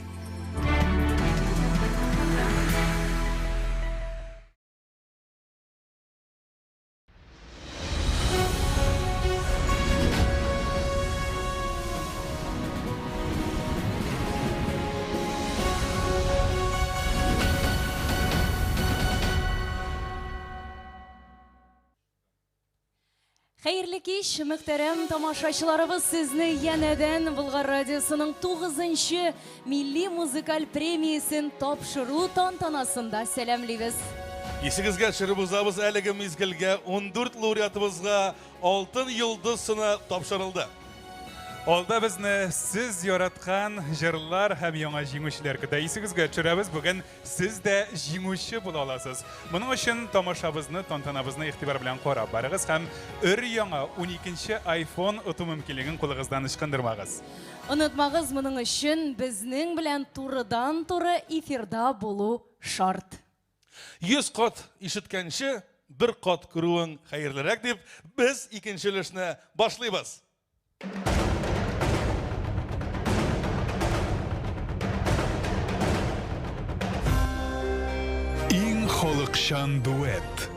Speaker 7: Хәерле кич, мөхтәрәм тамашачыларыбыз, сезне янәдән Болгар радиосының 9-нчы милли музыкаль премиясен тапшыру тантанасында сәламлибез.
Speaker 8: Исегезгә төшереп узабыз, әлеге мизгелгә 14 лауреатыбызга алтын йолдыз сыны тапшырылды.
Speaker 11: Алда безне сез яраткан җырлар һәм яңа җиңүчеләр көтә. Исегезгә төшерәбез, бүген сез дә җиңүче була аласыз. Моның өчен тамашабызны, тантанабызны игътибар белән карап барыгыз һәм өр яңа 12-нче iPhone оту мөмкинлеген кулыгыздан ычкындырмагыз.
Speaker 7: Онытмагыз, моның өчен безнең белән турыдан-туры эфирда булу шарт.
Speaker 8: 100 кат ишеткәнче, бер кат күрүең хәерлерәк дип, без икенче өлешне башлыйбыз.
Speaker 29: Иң халыкчан дуэт.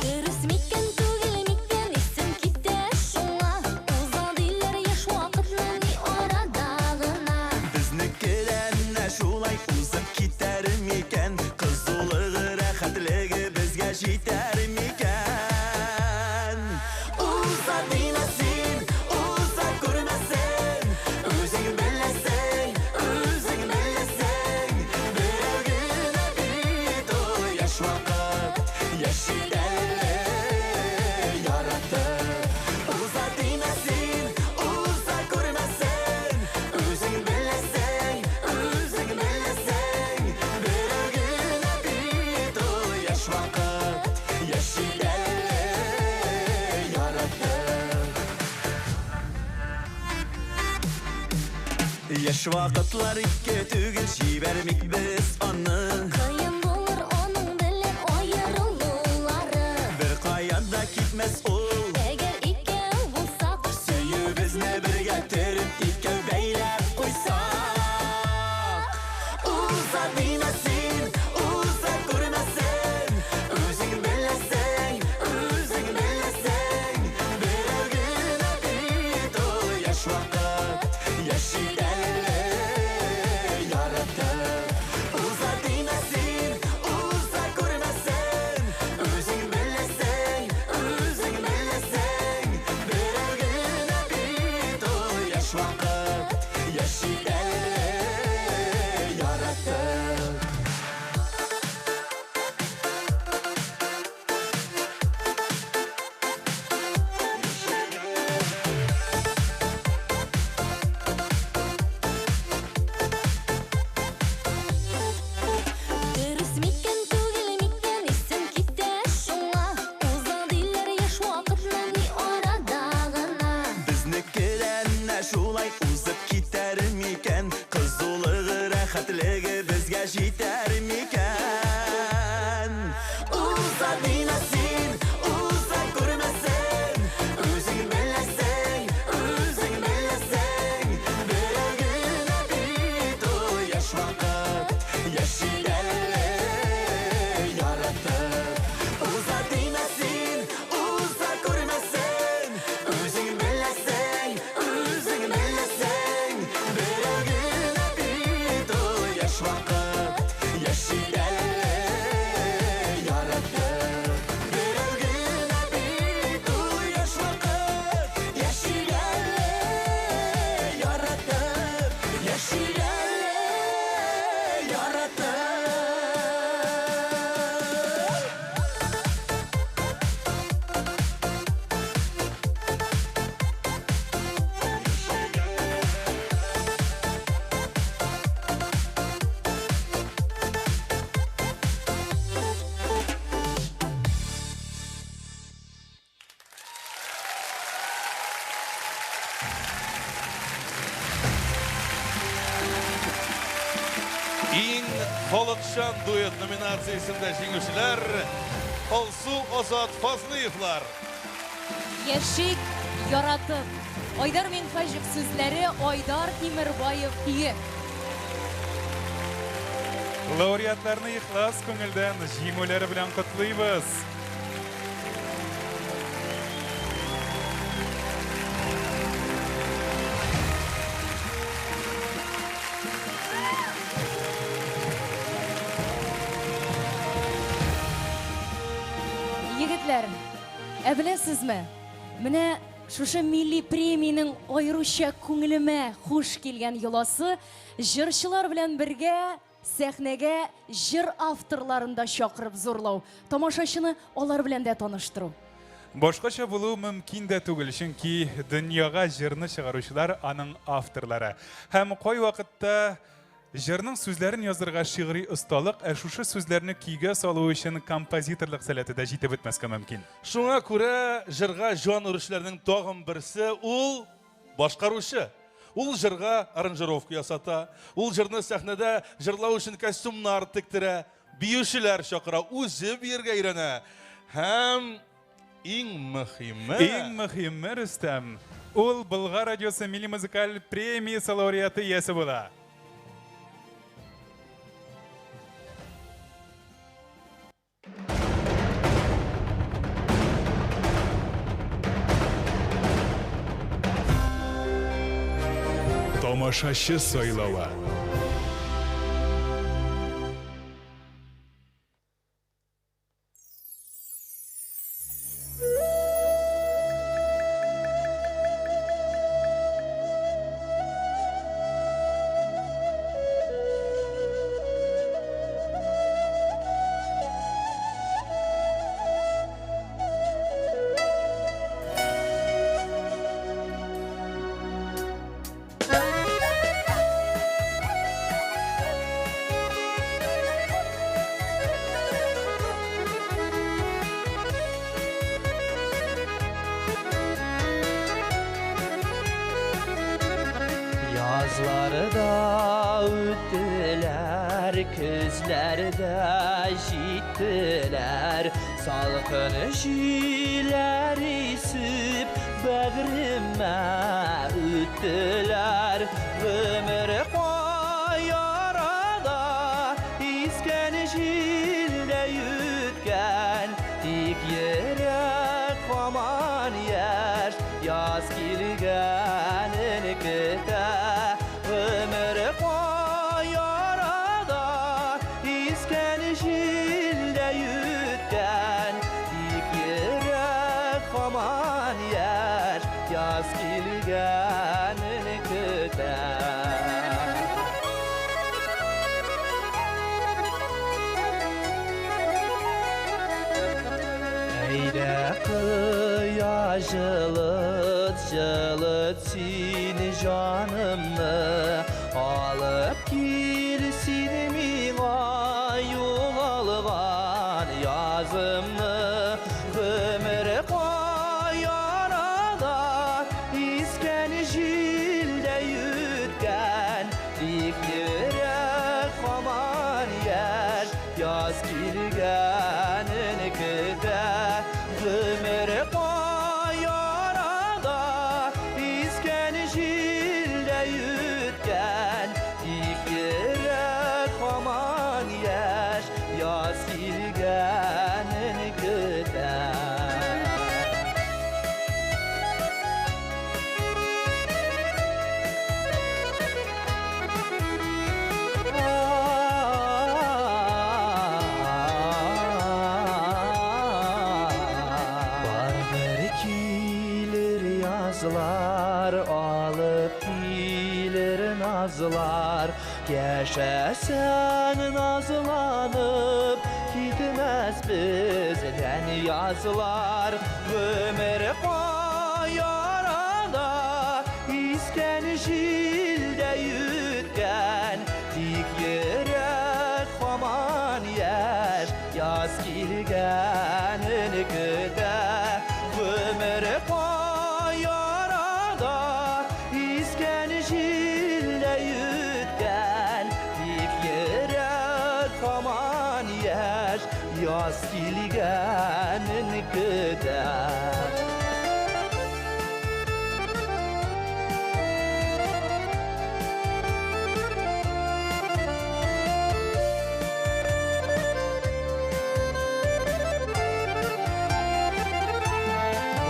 Speaker 12: Дөрес
Speaker 3: шулай узып китәр микән? Кызулыгы, рәхәтлеге безгә җитәр микән? Уза димә син, уза күрмәсен, үзең беләсең, үзең беләсең. Берәү генә бит ул яшь вакыт, яши әле яратып. Уза димә син, уза күрмәсен, үзең беләсең, үзең беләсең. Берәү генә бит ул яшь вакыт, яши әле яратып. Яшь вакытлар ике түгел, җибәрмик без аны.
Speaker 12: Кыен булыр аның белән аерылулары.
Speaker 3: Бер каян да китмәс ул.
Speaker 12: Әгәр икәү булсак,
Speaker 3: Сөюебезне бергә төреп икәү бәйләп куйсак. Уза димә син, уза күрмәсен, үзең беләсең, үзең беләсең. Берәү генә бит ул яшь вакыт, яши әле яратып. Уза димә син, уза күрмәсен, үзең беләсең, үзең беләсең. Берәү генә бит ул яшь вакыт, яши әле яратып.
Speaker 12: Дөрес микән, түгел микән, исем китә шуңа. Уза диләр яшь вакытны ни арада гына.
Speaker 3: Безнеке дә әнә шулай узып китәр микән? Кызулыгы, рәхәтлеге безгә җитәр микән? Уза димә син, уза күрмәсен, үзең беләсең, үзең беләсең. Берәү генә бит ул яшь вакыт, яши әле яратып. Уза димә син, уза күрмәсен, үзең беләсең, үзең беләсең. Берәү генә бит ул яшь вакыт, яши әле яратып. Берәү генә бит ул яшь вакыт, яши әле яратып, яши әле яратып.
Speaker 8: Иң халыкчан дуэт номинациясендә җиңүчеләр Алсу Азат Фазлыевлар.
Speaker 7: Яшик яратып. Айдар Минхаҗев сүзләре, Айдар Тимербаев көе.
Speaker 11: Лауреатларны ихлас күңелдән җиңүләре белән котлыйбыз.
Speaker 7: Егетләр, ә беләсезме? Менә шушы милли премиянең аеруча күңелемә хуш килгән йоласы җырчылар белән бергә сәхнәгә җыр авторларын да чакырып зурлау, тамашачыны алар белән дә таныштыру.
Speaker 11: Башкача булу мөмкин дә түгел, чөнки дөньяга җырны чыгаручылар аның авторлары. Һәм кайвакытта җырның сүзләрен язырга шигъри осталык, ә шушы сүзләрне көйгә салу өчен композиторлык сәләте дә җитеп бетмәскә мөмкин.
Speaker 8: Шуңа күрә җырга җан өрүчеләрнең тагын берсе ул башкаручы. Ул җырга аранжировка ясата, ул җырны сәхнәдә җырлау өчен костюмнар тектерә, биючеләр чакыра, үзе биергә өйрәнә. Һәм иң мөһиме...
Speaker 11: Иң мөһиме, Рөстәм, ул Болгар радиосы милли музыкаль премиясе лауреаты иясе була.
Speaker 29: Тамашачы сайлавы.
Speaker 6: Язлар да үттеләр, көзләр дә җиттеләр. Салкын җилләр исеп, бәгъремә үттеләр. Гомер кай арада, искән җилдә үткән, тик йөрәк һаман яшь, яз килгәнен көтә. Гомер кай арада, искән җилдә үткән, тик йөрәк һаман яшь, яз килгәнен көтә. Әйдә кояш җылыт, җылыт син җанымны, алып кил син миңа югалган язымны. Гомер кай арада, искән җилдә үткән, тик йөрәк һаман яшь, яз килгәнен көтә. Гомер кай арада, искән җилдә үткән, тик йөрәк һаман яшь, яз килгәнен көтә. Барыбер килер язлар, алып килер назлар. Яшәсәң назланып, китмәс бездән язлар. Гомер кай арада, искән җилдә үткән, тик йөрәк һаман яшь, яз килгәнен көтә. Гомер кай арада, искән җилдә үткән, тик йөрәк һаман яшь, яз килгәнен көтә.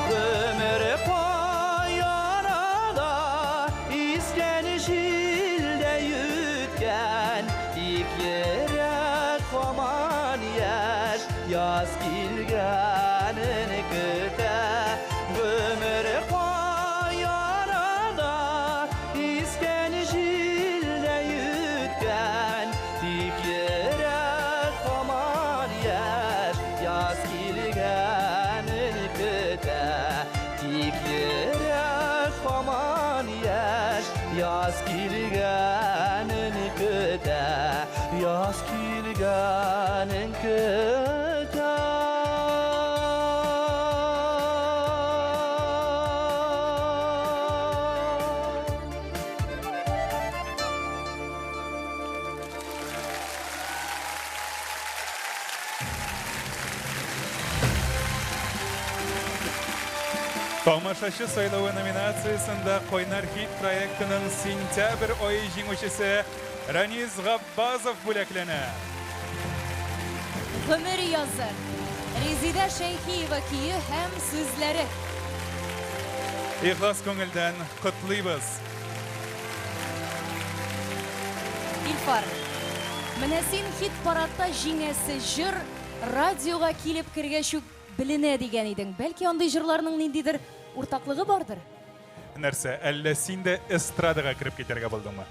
Speaker 6: Гомер кай арада, искән җилдә үткән, тик йөрәк һаман яшь, яз килгәнен көтә. Гомер кай арада, искән җилдә үткән, тик йөрәк һаман яшь, яз килгәнен көтә. Тик йөрәк һаман яшь, яз килгәнен көтә, яз килгәнен көтә.
Speaker 11: Тамашачы сайлавы номинациясендә Кайнар хит проектының сентябрь ае җиңүчесе Ранис Габбазов бүләкләнә.
Speaker 7: Гомер язы. Резидә Шәйхиева көе һәм сүзләре.
Speaker 11: Ихлас күңелдән котлыйбыз.
Speaker 7: Илфар, менә син хит-парадта җиңәсе җыр радиога килеп кергәч үк беленә дигән идең. Бәлки андый җырларның ниндидер уртаклыгы бардыр?
Speaker 11: Нәрсә, әллә син дә эстрадага кереп китәргә булдыңмы?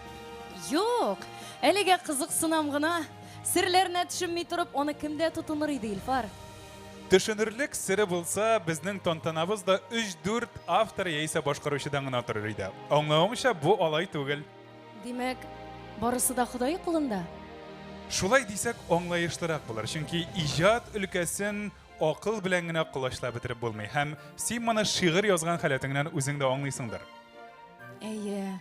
Speaker 7: Юк, әлегә кызыксынам гына. Серләренә төшенми торып, аны кемдә тотыныр иде, Илфар?
Speaker 11: Төшенерлек сере булса, безнең тантанабыз да өч-дүрт автор яисә башкаручыдан гына торыр иде. Аңлавымча, бу алай түгел.
Speaker 7: Димәк, барысы да Ходай кулында?
Speaker 11: Шулай дисәк, аңлаешлырак булыр, чөнки иҗат өлкәсен акыл белән генә колачлап бетереп булмый. Һәм син моны шигырь язган халәтеңнән үзең дә аңлыйсыңдыр.
Speaker 7: Әйе.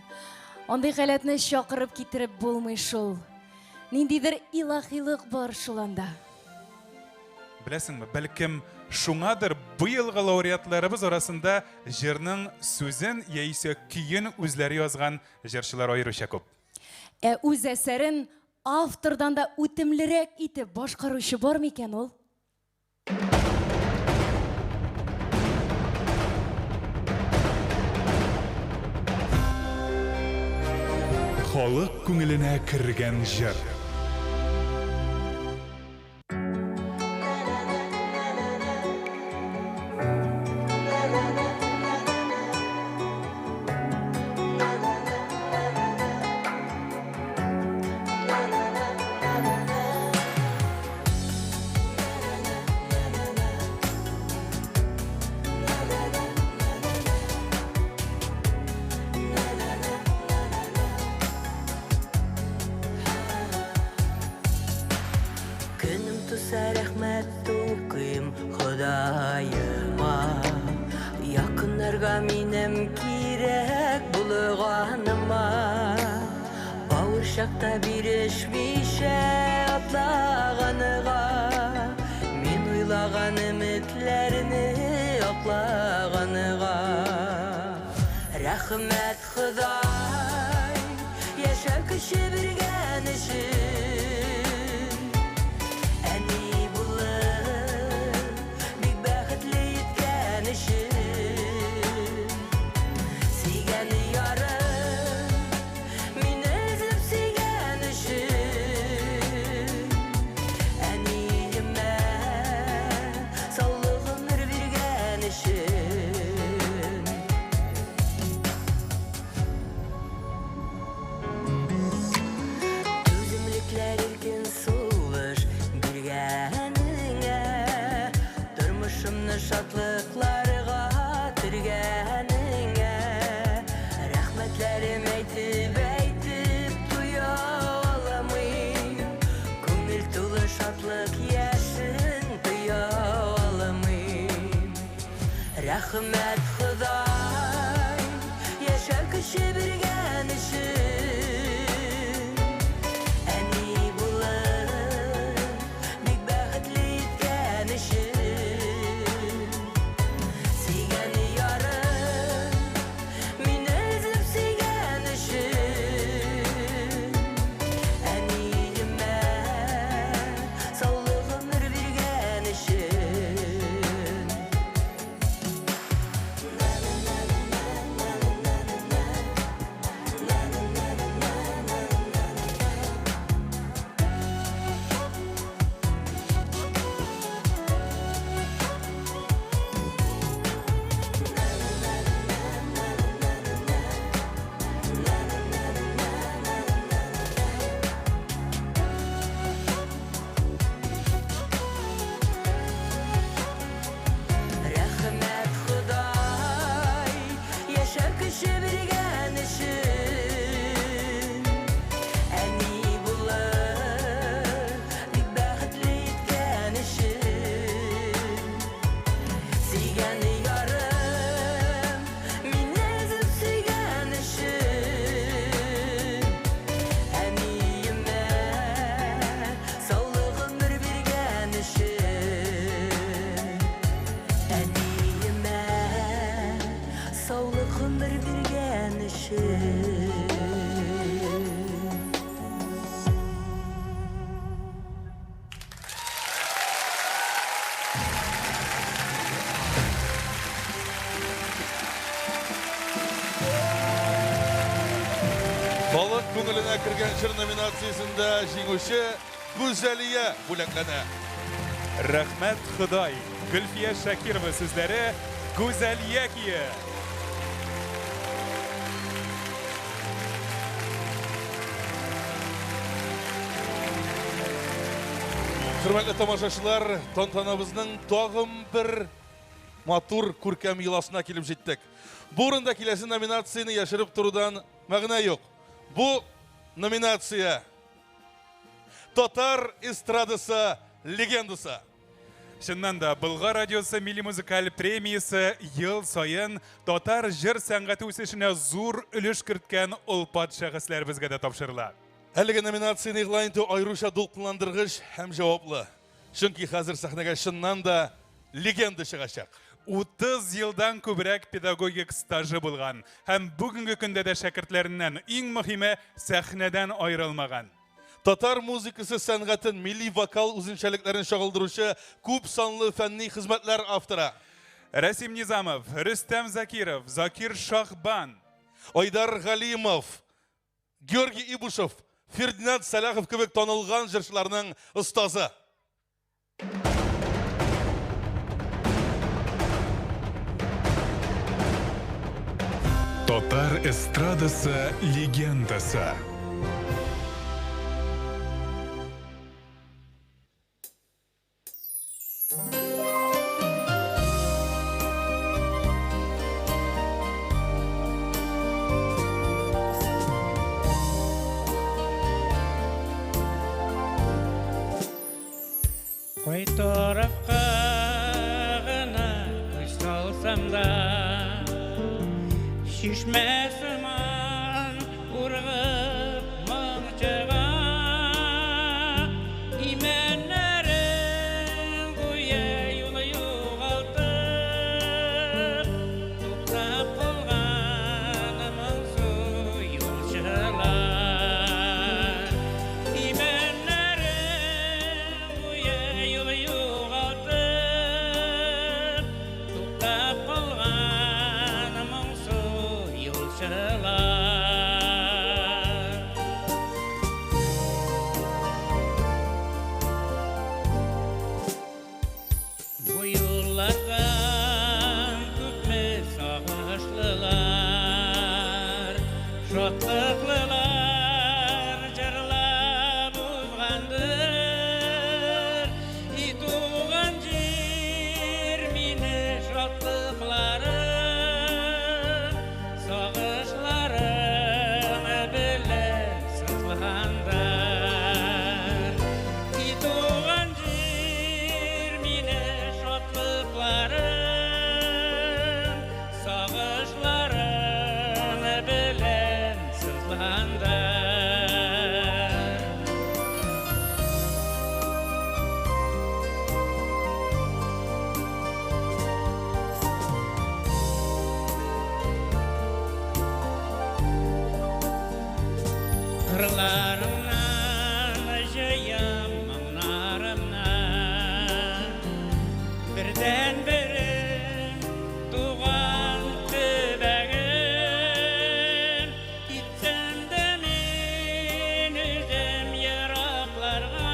Speaker 7: Андый халәтне чакырып китереп булмый шул. Ниндидер илаһилык бар шул анда.
Speaker 11: Беләсеңме, бәлкем шуңадыр быелгы лауреатларыбыз арасында җырның сүзен яисә көен үзләре язган җырчылар аеруча күп.
Speaker 7: Ә үз әсәрен автордан да үтемлерәк итеп башкаручы бар микән ул?
Speaker 11: Халык күңеленә кергән җыр.
Speaker 9: Көнем туса рәхмәт укыйм Ходаема. Якыннарга минем кирәк булганыма. Авыр чакта бирешмичә атлаганга, мин уйлаган өметләрне аклаганга. Рәхмәт Ходай, яшәү көче биргән өчен. Әни булып, бик бәхетле иткән өчен. Сөйгән ярым, мине өзеп сөйгән өчен. Әниемә саулык гомер биргән өчен. Түземлекләр иркен сулыш биргәнеңә, тормышымны шатлыкларга төргәнеңә. Рәхмәтләрем әйтеп әйтеп туя алмыйм. Күңел тулы шатлык яшен тоя алмыйм. Рәхмәт Ходай, яшәү көче биргән өчен. Әни булып, бик бәхетле иткән өчен. Сөйгән ярым, мине өзеп сөйгән өчен. Әниемә саулык гомер биргән өчен. Рәхмәт Ходай, яшәү көче биргән өчен. Әни булып, бик бәхетле иткән өчен. Сөйгән ярым, мине өзеп сөйгән өчен. Әниемә саулык гомер биргән өчен. Әниемә саулык гомер биргән өчен.
Speaker 8: Халык күңеленә кергән җыр номинациясендә җиңүче Гүзәлия бүләкләнә.
Speaker 11: Рәхмәт Ходай. Гөлфия Шакирова сүзләре Гүзәлия көе.
Speaker 8: Хөрмәтле тамашачылар, тантанабызның тагын бер матур күркәм йоласына килеп җиттек. Бу урында киләсе номинацияне яшереп торудан мәгънә юк. Бу номинация Татар эстрадасы легендасы.
Speaker 11: Чыннан да, Болгар радиосы милли музыкаль премиясе ел саен татар җыр сәнгате үсешенә зур өлеш керткән олпат шәхесләребезгә дә тапшырыла.
Speaker 8: Әлеге номинацияне игълан итү аеруча дулкынландыргыч һәм җаваплы. Чөнки хәзер сәхнәгә чыннан да легенда чыгачак.
Speaker 11: 30 елдан күбрәк педагогик стажы булган һәм бүгенге көндә дә шәкертләреннән, иң мөһиме, сәхнәдән аерылмаган.
Speaker 8: Татар музыкасы сәнгатен, милли вокал үзенчәлекләрен чагылдыручы күп санлы фәнни хезмәтләр авторы.
Speaker 11: Рәсим Низамов, Рөстәм Закиров, Закир Шахбан,
Speaker 8: Айдар Галимов, Георгий Ибушев, Фердинанд Сәлахов кебек танылган җырчыларның остазы.
Speaker 11: Татар эстрадасы легендасы.
Speaker 1: Кай тарафка гына күз салсам да, Чишмә сыман ургып моң чыга. Имәннәрең гүя юлы югалтып, Туктап калган моңсу юлчылар. Имәннәрең гүя юлы югалтып, Туктап калган моңсу юлчылар. Бу юллардан күпме сагышлылар, шатлыклылар җырлап узгандыр. И туган җир мине шатлыкларым, сагышларым белән сызландыр. И туган җир мине шатлыкларым, сагышларым белән сызландыр. Кырларыңнан җыям моңнарымны, Бердән-берем туган төбәгем. Китсәм дә мин үзем еракларга,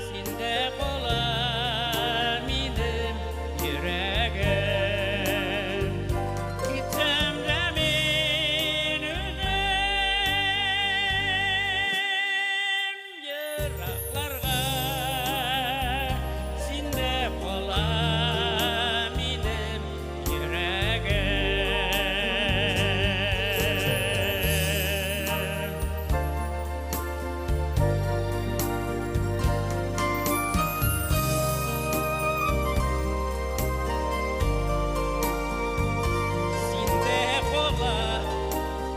Speaker 1: Синдә кала минем йөрәгем. Китсәм дә мин үзем еракларга, Синдә кала минем йөрәгем. Синдә кала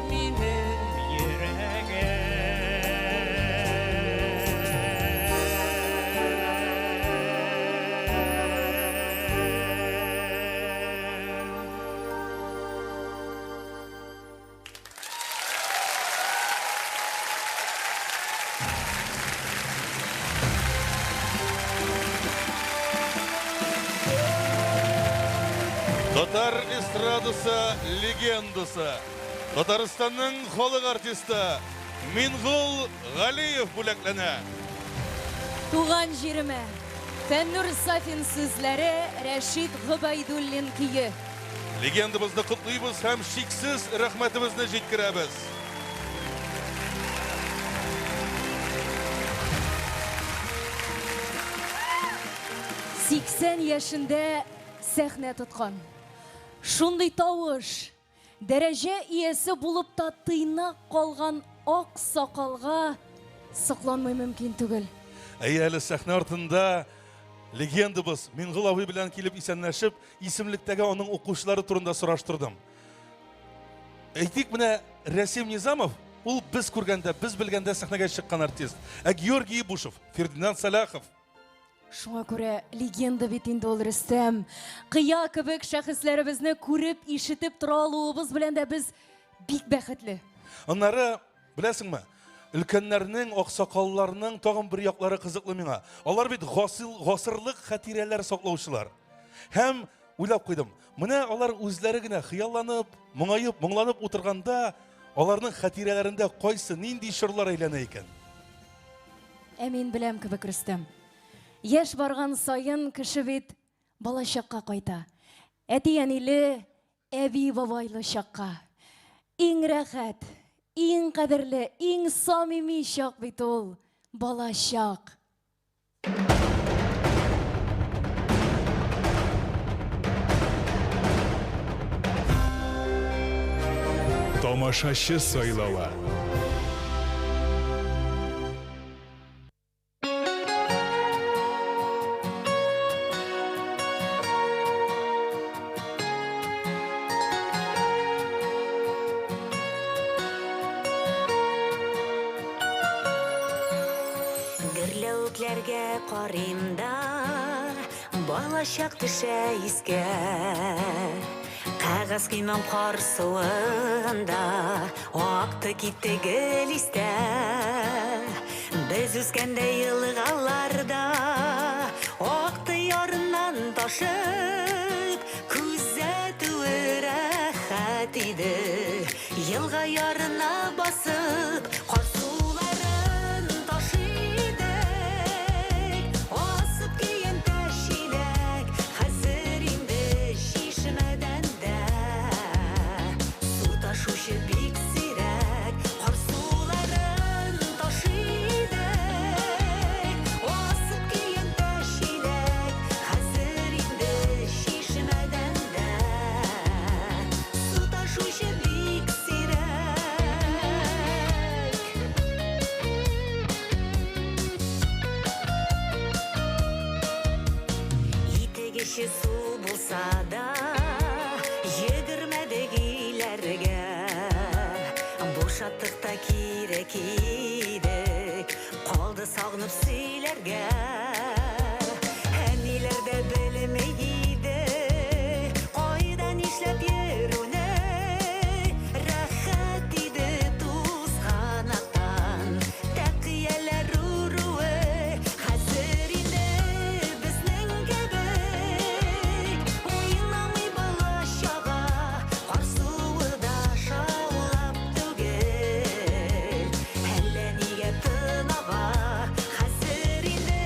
Speaker 1: минем йөрәгем.
Speaker 8: Татар эстрадасы легендасы, Татарстанның халык артисты Мингул Галиев бүләкләнә.
Speaker 7: Туган җиремә. Фәннур Сафин сүзләре, Рәшит Гобәйдуллин көе.
Speaker 8: Легендабызны котлыйбыз һәм чиксез рәхмәтебезне җиткерәбез.
Speaker 7: 80 яшендә сәхнә тоткан. Шундый тавыш, дәрәҗә иясе булып та тыйнак калган ак сакалга сокланмый мөмкин түгел.
Speaker 8: Әйе, әле сәхнә артында легендабыз Миңгол абый белән килеп исәнләшеп, исемлектәге аның укучылары турында сораштырдым. Әйтик, менә Рәсим Низамов, ул без күргәндә, без белгәндә сәхнәгә чыккан артист. Ә Георгий Ибушев, Фердинанд Сәлахов.
Speaker 7: Шуңа күрә легенда бит инде ул Рөстәм. Кыя кебек шәхесләребезне күреп, ишетеп тора алуыбыз белән дә без бик бәхетле.
Speaker 8: Аннары, беләсеңме, өлкәннәрнең, аксакалларның тагын бер яклары кызыклы миңа. Алар бит гасыл, гасырлык хатирәләр саклаучылар. Һәм уйлап куйдым, менә алар үзләре генә хыялланып, моңаеп, моңланып утырганда, аларның хатирәләрендә кайсы, нинди чорлар әйләнә икән?
Speaker 7: Ә мин беләм кебек, Рөстәм. Яшь барган саен кеше бит балачакка кайта. Әти-әниле, әби-бабайлы чакка. Иң рәхәт, иң кадерле, иң самими чак бит ул балачак.
Speaker 29: Тамашачы сайлавы.
Speaker 9: Гөрләвекләргә карыйм да, балачак төшә искә. Кәгазь көймәм кар суында, акты китте гел истә. Без үскәндә елгаларда, акты ярыннан ташып, күзәтүе рәхәт иде. Елга ярына басып, кар суларын ташый идек. Асып көянтә чиләк, хәзер инде чишмәдән дә су ташучы бик сирәк. Кар суларын ташый идек. Асып көянтә чиләк, хәзер инде чишмәдән дә су ташучы бик сирәк. Итек эче су булса да, йөгермәдек өйләргә. Бушаттык та кире кидек, калды сагынып сөйләргә. Әниләр дә белми иде, кайда нишләп йөрүне. Рәхәт иде тузганактан тәкыяләр үруе. Хәзер инде безнең кебек уйнамый бала-чага, кар суы да шаулап түгел, әллә нигә тын ага. Хәзер инде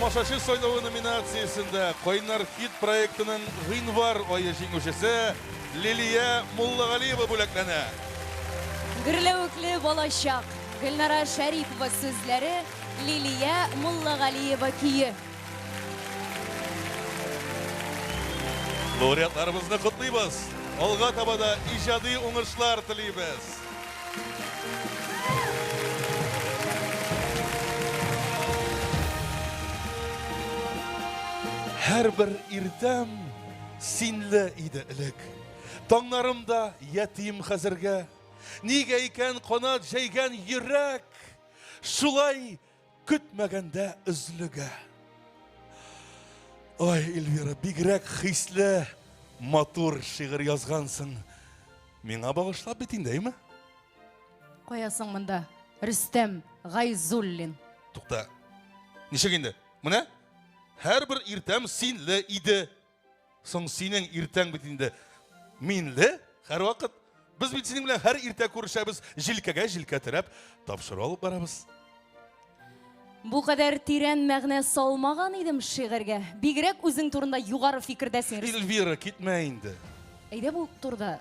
Speaker 8: Тамашачы сайлавы номинациясендә Кайнар хит проектының гыйнвар ае җиңүчесе Лилия Муллагалиева бүләкләнә.
Speaker 7: Гөрләвекле балачак. Гөлнара Шәрипова сүзләре, Лилия Муллагалиева көе.
Speaker 8: Лауреатларыбызны котлыйбыз. Алга таба да иҗади уңышлар телибез. Һәрбер иртәм синле иде элек. Таңнарым да ятим хәзергә. Нигә икән канат җәйгән йөрәк шулай көтмәгәндә өзлегә. Ой, Эльвира, бигрәк хисле, матур шигырь язгансың. Миңа багышлап бит инде, әйме?
Speaker 7: Кая соң монда Рөстәм Гайзуллин?
Speaker 8: Тукта. Ничек инде? Менә һәрбер иртәм синле иде. Соң синең иртәң бит инде минле һәрвакыт. Без бит синең белән һәр иртә күрешәбез, җилкәгә җилкә терәп тапшыру алып барабыз.
Speaker 7: Бу кадәр тирән мәгънә салмаган идем шигырьгә. Бигрәк үзең турында югары фикердә син.
Speaker 8: Эльвира, китмә инде.
Speaker 7: Әйдә бу турыда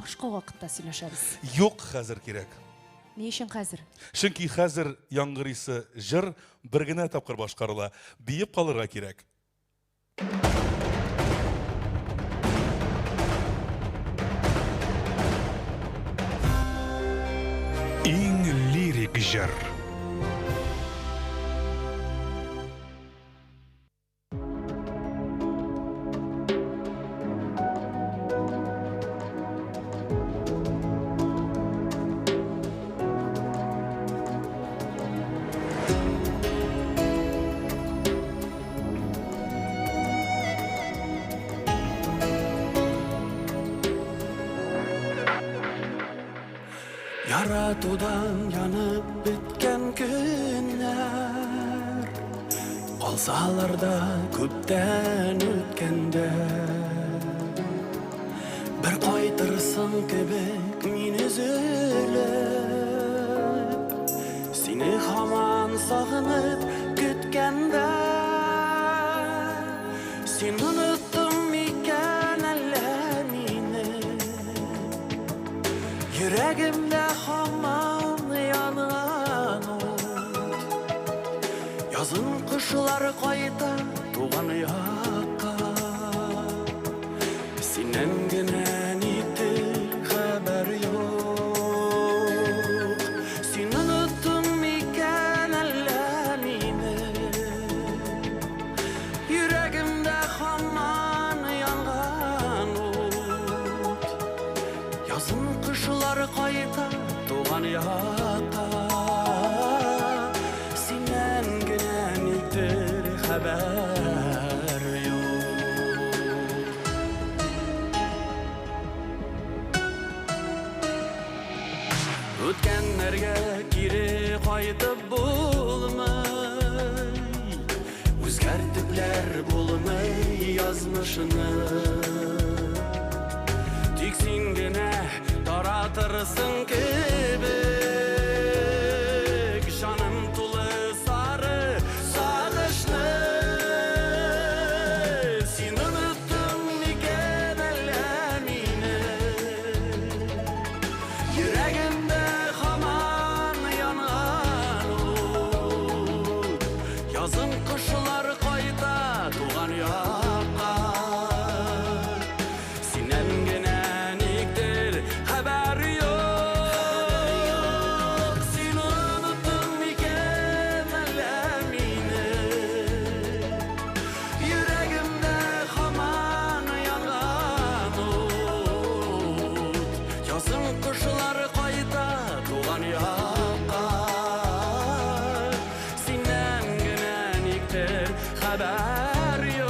Speaker 7: башка вакытта сөйләшәбез.
Speaker 8: Юк, хәзер кирәк.
Speaker 7: Ни өчен хәзер?
Speaker 8: Чөнки хәзер яңгырыйсы җыр бер генә тапкыр башкарыла. Биеп калырга кирәк.
Speaker 11: Иң лирик җыр.
Speaker 3: Яратудан янып беткән көннәр Калсалар да күптән үткәндә Бер кайтырсың кебек мин өзелеп Сине һаман сагынып көткәндә Син оныттың микән әллә мине Йөрәгемдә һаман янган ут Язын кошлар кайта туган якка Синнән генә никтер хәбәр юк Син оныттың микән әллә мине Йөрәгемдә һаман янган ут Язын кошлар кайта туган якка Синнән генә никтер хәбәр юк Үткәннәргә кире кайтып булмый Үзгәртепләр булмый язмышны Тик син генә таратырсың кебек Җаным тулы сары сагышны Син оныттың микән әллә мине Йөрәгемдә һаман янган ут Язын кошлар кайта туган якка Синнән генә никтер хәбәр юк Син оныттың микән әллә мине Йөрәгемдә һаман янган ут Язын кошлар кайта туган якка Синнән генә никтер хәбәр юк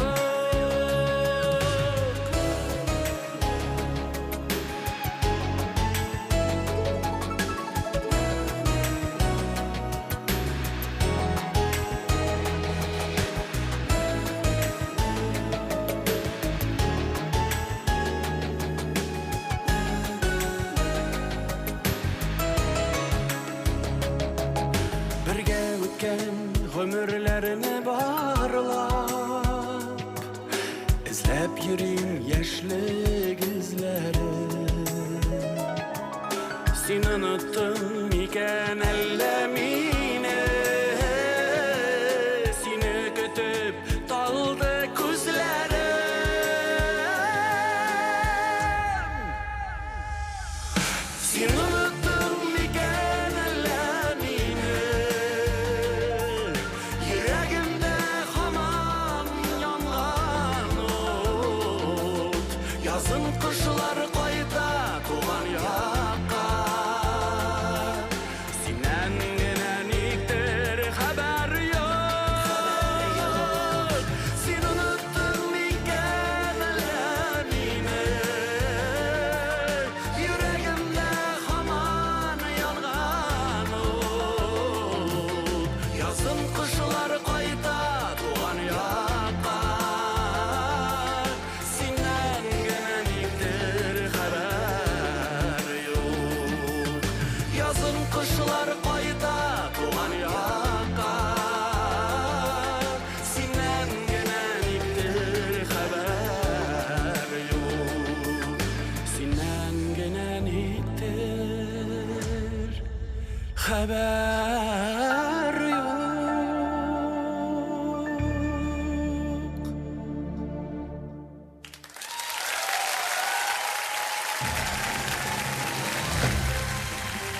Speaker 3: Бергә үткән гомерләрне барлап
Speaker 6: Яшьлек эзләре. Син оныттың микән әллә мине? Сине көтеп талды күзләрем. Син оныттың микән әллә мине? Йөрәгемдә һаман янган ут. Язын кошлар кайта туган якка. Синнән генә никтер хәбәр юк. Син оныттың микән әллә мине? Йөрәгемдә һаман янган ут. Язын кошлар кайта туган якка. Синнән генә никтер хәбәр юк. Язын кошлар кайта туган якка. Синнән генә никтер хәбәр юк. Синнән генә никтер хәбәр юк.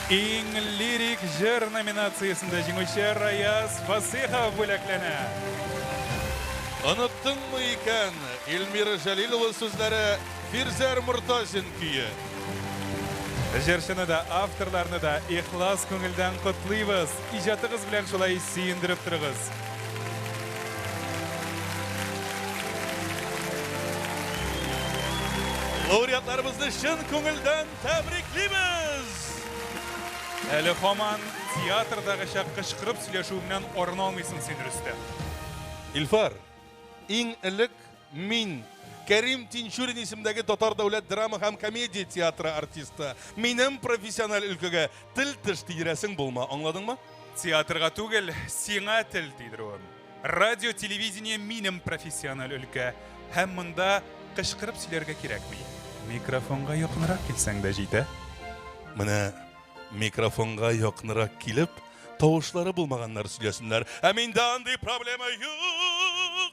Speaker 11: Иң лирик җыр номинациясендә җиңүче Раяз Фасыйхов бүләкләнә.
Speaker 8: Оныттыңмы икән? Эльмира Җәлилова сүзләре, Фирзәр Мортазин көе.
Speaker 11: Җырчыны да, авторларны да ихлас күңелдән котлыйбыз. Иҗатыгыз белән шулай сөендереп торыгыз.
Speaker 8: Лауреатларыбызны чын күңелдән тәбриклибез!
Speaker 11: Әле һаман театрдагыча кычкырып сөйләшүемнән арына алмыйсың син, Рөстәм.
Speaker 8: Илфар, иң элек мин Кәрим Тинчурин исемдәге Татар дәүләт драма һәм комедия театры артисты. Минем профессиональ өлкәгә тел-теш тидерәсең булма, аңладыңмы?
Speaker 11: Театрга түгел, сиңа тел тидерүем. Радио, телевидение минем профессиональ өлкә. Һәм монда кычкырып сөйләргә кирәкми. Микрофонга якынрак килсәң дә җитә.
Speaker 8: Менә микрофонга якынрак килеп, тавышлары булмаганнар сөйләсеннәр. Ә миндә андый проблема юк.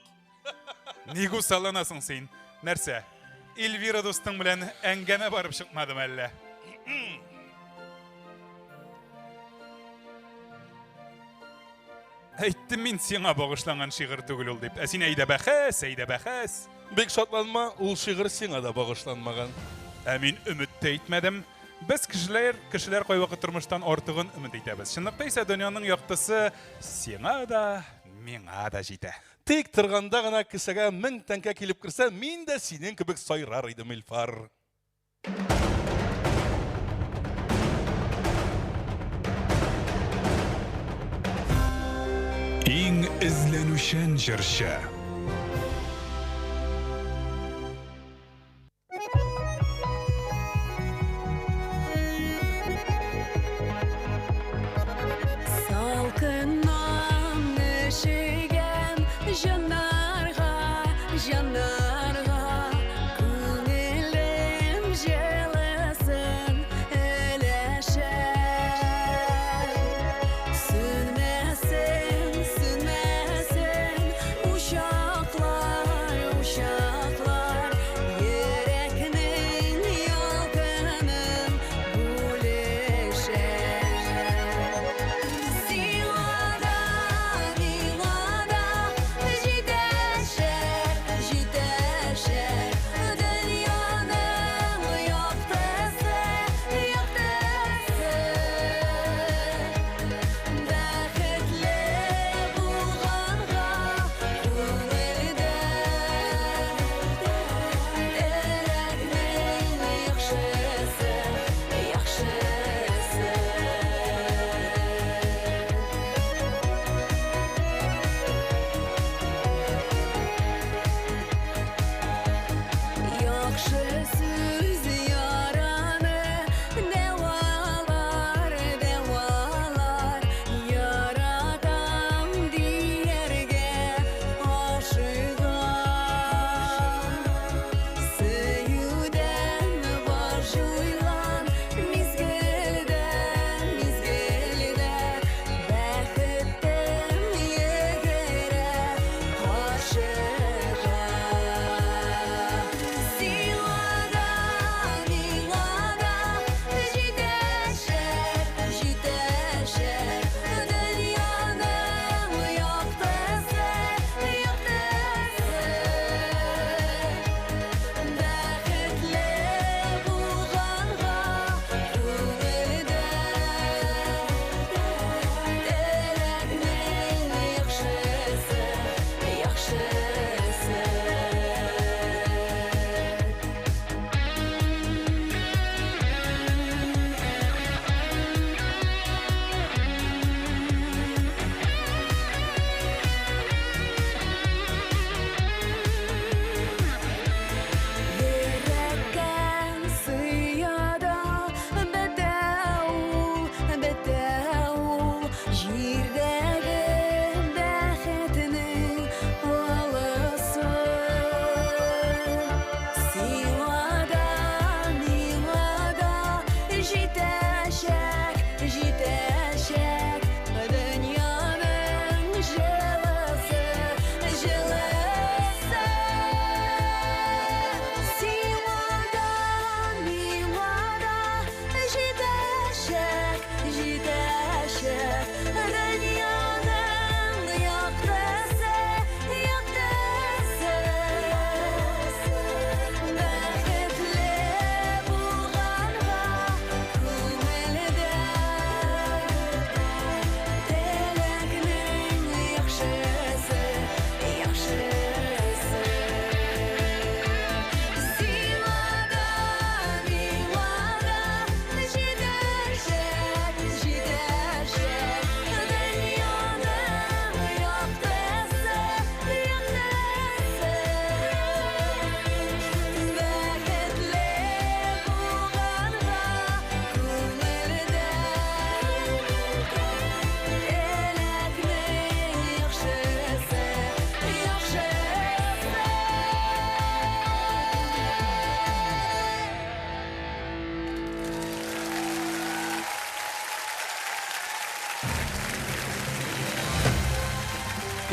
Speaker 11: Ник усалланасың син? Нәрсә? Эльвира дустың белән әңгәмә барып чыкмадымы әллә? Әйттем мин сиңа багышланган шигырь түгел ул дип. Ә син әйдә бәхәс, әйдә бәхәс.
Speaker 8: Бик шатланма, ул шигырь сиңа да багышланмаган.
Speaker 11: Ә мин өмет тә итмәдем. Без кешеләр, кешеләр кайвакыт тормыштан артыгын өмет итәбез. Чынлыкта исә дөньяның яктысы сиңа да, миңа да җитә.
Speaker 8: Тик торганда гына кесәгә 1000 тәңкә килеп керсә, мин дә синең кебек сайрар идем, Илфар.
Speaker 11: Иң эзләнүчән җырчы.
Speaker 12: Салкыннан өшегән җаннарга, җаннарга күңелем җылысын өләшә. Сүнмәсен, сүнмәсен учак.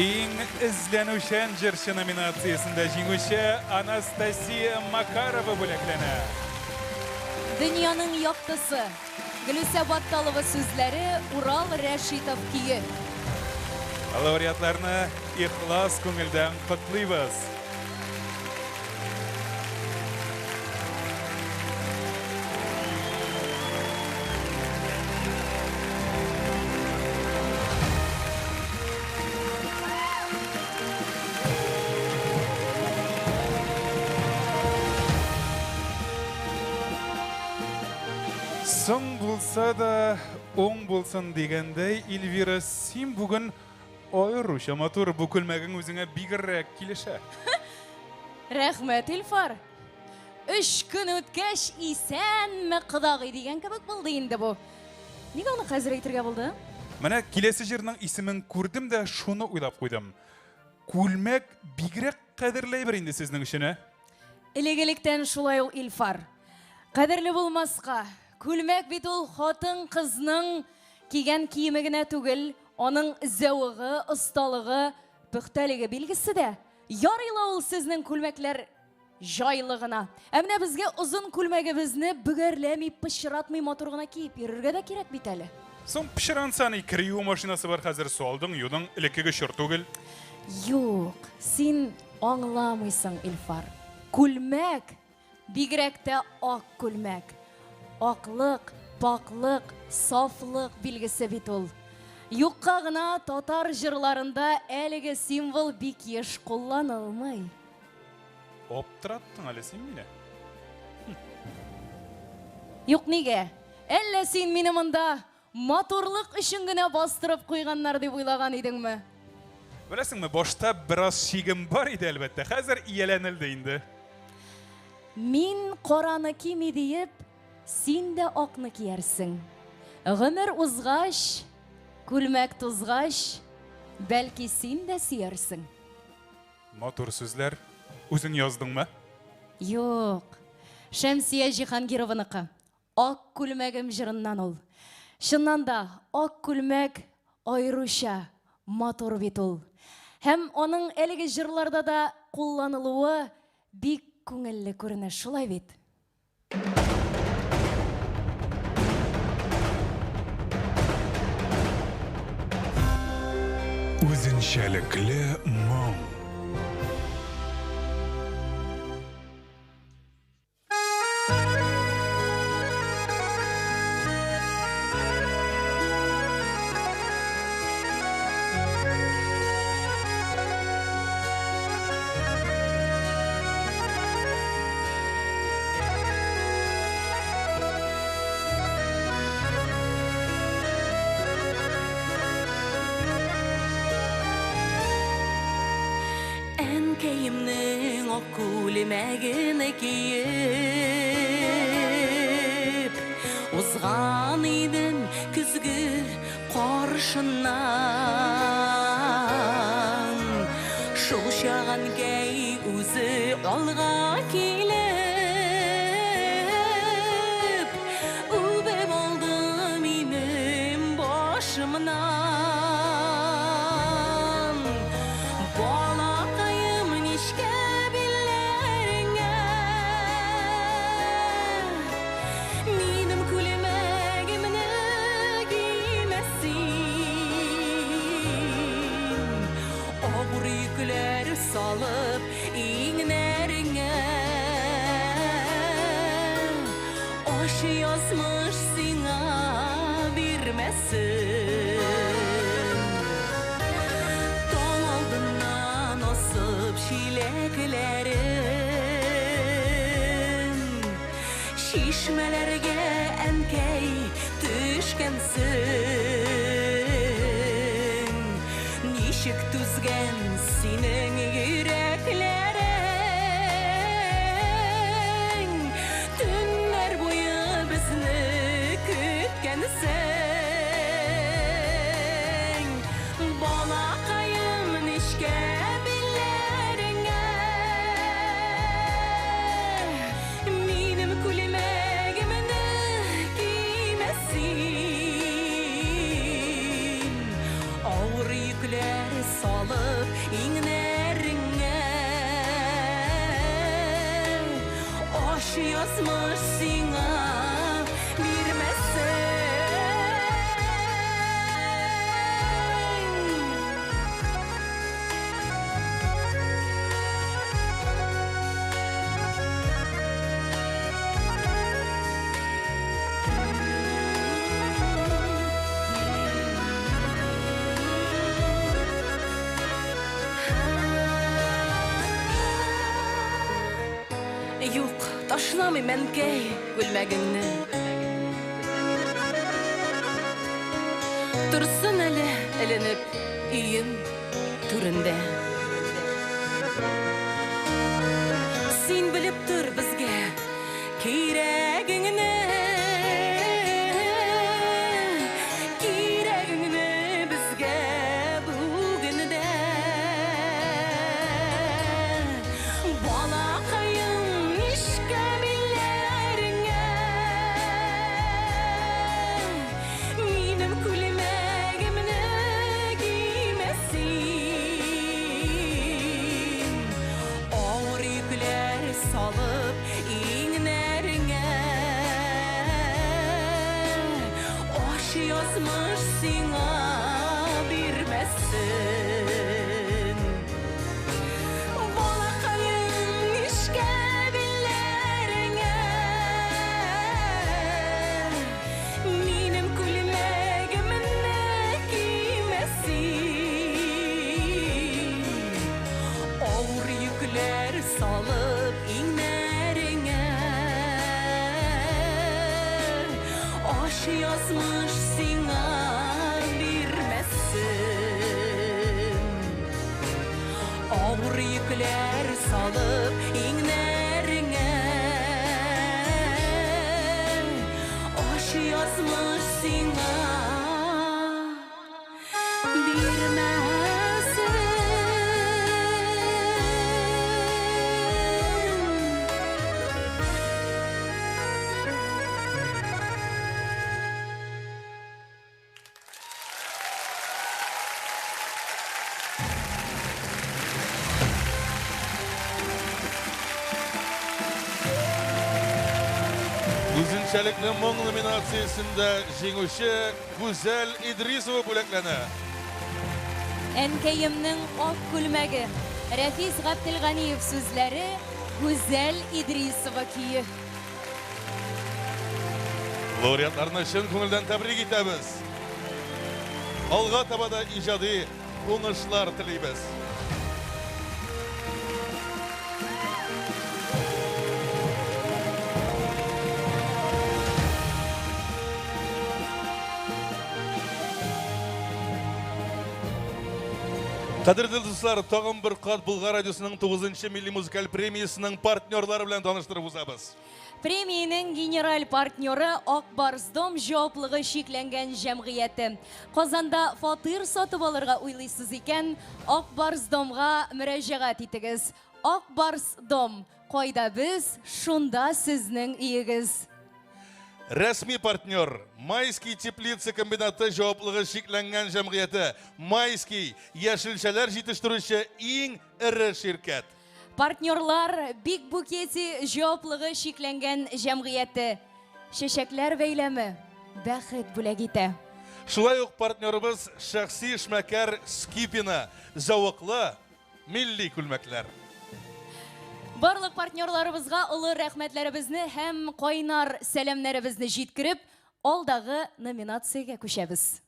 Speaker 11: Иң эзләнүчән җырчы номинациясендә җиңүче Анастасия Макарова бүләкләнә.
Speaker 7: Дөньяның яктысы. Гөлүсә Батталова сүзләре, Урал Рәшитов көе.
Speaker 11: Лауреатларны ихлас күңелдән котлыйбыз. Соң булса да, уң булсын дигәндәй, Эльвира, син бүген аеруча матур, бу күлмәгең үзеңә бигрәк килешә.
Speaker 7: Рәхмәт, Илфар. Өч көн үткәч, исәнме, кодагый дигән кебек булды инде бу. Нигә аны хәзер әйтергә булды?
Speaker 11: Менә киләсе җырның исемен күрдем дә шуны уйлап куйдым. Күлмәк бигрәк кадерле әйбер инде сезнең өчен, ә?
Speaker 7: Элек-электән шулай ул, Илфар. Кадерле булмаска, күлмәк бит ул хатын-кызның кигән киеме генә түгел, аның зәвыгы, осталыгы, пөхтәлеге билгесе дә. Ярый ла ул сезнең күлмәкләр җайлы гына. Ә менә безгә озын күлмәгебезне бөгәрләми, пычратмый матур гына киеп йөрергә дә кирәк бит әле.
Speaker 11: Соң пычранса ни, кер юу машинасы бар хәзер, салдың, юдың, элеккеге чор түгел.
Speaker 7: Юк, син аңламыйсың, Илфар. Күлмәк, бигрәк тә ак күлмәк. Аклык, пакьлык, сафлык билгесе бит ул. Юкка гына татар җырларында әлеге символ бик еш кулланылмый.
Speaker 11: Аптыраттың әле син мине.
Speaker 7: Юк, нигә? Әллә син мине монда матурлык өчен генә бастырып куйганнар дип уйлаган идеңме?
Speaker 11: Беләсеңме, башта бераз шигем бар иде, әлбәттә. Хәзер ияләнелде инде.
Speaker 7: Мин караны кими диеп, син дә акны киярсең. Гомер узгач, күлмәк тузгач, бәлки син дә сөярсең.
Speaker 11: Матур сүзләр. Үзең яздыңмы?
Speaker 7: Юк. Шәмсия Җиһангированыкы. Ак күлмәгем җырыннан ул. Чыннан да, ак күлмәк аеруча матур бит ул. Һәм аның әлеге җырларда да кулланылуы бик күңелле күренеш, шулай бит?
Speaker 10: Үзенчәлекле моң.
Speaker 9: Әнкәемнең ак күлмәген киеп, узган идем көзге каршыннан. Шул чак әнкәй үзе алга килеп, үбеп алды минем башымнан. Балакаем, нечкә билләреңә минем күлмәгемне кимәссең. Авыр йөкләр салып иңнәреңә, ачы язмыш сиңа бирмәсен. Таң алдыннан асып чиләкләрен, чишмәләргә әнкәй төшкәнсең. Ничек түзгән синең йөрәкләрең, төннәр буе безне көткәнсең. Балакаем, нечкә билләреңә минем күлмәгемне кимәссең. Авыр йөкләр салып язмыш сиңа бирмәсен. Юк, ташламыйм, әнкәй, күлмәгеңне. Торсын әле эленеп өем түрендә. Син белеп тор безгә кирәгеңне, кирәгеңне безгә бүген дә. Балакаем, нечкә билләреңә минем күлмәгемне кимә син. Авыр йөкләр салып иңнәреңә, аш язмыш сиңа бирмәсен. Балакаем, нечкә билләреңә минем күлмәгемне кимә син. Авыр йөкләр салып иңнәреңә, аш язмыш сиңа бирмәсен. Авыр йөкләр салып иңнәреңә, аш язмыш сиңа бирмәсен.
Speaker 8: Үзенчәлекле моң номинациясендә җиңүче Гүзәл Идрисова бүләкләнә.
Speaker 7: Әнкәемнең ак күлмәге. Рәфис Габделганиев сүзләре, Гүзәл Идрисова көе.
Speaker 8: Лауреатларны чын күңелдән тәбрик итәбез. Алга таба да иҗади уңышлар телибез. Кадерле дуслар, тагын бер кат Болгар радиосының 9 милли музыкаль премиясының партнерлары белән таныштырып узабыз.
Speaker 7: Премиянең генераль партнеры Ак Барс Дом җаваплыгы чикләнгән җәмгыяте. Казанда фатир сатып алырга уйлыйсыз икән, Ак Барс Домга мөрәҗәгать итегез. Ак Барс Дом. Кайда без, шунда сезнең өегез.
Speaker 8: Рәсми партнер Майский теплица комбинаты җаваплыгы чикләнгән җәмгыяте. Майский яшелчәләр җитештерүче иң эре ширкәт.
Speaker 7: Партнерлар Биг Букети җаваплыгы чикләнгән җәмгыяте. Чәчәкләр бәйләме бәхет бүләк итә.
Speaker 8: Шулай ук партнерыбыз шәхси эшмәкәр Скипина, зәвыклы милли күлмәкләр.
Speaker 7: Барлык партнерларыбызга олы рәхмәтләребезне һәм кайнар сәламнәребезне җиткереп, алдагы номинациягә күчәбез.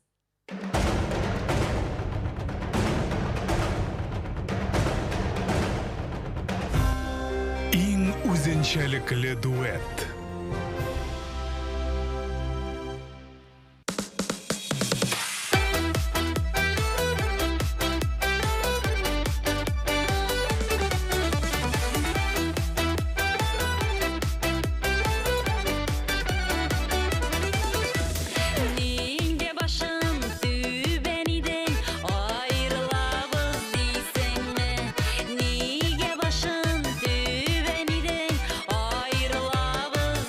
Speaker 11: Иң үзенчәлекле дуэт.
Speaker 9: Нигә башым түбән идең, аерылабыз дисеңме? Нигә башым түбән идең, аерылабыз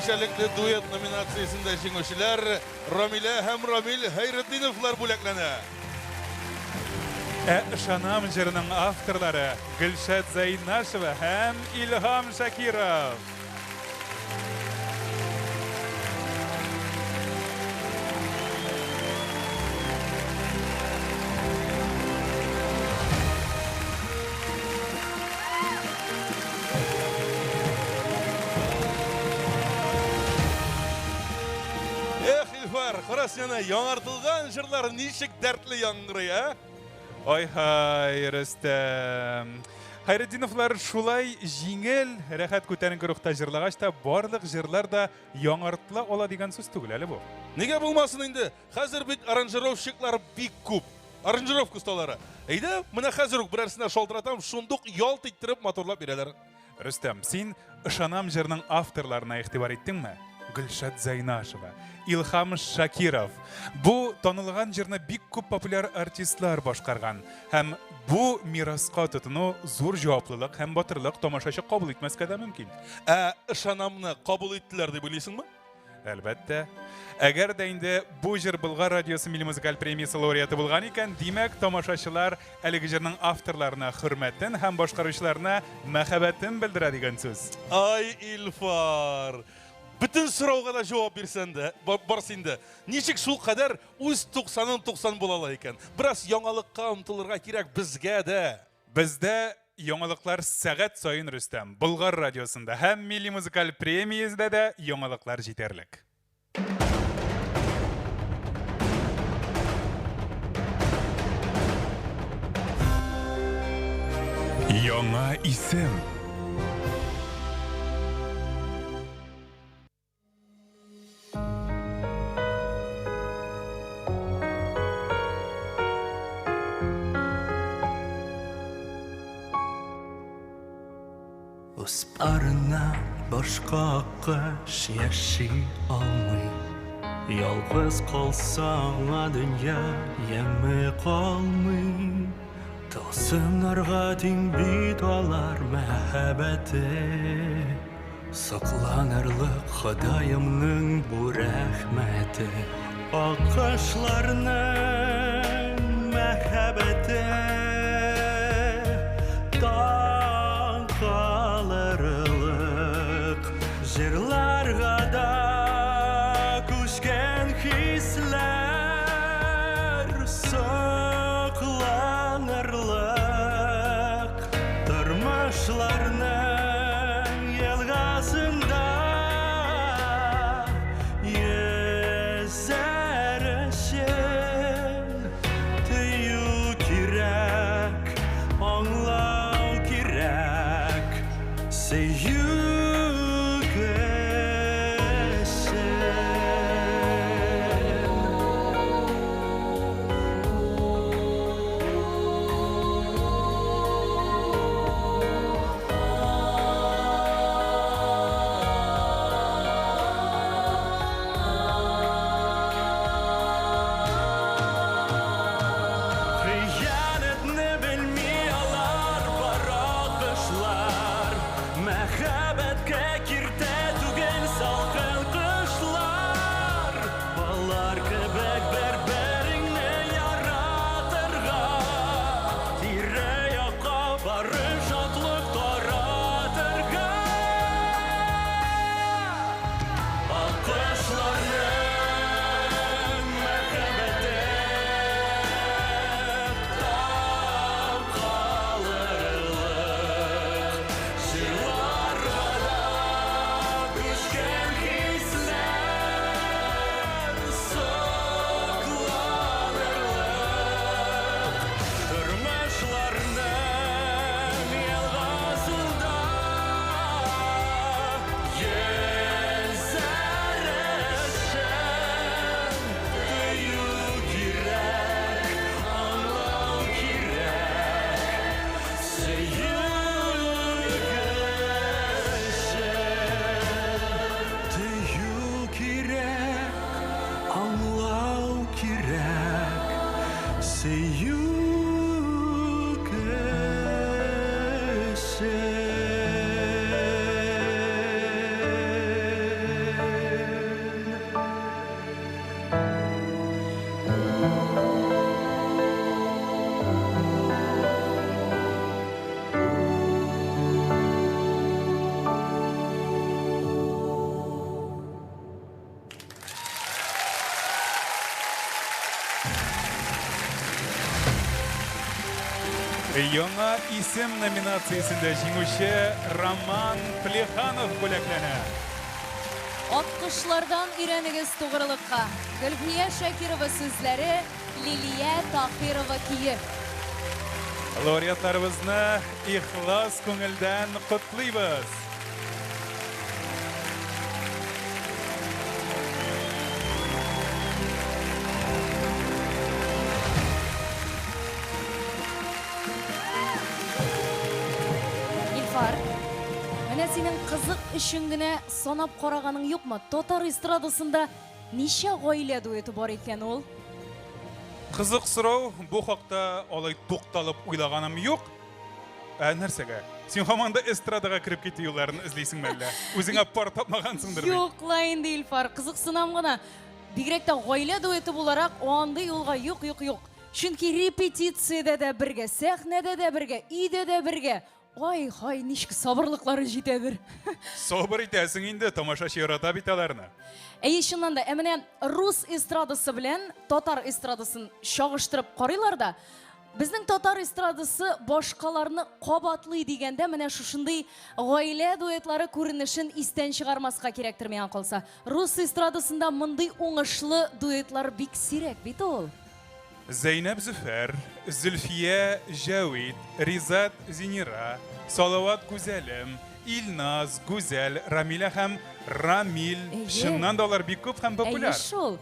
Speaker 8: Үзенчәлекле дуэт номинациясендә җиңүчеләр Рамилә һәм Рамил Хәйретдиновлар бүләкләнә.
Speaker 11: Ә Ышанам җырының авторлары Гөлшат Зәйнашева һәм Илһам Шакиров.
Speaker 8: Эх, Илфар, кара син аны, яңартылган җырлар ничек дәртле яңгырый, ә?
Speaker 11: Ай-һай, Рөстәм. Хәйретдиновлар шулай җиңел, рәхәт күтәренке рухта җырлагач та, барлык җырлар да яңартыла ала дигән сүз түгел әле бу.
Speaker 8: Нигә булмасын инде? Хәзер бит аранжировщиклар бик күп. Аранжировка осталары. Әйдә, менә хәзер үк берәрсенә шалтыратам, шундук ялт иттереп матурлап бирәләр.
Speaker 11: Рөстәм, син Ышанам җырның авторларына игътибар иттеңме? Гөлшат Зәйнашева, Илһам Шакиров. Бу танылган җырны бик күп популяр артистлар башкарган. Һәм бу мираска тотыну зур җаваплылык һәм батырлык тамашачы кабул итмәскә дә мөмкин.
Speaker 8: Ә Ышанамны кабул иттеләр дип уйлыйсыңмы?
Speaker 11: Әлбәттә. Әгәр дә инде бу җыр Болгар радиосы милли музыкаль премиясе лауреаты булган икән, димәк, тамашачылар әлеге җырның авторларына хөрмәтен һәм башкаручыларына мәхәббәтен белдерә дигән сүз.
Speaker 8: Ай, Илфар! Бөтен сорауга да җавап бирсән дә, бар синдә. Ничек шул кадәр үз туксанын туксан була ала икән? Бераз яңалыкка омтылырга кирәк безгә дә.
Speaker 11: Бездә яңалыклар сәгать саен, Рөстәм. Болгар радиосында һәм Милли музыкаль премиясендә дә яңалыклар җитәрлек.
Speaker 10: Яңа исем.
Speaker 6: Үз парына башка аккош яши алмый. Ялгыз калса аңа дөнья яме калмый. Тылсымнарга тиң бит алар мәхәббәте. Сокланырлык Ходаемның бу рәхмәте. Аккошларның мәхәббәте таң калырлык, җырларга да күчкән хисләр сокланырлык, тормышларның елгасында йөзәр өчен тыю кирәк, аңлау кирәк, сөю көчен. Хыянәтне белми алар пар аккошлар, Мәхәббәткә киртә түгел салкын кышлар. Алар кебек бер-береңне яратырга, тирә-якка бары шатлык таратырга. Аккошларның мәхәббәте таң калырлык, җырларга да
Speaker 11: Яңа исем номинациясендә җиңүче Роман Плеханов бүләкләнә.
Speaker 7: Аккошлардан өйрәнегез тугрылыкка. Гөлфия Шакирова сүзләре, Лилия Таһирова көе.
Speaker 11: Лауреатларыбызны ихлас күңелдән котлыйбыз.
Speaker 7: Илфар, менә синең кызык өчен генә санап караганың юкмы? Татар эстрадасында ничә гаилә дуэты бар икән ул?
Speaker 11: Кызык сорау, бу хакта алай тукталып уйлаганым юк. Ә нәрсәгә? Син һаман да эстрадага кереп китү юлларын эзлисеңме әллә? Үзеңә пар тапмагансыңдыр бит.
Speaker 7: Юк ла инде, Илфар, кызыксынам гына. Бигрәк тә гаилә дуэты буларак, андый юлга юк, юк, юк. Чөнки репетициядә дә бергә, сәхнәдә дә бергә, өйдә дә бергә. Ай-һай, ничек сабырлыклары җитәдер.
Speaker 11: Сабыр итәсең инде, тамашачы ярата бит аларны.
Speaker 7: Әйе, чыннан да, ә менә рус эстрадасы белән татар эстрадасын чагыштырып карыйлар да, безнең татар эстрадасы башкаларны кабатлый дигәндә, менә шушындый гаилә дуэтлары күренешен истән чыгармаска кирәктер миңа калса. Рус эстрадасында мондый уңышлы дуэтлар бик сирәк бит ул.
Speaker 11: Зәйнәб Зөфәр, Зөлфия Җәвит, Ризат Зинира, Салават Гүзәлем, Илназ, Гүзәл, Рамилә һәм Рамил.
Speaker 7: Әйе.
Speaker 11: Чыннан да алар бик күп һәм популяр.
Speaker 7: Әйе шул.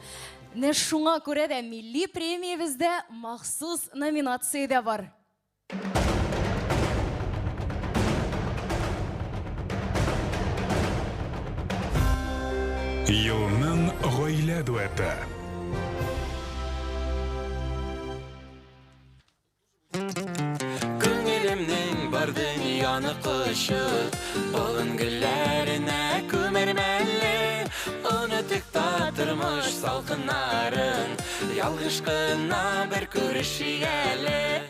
Speaker 7: Менә шуңа күрә дә милли премиябездә махсус номинация дә бар.
Speaker 11: Елның гаилә дуэты.
Speaker 6: Күңелемнең бар дөньяны кочып, Болын гөлләренә күмермәле. Онытык та тормыш салкыннарын, Ялгыш кына бер күрешик әле.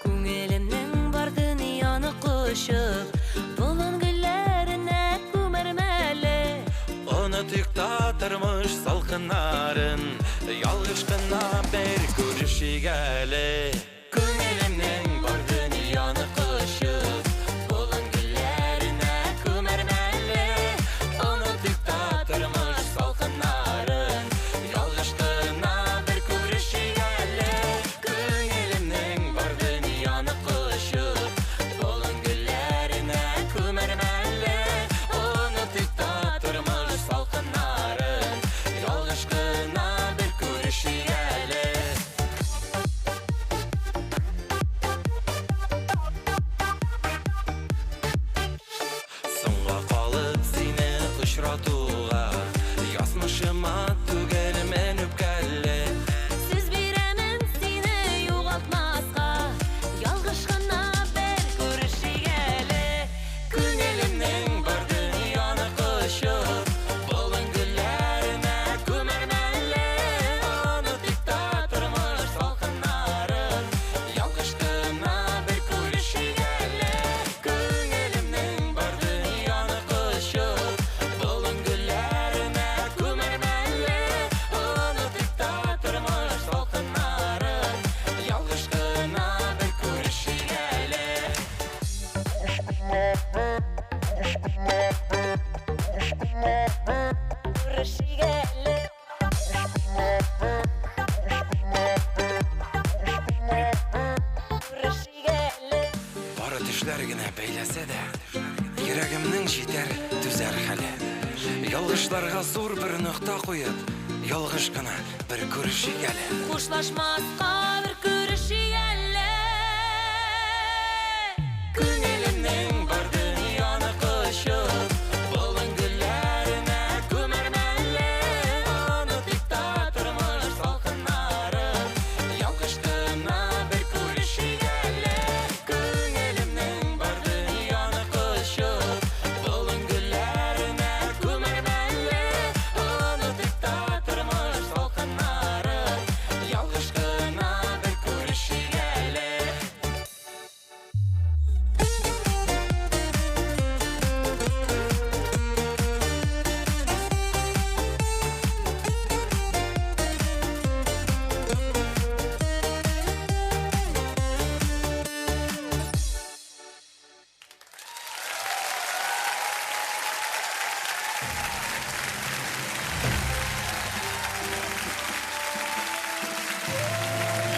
Speaker 9: Күңелемнең бар дөньяны кочып, Болын гөлләренә күмермәле.
Speaker 6: Онытык та тормыш салкыннарын, Ялгыш кына бер күрешик әле. Күңелемнең бар дөньяны кочып, Болын гөлләренә күмермәле. Онытык та тормыш салкыннарын, Ялгыш кына бер күрешик әле. Күңелемнең бар дөньяны кочып, Болын гөлләренә күмермәле. Онытык та тормыш салкыннарын, Ялгыш кына бер күрешик әле. Соңга калып сине очратуга, Язмышыма түгелмен үпкәле.
Speaker 12: Сүз бирәмен сине югалтмаска, Ялгыш кына бер күрешик әле.
Speaker 6: Күңелемнең бар дөньяны кочып, Болын гөлләренә күмермәле. Онытык та тормыш салкыннарын, Ялгыш кына бер күрешик әле. Күңелемнең бар дөньяны кочып, Болын гөлләренә күмермәле. Онытык та тормыш салкыннарын, Ялгыш кына бер күрешик әле.
Speaker 12: Күрешик әле. Күрешик әле.
Speaker 6: Бары төшләр генә бәйләсә дә, Йөрәгемнең җитәр түзәр хәле. Ялгышларга зур бер нокта куеп, Ялгыш кына бер күрешик әле.
Speaker 12: Хушлашмаска бер күрешик әле.
Speaker 6: Күңелемнең бар дөньяны кочып, Болын гөлләренә күмермәле. Онытык та тормыш салкыннарын, Ялгыш кына бер күрешик әле. Күңелемнең бар дөньяны кочып, Болын гөлләренә күмермәле. Онытык та тормыш салкыннарын, Ялгыш кына бер күрешик әле.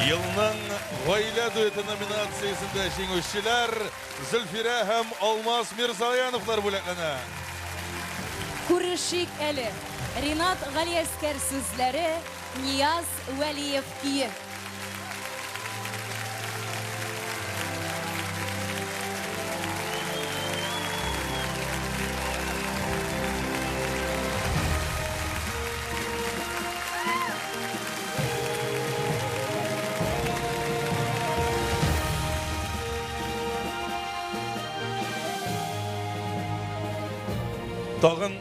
Speaker 8: Елның гаилә дуэты номинациясендә җиңүчеләр Зөлфирә һәм Алмаз Мирзаяновлар бүләкләнә.
Speaker 7: Күрешик әле. Ринат Галиәскәр сүзләре, Нияз Вәлиев көе.
Speaker 8: Тагын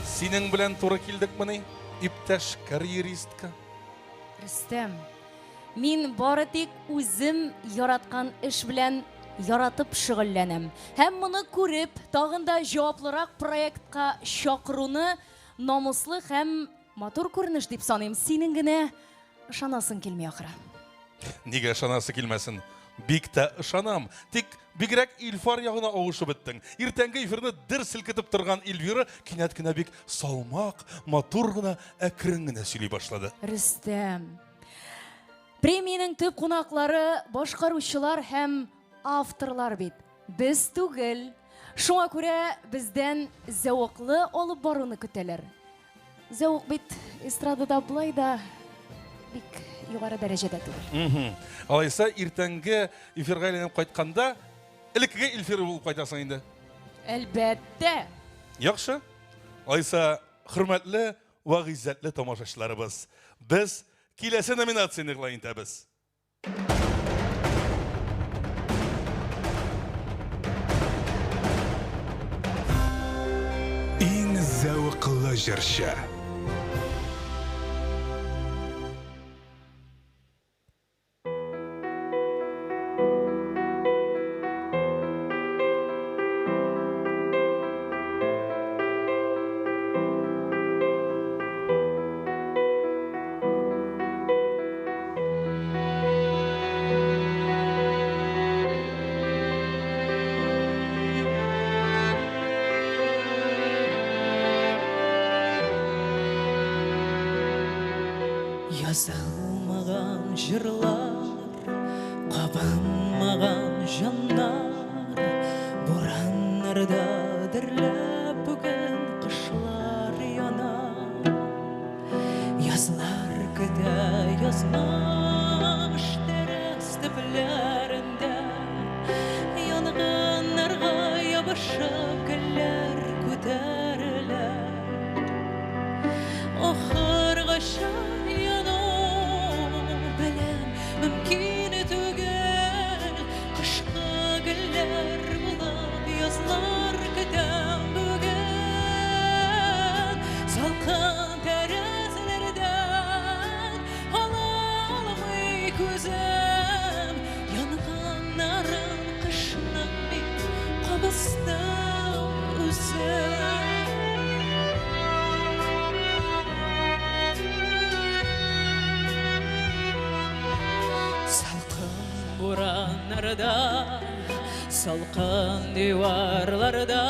Speaker 8: синең белән туры килдекмени, иптәш карьеристка?
Speaker 7: Рөстәм, мин бары тик үзем яраткан эш белән яратып шөгыльләнәм. Һәм моны күреп, тагын да җаваплырак проектка чакыруны намуслы һәм матур күренеш дип саныйм. Синең генә ышанасың килми ахры.
Speaker 8: Нигә ышанасы килмәсен? Бик тә ышанам. Тик бигрәк Илфар ягына авышып беттең. Иртәнге эфирны дер селкетеп торган Эльвира кинәт кенә бик салмак, матур гына, әкрен генә сөйли башлады.
Speaker 7: Рөстәм. Премиянең төп кунаклары башкаручылар һәм авторлар бит. Без түгел. Шуңа күрә бездән зәвыклы алып баруны көтәләр. Зәвык бит эстрадада болай да бик югары дәрәҗәдә түгел.
Speaker 8: Алайса иртәнге эфирга әйләнеп кайтканда элеккеге Эльфира булып кайтасың инде.
Speaker 7: Әлбәттә.
Speaker 8: Яхшы. Алайса, хөрмәтле вә гыйззәтле тамашачыларыбыз, без киләсе номинацияне игълан итәбез.
Speaker 10: Иң зәвыклы җырчы.
Speaker 1: Язылмаган җырлар, кабынмаган җаннар, бураннарда дөрләп бүген кышлар яна. Язлар көтә язмыш тәрәз төпләрендә, янгыннарга ябышып гөлләр күтәрелә. Ахыргача яну белән мөмкин түгел, кышкы гөлләр булып язлар көтәм бүген. Салкын тәрәзәләрдән ала алмый күзем, янгыннарын кышның мин кабыздым үзем. Салкын бураннарда, салкын диварларда,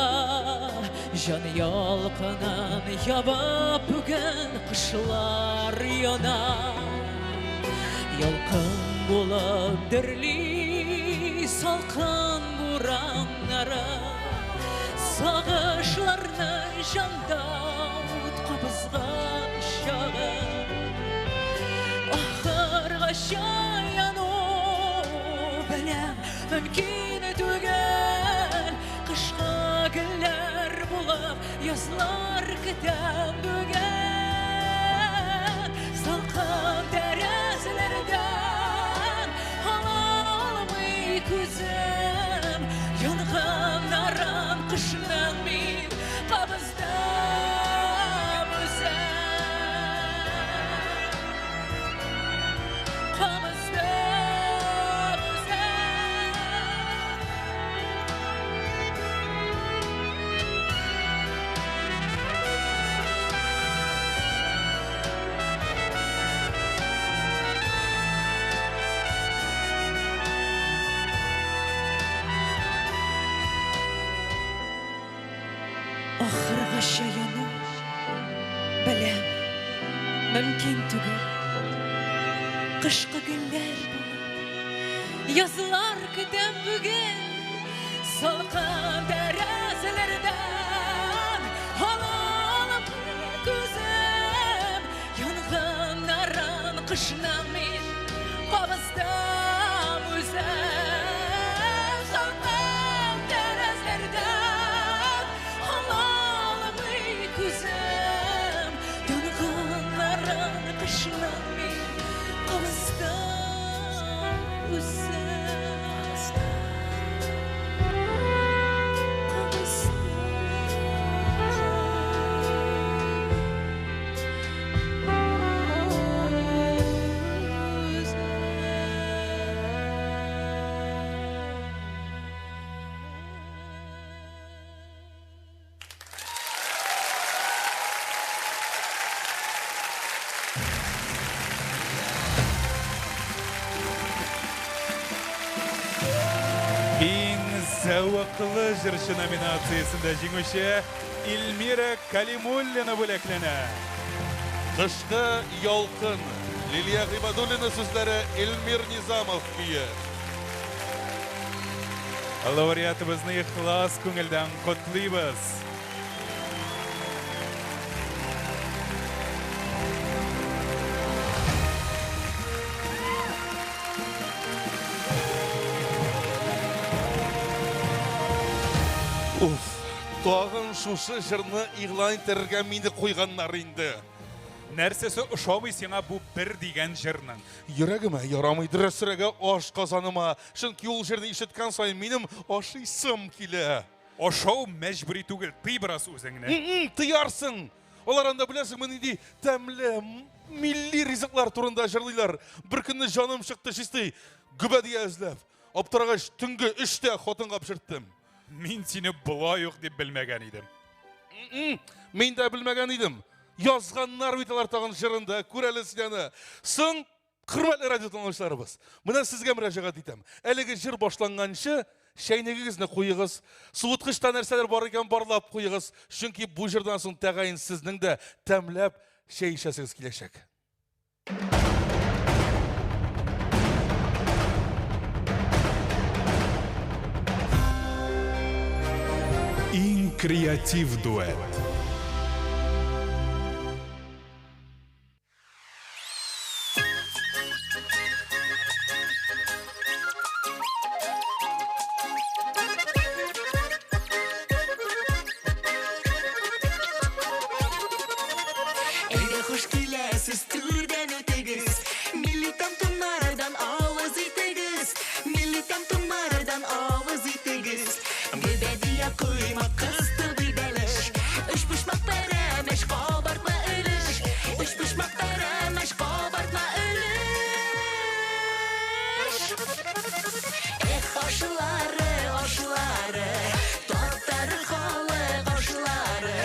Speaker 1: җан ялкынын ябып бүген кышлар яна. Ялкын булып дөрли салкын бураннары, сагышларны җанда ут кабызган чагы. Ахыргача яну белән мөмкин түгел, кышкы гөлләр булып язлар көтәм бүген. Салкын тәрәзәләрдән ала алмый күзем, янгыннарын кышның мин кабыздым үзем. Кабыздым үзем. Ахыргача яну Мөмкин түгел. Кышкы гөлләр булып, язлар көтәм бүген. Салкын тәрәзәләрдән алалым күзем. Янгыннарын кышның мин кабыздым үзем. Салкын тәрәзәләрдән алалым күзем. Янгыннарын кышның мин кабыздым үзем.
Speaker 11: Иң зәвыклы җырчы номинациясендә җиңүче Эльмира Калимуллина бүләкләнә.
Speaker 8: Кышкы ялкын. Лилия Гыйбадуллина сүзләре, Эльмир Низамов көе.
Speaker 11: Лауреатыбызны ихлас күңелдән котлыйбыз.
Speaker 8: Уф, тагын шушы җырны игълан итәргә мине куйганнар инде.
Speaker 11: Нәрсәсе ошамый сиңа бу бер дигән җырның?
Speaker 8: Йөрәгемә ярамый, дөресрәге аш казаныма. Чөнки ул җырны ишеткән саен минем ашыйсым килә.
Speaker 11: Ашау мәҗбүри түгел, тый бераз үзеңне.
Speaker 8: Тыярсың. Алар анда беләсеңме нинди тәмле милли ризыклар турында җырлыйлар. Бер көнне җаным чыкты чистый гөбәдия эзләп. Аптырагач, төнге 3тә хатынга пешерттем.
Speaker 11: Мин сине болай ук дип белмәгән идем.
Speaker 8: Мин дә белмәгән идем. Язганнар бит алар тагын җырында, күр әле син аны. Соң, хөрмәтле радио тыңлаучыларыбыз, менә сезгә мөрәҗәгать итәм. Әлеге җыр башланганчы чәйнегегезне куегыз, суыткычта нәрсәләр бар икән барлап куегыз, чөнки бу җырдан соң тәгаен сезнең дә тәмләп чәй эчәсегез киләчәк.
Speaker 11: Иң креатив дуэт.
Speaker 3: Әйдә, хуш киләсез, түрдән үтегез. Милли тәм-томнардан авыз итегез. Милли тәм-томнардан авыз итегез. Гөбәдия, коймак, кыстыбый, бәлеш. Өчпочмак, пәрәмәч, кабартма, өлеш. Өчпочмак, пәрәмәч, кабартма, өлеш. Эх, ашлары, ашлары, татар халык ашлары.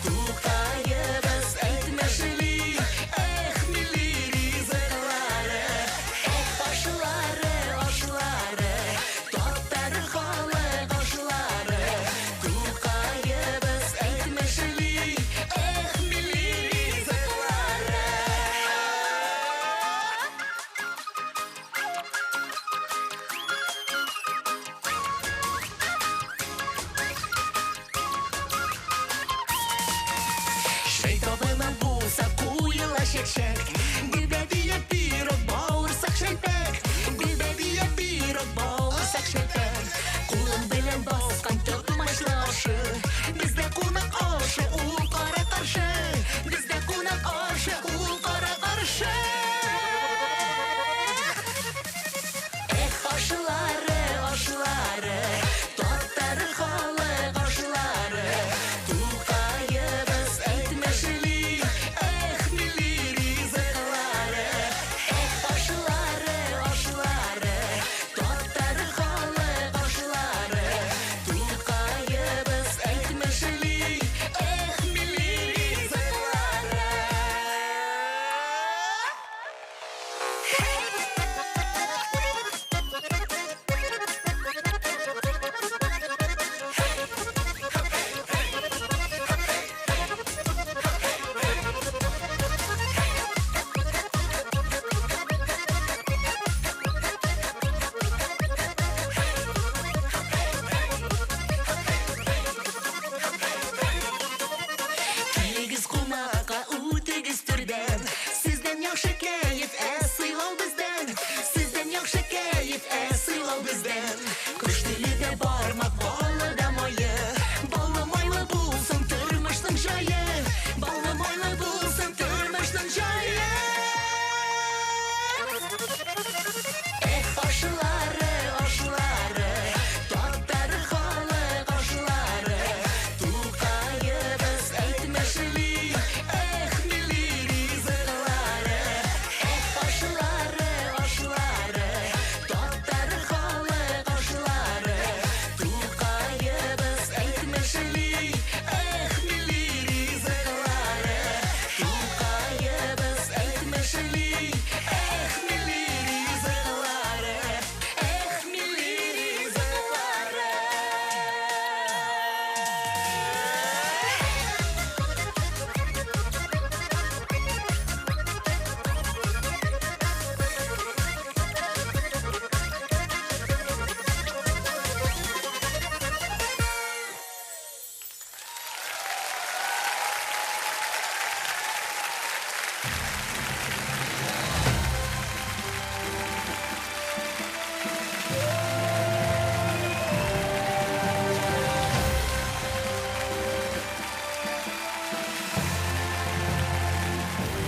Speaker 3: Тукаебыз әйтмешли, эх, милли ризыклары. Эх, ашлары, ашлары, татар халык ашлары. Тукаебыз әйтмешли, эх, милли ризыклары. Чәй табыны булса куела чәкчәк, Гөбәдия, пирог, бавырсак, шәлпәк. Гөбәдия, пирог, бавырсак, шәлпәк. Кулың белән баскан токмачлы ашы. Бездә кунак ашы, ул кара каршы. Бездә кунак ашы, ул кара каршы. Эх, ашлары, ашлары, татар халык ашлары. Тукаебыз әйтмешли, Эх, милли ризыклары. Тукаебыз әйтмешли. Эх, милли ризыклары. Эх, милли ризыклары.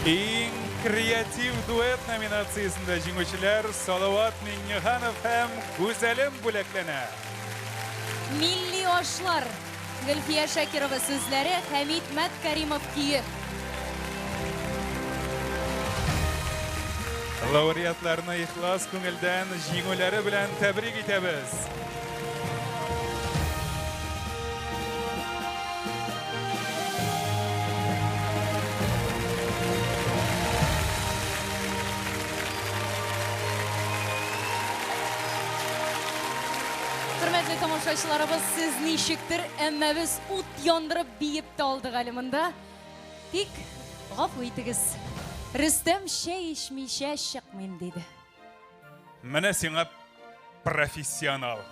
Speaker 11: Иң креатив дуэт номинациясендә җиңүчеләр Салават Миңнеханов һәм Гүзәлем бүләкләнә.
Speaker 7: Милли ашлар. Гөлфия Шакирова сүзләре, Хәмит Мәткәримов көе.
Speaker 11: Лауреатларны ихлас күңелдән җиңүләре белән тәбрик итәбез.
Speaker 7: Хөрмәтле тамашачыларыбыз, сез ничектер, әмма без ут яндырып биеп тә алдык әле монда. Тик гафу итегез. Рөстәм чәй эчмичә чыкмыйм диде.
Speaker 11: Менә сиңа профессионал.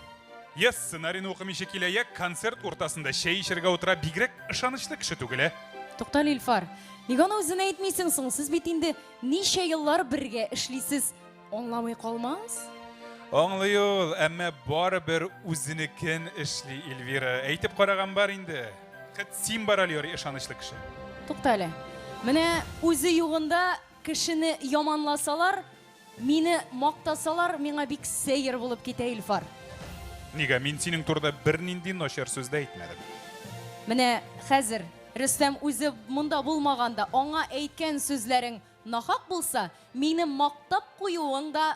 Speaker 11: Я сценарийны укымыйча килә, я концерт уртасында чәй эчәргә утыра, бигрәк ышанычлы кеше түгел, ә?
Speaker 7: Туктале, Илфар, нигә аны үзенә әйтмисең соң? Сез бит инде ничә еллар бергә эшлисез. Аңламый калмас?
Speaker 11: Аңлый ул, әмма барыбер үзенекен эшли Эльвира. Әйтеп караган бар инде. Хет син бар әле ярый ышанычлы кеше.
Speaker 7: Туктале. Менә үзе югында кешене яманласалар, мине мактасалар, миңа бик сәер булып китә, Илфар.
Speaker 11: Нигә? Мин синең турыда бернинди начар сүз дә әйтмәдем.
Speaker 7: Менә хәзер Рөстәм үзе монда булмаганда аңа әйткән сүзләрең нахак булса, мине мактап куюың да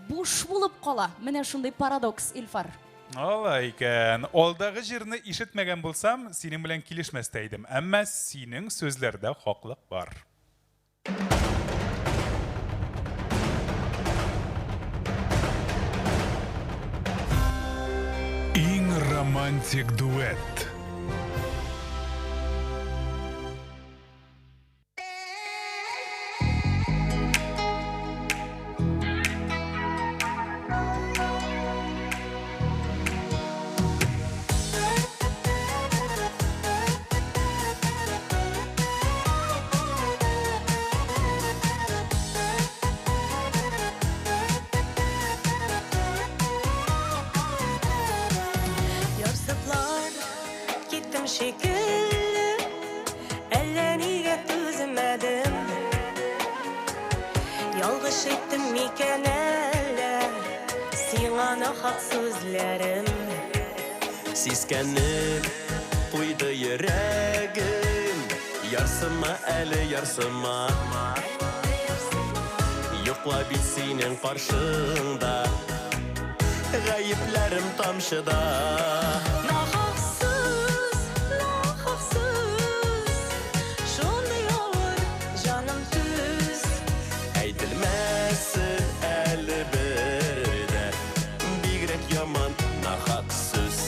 Speaker 7: буш булып кала. Менә шундый парадокс, Илфар.
Speaker 11: Алай икән. Алдагы җырны ишетмәгән булсам, синең белән килешмәс тә идем. Әмма синең сүзләрдә хаклык бар.
Speaker 13: Иң романтик дуэт.
Speaker 9: Ярсыплар киттем шикелле, әллә нигә түзмәдем. Ялгыш әйттем микән әллә сиңа нахак сүзләрем.
Speaker 27: Сискәнеп куйды йөрәгем, ярсыма әле, ярсыма. Йокла бит синең каршыңда, гаепләрем тамчыда.
Speaker 9: Нахак сүз, нахак сүз, шундый авыр, җаным түз.
Speaker 27: Әйтелмәсен әле бер дә, бигрәк яман нахак сүз.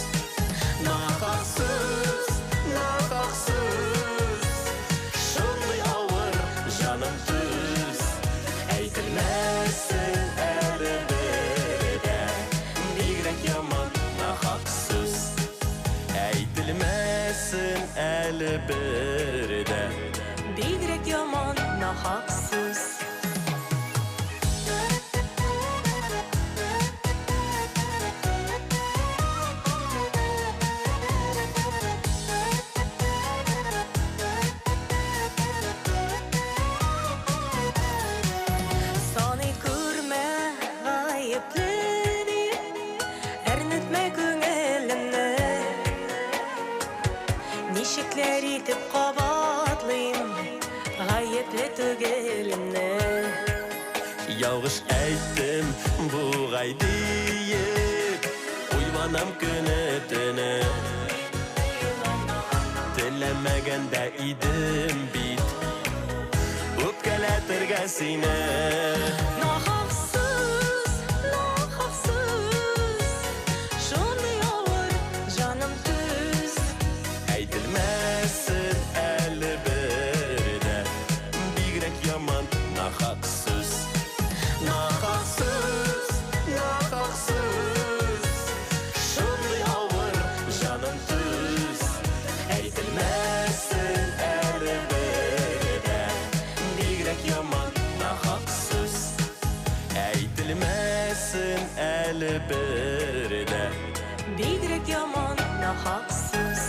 Speaker 27: Нахак сүз, нахак сүз, шундый авыр, җаным түз. Әйтелмәсен әле бер дә, бигрәк яман нахак сүз. Әйтелмәсен әле бер дә,
Speaker 9: Бигрәк яман нахак сүз. Саный күрмә гаепле дип, әрнетмә күңелемне. Ничекләр итеп кабатлыйм гаепле түгелемне.
Speaker 27: Ялгыш әйттем бугай диеп, уйланам көне төне.
Speaker 14: Теләмәгән дә идем бит Үпкәләтергә сине.
Speaker 1: Нахак сүз, нахак сүз, шундый авыр, җаным түз.
Speaker 14: Әйтелмәсен әле бер дә, бигрәк яман нахак сүз. Нахак сүз, нахак сүз, шундый авыр, җаным түз. Әйтелмәсен әле бер дә, бигрәк яман нахак сүз. Әйтелмәсен әле бер дә,
Speaker 1: Бигрәк яман нахак сүз.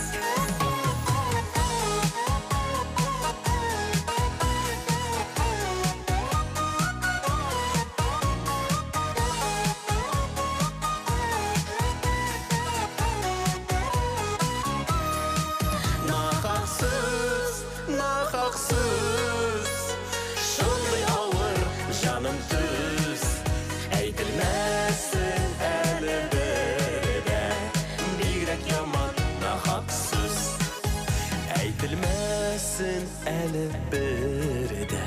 Speaker 14: Нахак сүз, нахак сүз, шундый авыр, җаным түз. Әйтелмәсен әле бер дә, бигрәк яман нахак сүз. Әйтелмәсен әле бер дә,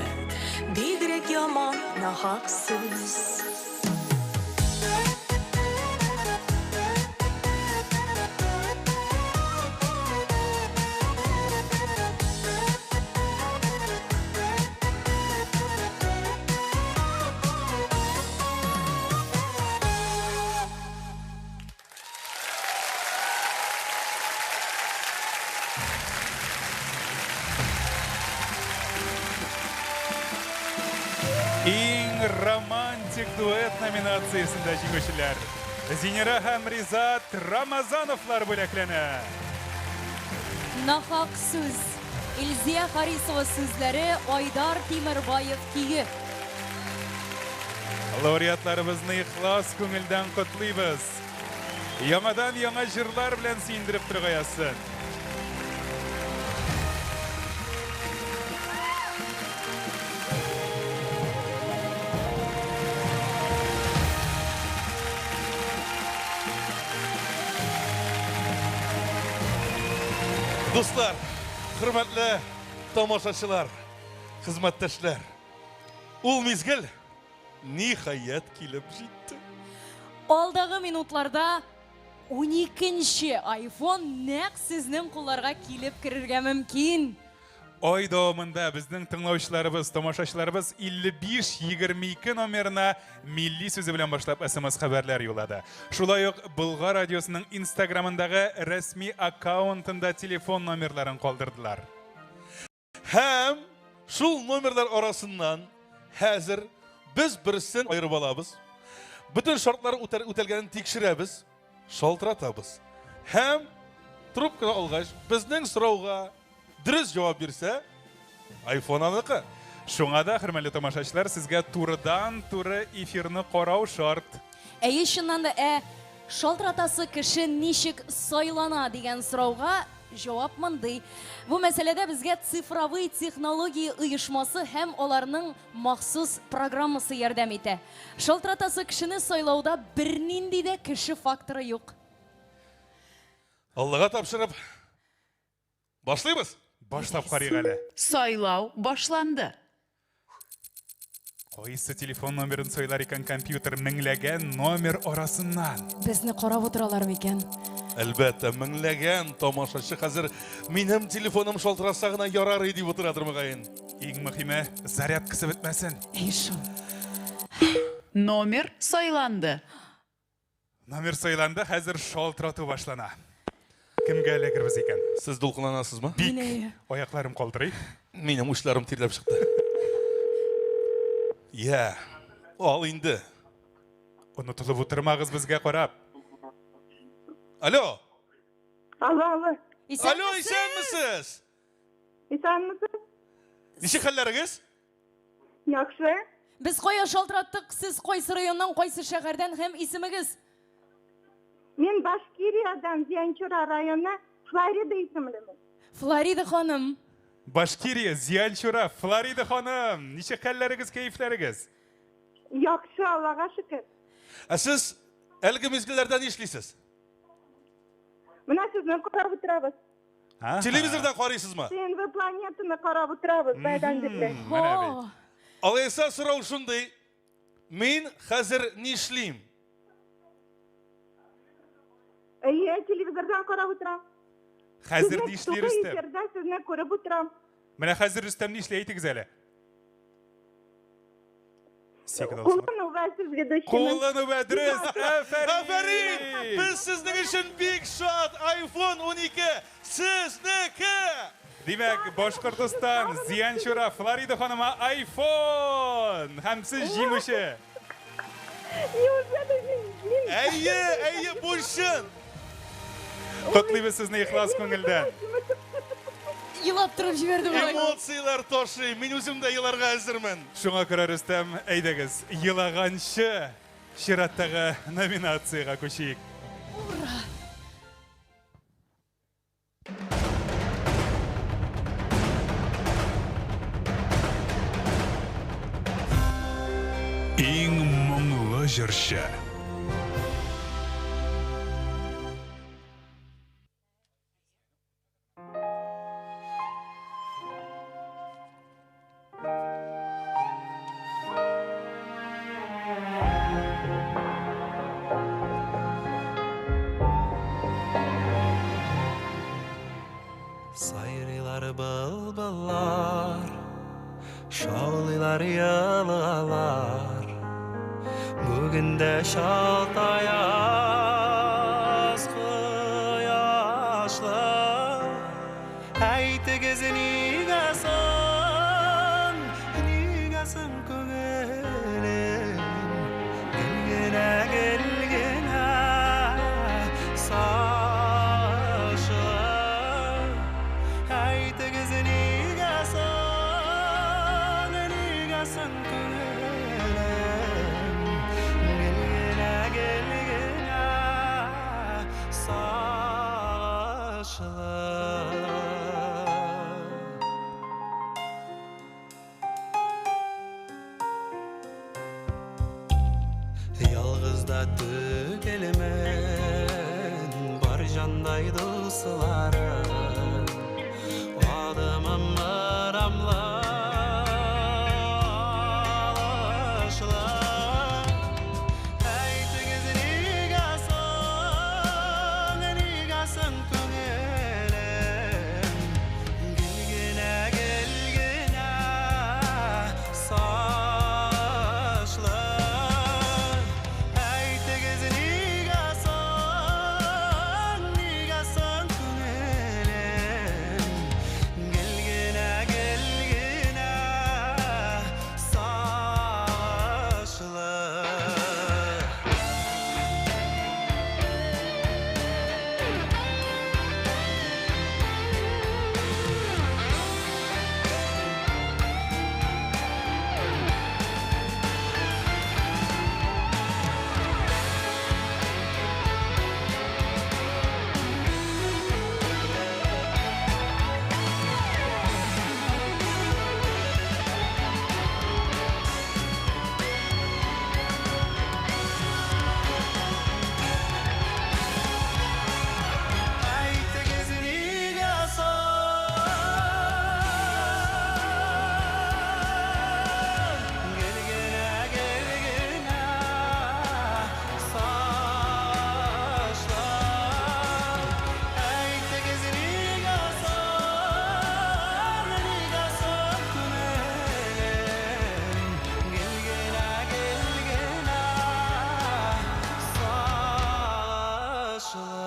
Speaker 1: Бигрәк яман нахак сүз.
Speaker 11: Иң романтик дуэт номинациясендә җиңүчеләр Зинира һәм Ризат Рамазановлар бүләкләнә.
Speaker 7: Нахак сүз. Илзия Харисова сүзләре, Айдар Тимербаев көе.
Speaker 11: Лауреатларыбызны ихлас күңелдән котлыйбыз. Яңадан яңа җырлар белән сөендереп торырга язсын.
Speaker 8: Дуслар, хөрмәтле тамашачылар, хезмәттәшләр. Ул мизгел ниһаять килеп җитте.
Speaker 7: Алдагы минутларда 12-нче iPhone нәкъ сезнең кулларга килеп керергә мөмкин.
Speaker 11: Ай дәвамында безнең тыңлаучыларыбыз, тамашачыларыбыз 55 22 номерына милли сүзе белән башлап SMS хәбәрләр юллады. Шулай ук Болгар радиосының Инстаграмындагы рәсми аккаунтында телефон номерларын калдырдылар.
Speaker 8: Һәм шул номерлар арасыннан хәзер без берсен аерып алабыз. Бөтен шартлар үтәлгәнен тикшерәбез, шалтыратабыз. Һәм трубканы алгач, безнең сорауга дөрес җавап бирсә, iPhone аныкы.
Speaker 11: Шуңа да, хөрмәтле тамашачылар, сезгә турыдан-туры эфирны карау шарт.
Speaker 7: Әйе, чыннан да, ә шалтыратасы кеше ничек сайлана дигән сорауга җавап мондый. Бу мәсьәләдә безгә цифровые технологии оешмасы һәм аларның махсус программасы ярдәм итә. Шалтыратасы кешене сайлауда бернинди дә кеше факторы юк.
Speaker 8: Аллага тапшырып башлыйбыз.
Speaker 11: Башлап карыйк әле.
Speaker 15: Сайлау башланды.
Speaker 11: Кайсы телефон номерын сайлар икән компьютер меңләгән номер арасыннан?
Speaker 7: Безне карап утыралар микән?
Speaker 8: Әлбәттә, меңләгән тамашачы хәзер минем телефоным шалтыраса гына ярар иде дип утырадыр мөгаен.
Speaker 11: Иң мөһиме, зарядкасы бетмәсен.
Speaker 7: Әй шул.
Speaker 15: Номер сайланды.
Speaker 11: Номер сайланды, хәзер шалтырату башлана. Кемгә эләгербез икән?
Speaker 8: Сез дулкынланасызмы?
Speaker 11: Бик. Аякларым калтырый.
Speaker 8: Минем учларым тирләп чыкты. Я, ал инде.
Speaker 11: Онытылып утырмагыз безгә карап.
Speaker 8: Алло.
Speaker 16: Алло, алло.
Speaker 8: Алло, исәнмесез?
Speaker 16: Исәнмесез?
Speaker 8: Ничек хәлләрегез?
Speaker 16: Яхшы.
Speaker 7: Без кая шалтыраттык? Сез кайсы районнан, кайсы шәһәрдән һәм исемегез?
Speaker 16: Мин Башкириядән, Зианчура районы, Флорида исемлемен.
Speaker 7: Флорида ханым.
Speaker 11: Башкирия, Зианчура, Флорида ханым. Ничек хәлләрегез, кәефләрегез?
Speaker 16: Яхшы, Аллага шөкер.
Speaker 8: Ә сез әлеге мизгелләрдә нишлисез?
Speaker 16: Менә сезне карап утырабыз.
Speaker 8: Телевизордан карыйсызмы?
Speaker 16: ТНВ Планетаны карап утырабыз, баядан бирле.
Speaker 8: Алайса сорау шундый. Мин хәзер нишлим?
Speaker 16: Әйе, телевизордан карап утырам.
Speaker 11: Хәзер
Speaker 16: Сезне
Speaker 11: нишли
Speaker 16: туры
Speaker 11: Рөстәм?
Speaker 16: эфирда сезне күреп утырам.
Speaker 11: Менә хәзер Рөстәм нишли әйтегез әле. Секунд алсын.
Speaker 16: Кулын үбәсез ведущийның.
Speaker 11: Кулын үбә, дөрес. Афәрин!
Speaker 8: Афәрин! Без сезнең өчен бик шат. iPhone 12 сезнеке!
Speaker 11: Димәк, Башкортостан, Зиянчура, Флорида ханыма iPhone! Һәм сез җиңүче.
Speaker 16: Неужели мин?
Speaker 8: Әйе, әйе, бу чын.
Speaker 11: Котлыйбыз сезне ихлас күңелдән.
Speaker 7: Елап торып җибәрде бугай.
Speaker 8: Эмоцияләр ташый. Мин үзем дә еларга әзермен.
Speaker 11: Шуңа күрә Рөстәм, әйдәгез, елаганчы чираттагы номинациягә күчик.
Speaker 7: Ура!
Speaker 13: Иң моңлы җырчы.
Speaker 14: Сайрыйлар былбыллар, шаулыйлар елгалар. Бүген дә чалт аяз кояшлы. Әйтегез, нигә соң, нигә соң күңелем гел генә, гел генә сагышлы? Әйтегез, нигә соң, нигә соң күңелем гел генә, гел генә сагышлы? Ялгыз да түгелмен, бар җандай дусларым. Адымым ырамлы, алышлы. Әйтегез, нигә соң, нигә соң күңелем гел генә, гел генә сагышлы? Әйтегез, нигә соң, нигә соң күңелем гел генә, гел генә сагышлы? Әйтегез, нигә соң гел генә, гел генә сагышлы? Әйтегез, нигә соң, нигә соң күңелем гел генә, гел генә сагышлы?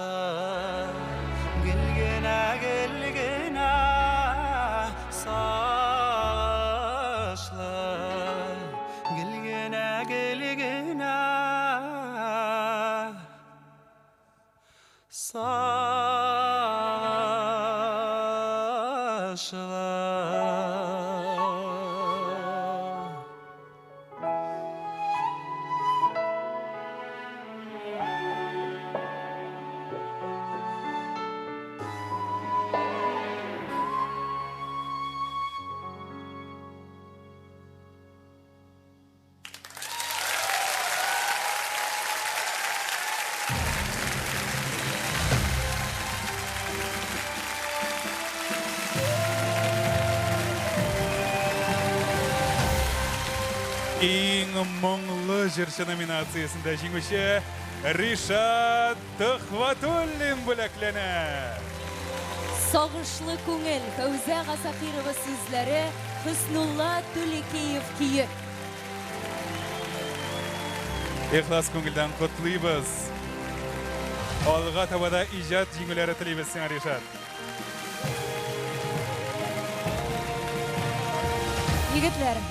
Speaker 14: Гел генә, гел генә сагышлы. Гел генә, гел генә сагышлы.
Speaker 11: Иң моңлы җырчы номинациясендә җиңүче Ришат Төхвәтуллин бүләкләнә.
Speaker 7: Сагышлы күңел, Фәүзә Гасакирова сүзләре, Хөснулла Түлекеев көе.
Speaker 11: Ихлас күңелдән котлыйбыз. Алга таба да иҗат җиңүләре телибез сиңа, Ришат.
Speaker 7: Егетләр,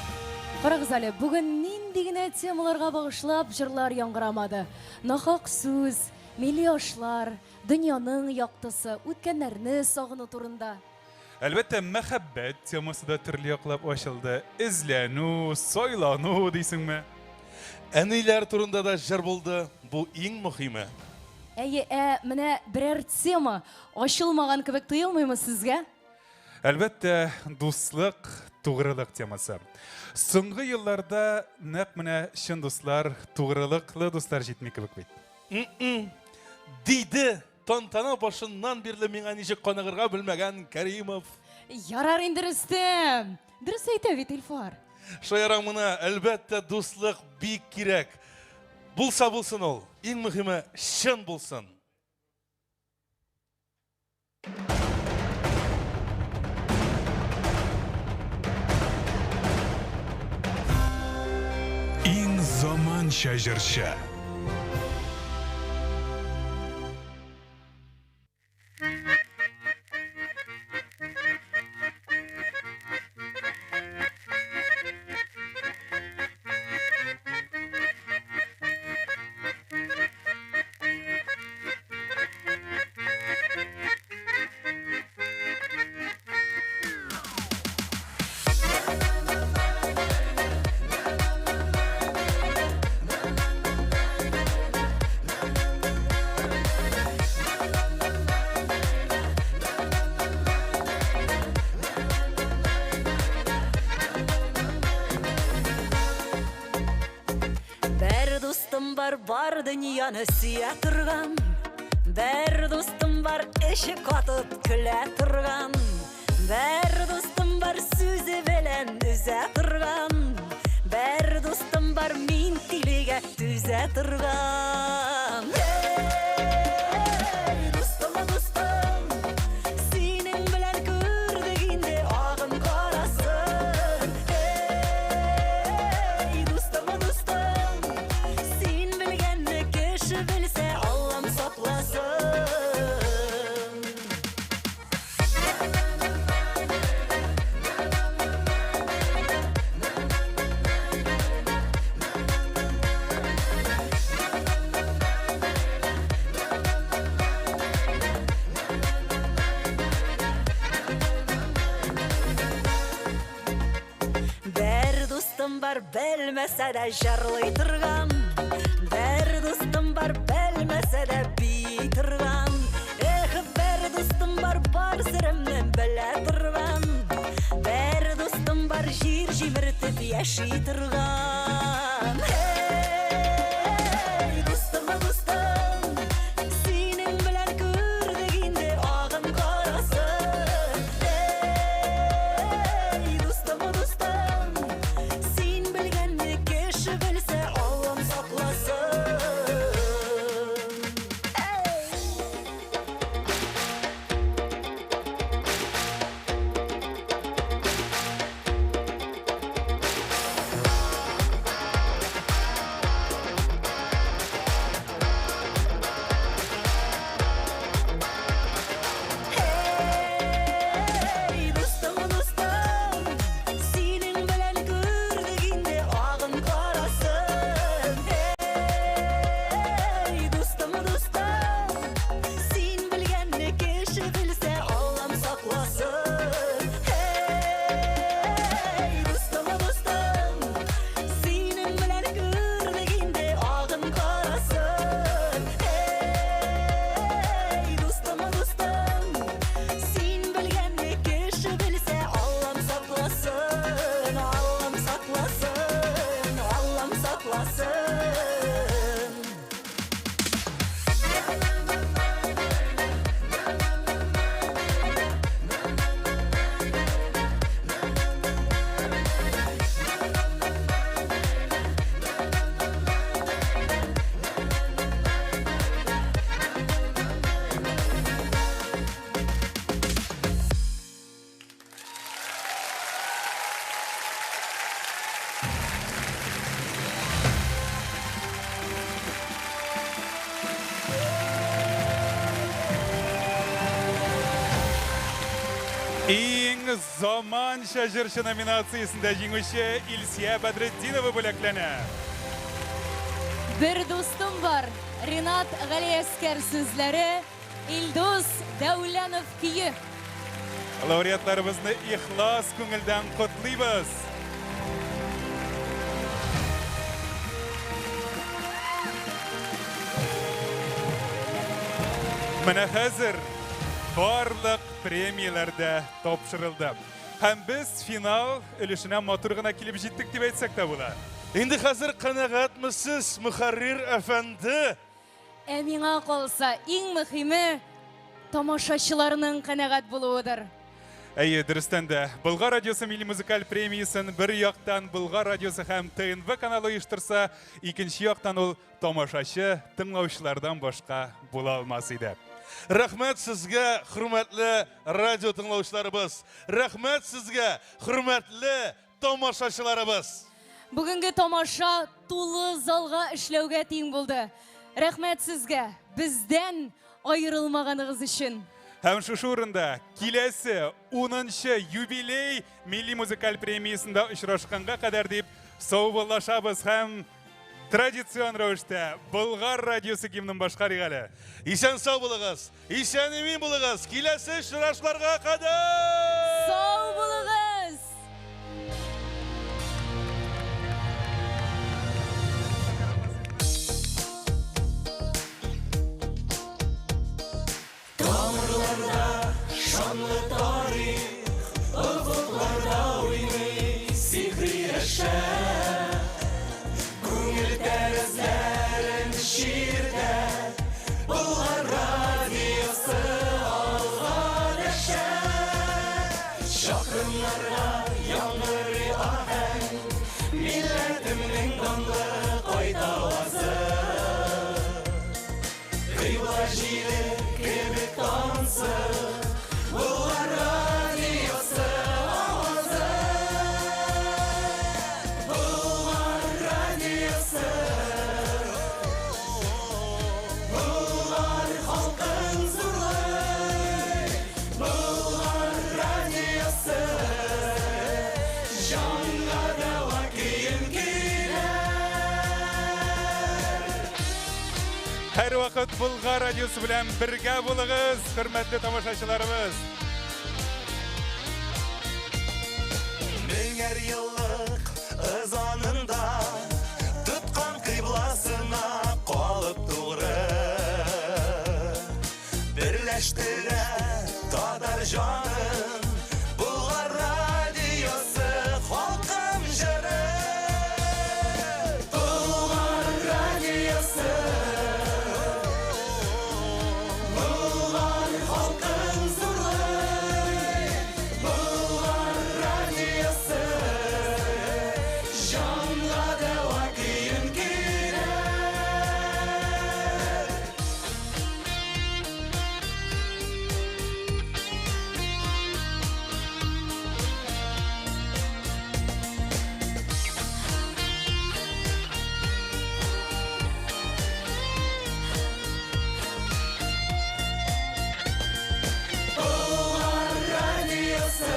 Speaker 7: карагыз әле, бүген нинди генә темаларга багышлап җырлар яңгырамады. Нахак сүз, милли ашлар, дөньяның яктысы, үткәннәрне сагыну турында.
Speaker 11: Әлбәттә, мәхәббәт темасы да төрле яклап ачылды. Эзләнү, сайлану дисеңме?
Speaker 8: Әниләр турында да җыр булды. Бу иң мөхиме.
Speaker 7: Әйе, ә менә берәр тема ачылмаган кебек тоелмыймы сезгә?
Speaker 11: Әлбәттә, дуслык, тугрылык темасы. Соңгы елларда нәкъ менә чын дуслар, тугрылыклы дуслар җитми кебек бит.
Speaker 8: Диде Тантана башыннан бирле миңа ничек каныгырга белмәгән Кәримов.
Speaker 7: Ярар инде, Рөстәм. Дөрес әйтә бит Илфар.
Speaker 8: Шаярам гына, әлбәттә, дуслык бик кирәк. Булса булсын ул, иң мөһиме чын булсын.
Speaker 13: Иң заманча җырчы.
Speaker 9: Бер дустым бар, бар дөньяны сөя торган. Бер дустым бар, эче катып көлә торган. Бер дустым бар, сүзе белән өзә торган. Бер дустым бар, мин тилегә түзә торган. Эй, дустым, дустым, синең белән күрдек инде агын карасын. Эй, дустым, дустым, син белгәнне кеше белсә, Аллам сакласын. Бер дустым бар, белмәсә дә җырлый торган. Бер дустым бар, белмәсә дә бии торган. Эх, бер дустым бар, бар серемне белә торган. Бер дустым бар, җир җимертеп яши торган. Эй, дустым, дустым, синең белән күрдек инде агын карасын. Эй, дустым, дустым, син белгәнне кеше белсә, Аллам сакласын.
Speaker 11: Иң заманча җырчы номинациясендә җиңүче Илсия Бәдретдинова бүләкләнә.
Speaker 7: Бер дустым бар, Ринат Галиәскәр сүзләре, Илдус Дәүләнов көе.
Speaker 11: Лауреатларыбызны ихлас күңелдән котлыйбыз. Менә хәзер барлык премияләр дә тапшырылды. Һәм без финал өлешенә матур гына килеп җиттек дип әйтсәк тә була.
Speaker 8: Инде хәзер канәгатьме сез, мөхәррир әфәнде?
Speaker 7: Ә миңа калса, иң мөхиме тамашачыларның канәгать булуыдыр.
Speaker 11: Әйе, дөрестән дә, Болгар радиосы милли музыкаль премиясен бер яктан Болгар радиосы һәм ТНВ каналы оештырса, икенче яктан ул тамашачы, тыңлаучылардан башка була алмас иде.
Speaker 8: Рәхмәт сезгә, хөрмәтле радио тыңлаучыларыбыз. Рәхмәт сезгә, хөрмәтле тамашачыларыбыз.
Speaker 7: Бүгенге тамаша тулы залга эшләүгә тиң булды. Рәхмәт сезгә, бездән аерылмаганыгыз өчен.
Speaker 11: Һәм шушы урында киләсе 10нчы юбилей милли музыкаль премиясендә очрашканга кадәр дип саубуллашабыз һәм традицион рәвештә Болгар радиосы гимнын башкарыйк әле.
Speaker 8: Исән сау булыгыз, исән имин булыгыз. Киләсе очрашларга кадәр!
Speaker 7: Сау булыгыз!
Speaker 14: Тамырларда шанлы тарих, офыкларда уйный сихри яшәп. Күңел тәрәзләрен чиртә, Болгар радиосы алга дәшә. Чакрымнарга яңгырый аһәң, милләтемнең данлы кайтавазы. Кыйбла җиле кебек тансык, Болгар радиосы авазы. Болгар радиосы, Болгар халкын зурлый. Болгар радиосы, җанга дәва көен көйләр.
Speaker 11: Һәрвакыт Болгар радиосы белән бергә булыгыз, хөрмәтле тамашачыларыбыз.
Speaker 14: Меңәр еллык ызанында тоткан кыйбласына калып тугры. Берләштерә татар җанын Болгар радиосы халкым җыры. Болгар радиосы, Болгар халкын зурлый. Болгар радиосы җанга дәва көен көйләр. Болгар радиосы,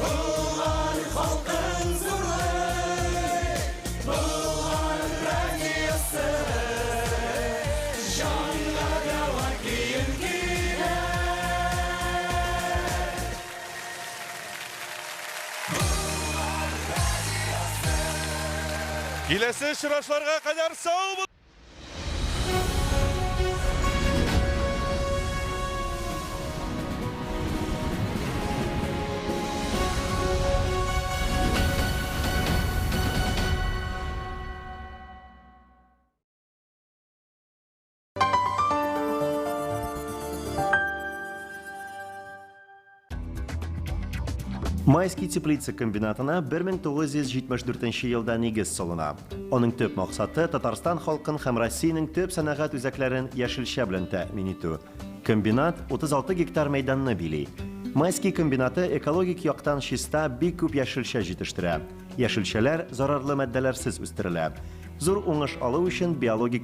Speaker 14: Болгар халкын зурлый. Болгар радиосы җанга дәва көен көйләр.
Speaker 8: Киләсе очрашларга кадәр сау бул!
Speaker 32: Майский теплица комбинатына 1974 елда нигез салына. Аның төп максаты Татарстан халкын һәм Россиянең төп сәнәгать үзәкләрен яшелчә белән тәэмин итү. Комбинат 36 гектар мәйданны били. Майский комбинаты экологик яктан чиста бик күп яшелчә җитештерә. Яшелчәләр зарарлы матдәләрсез үстерелә. Зур уңыш алу өчен биологик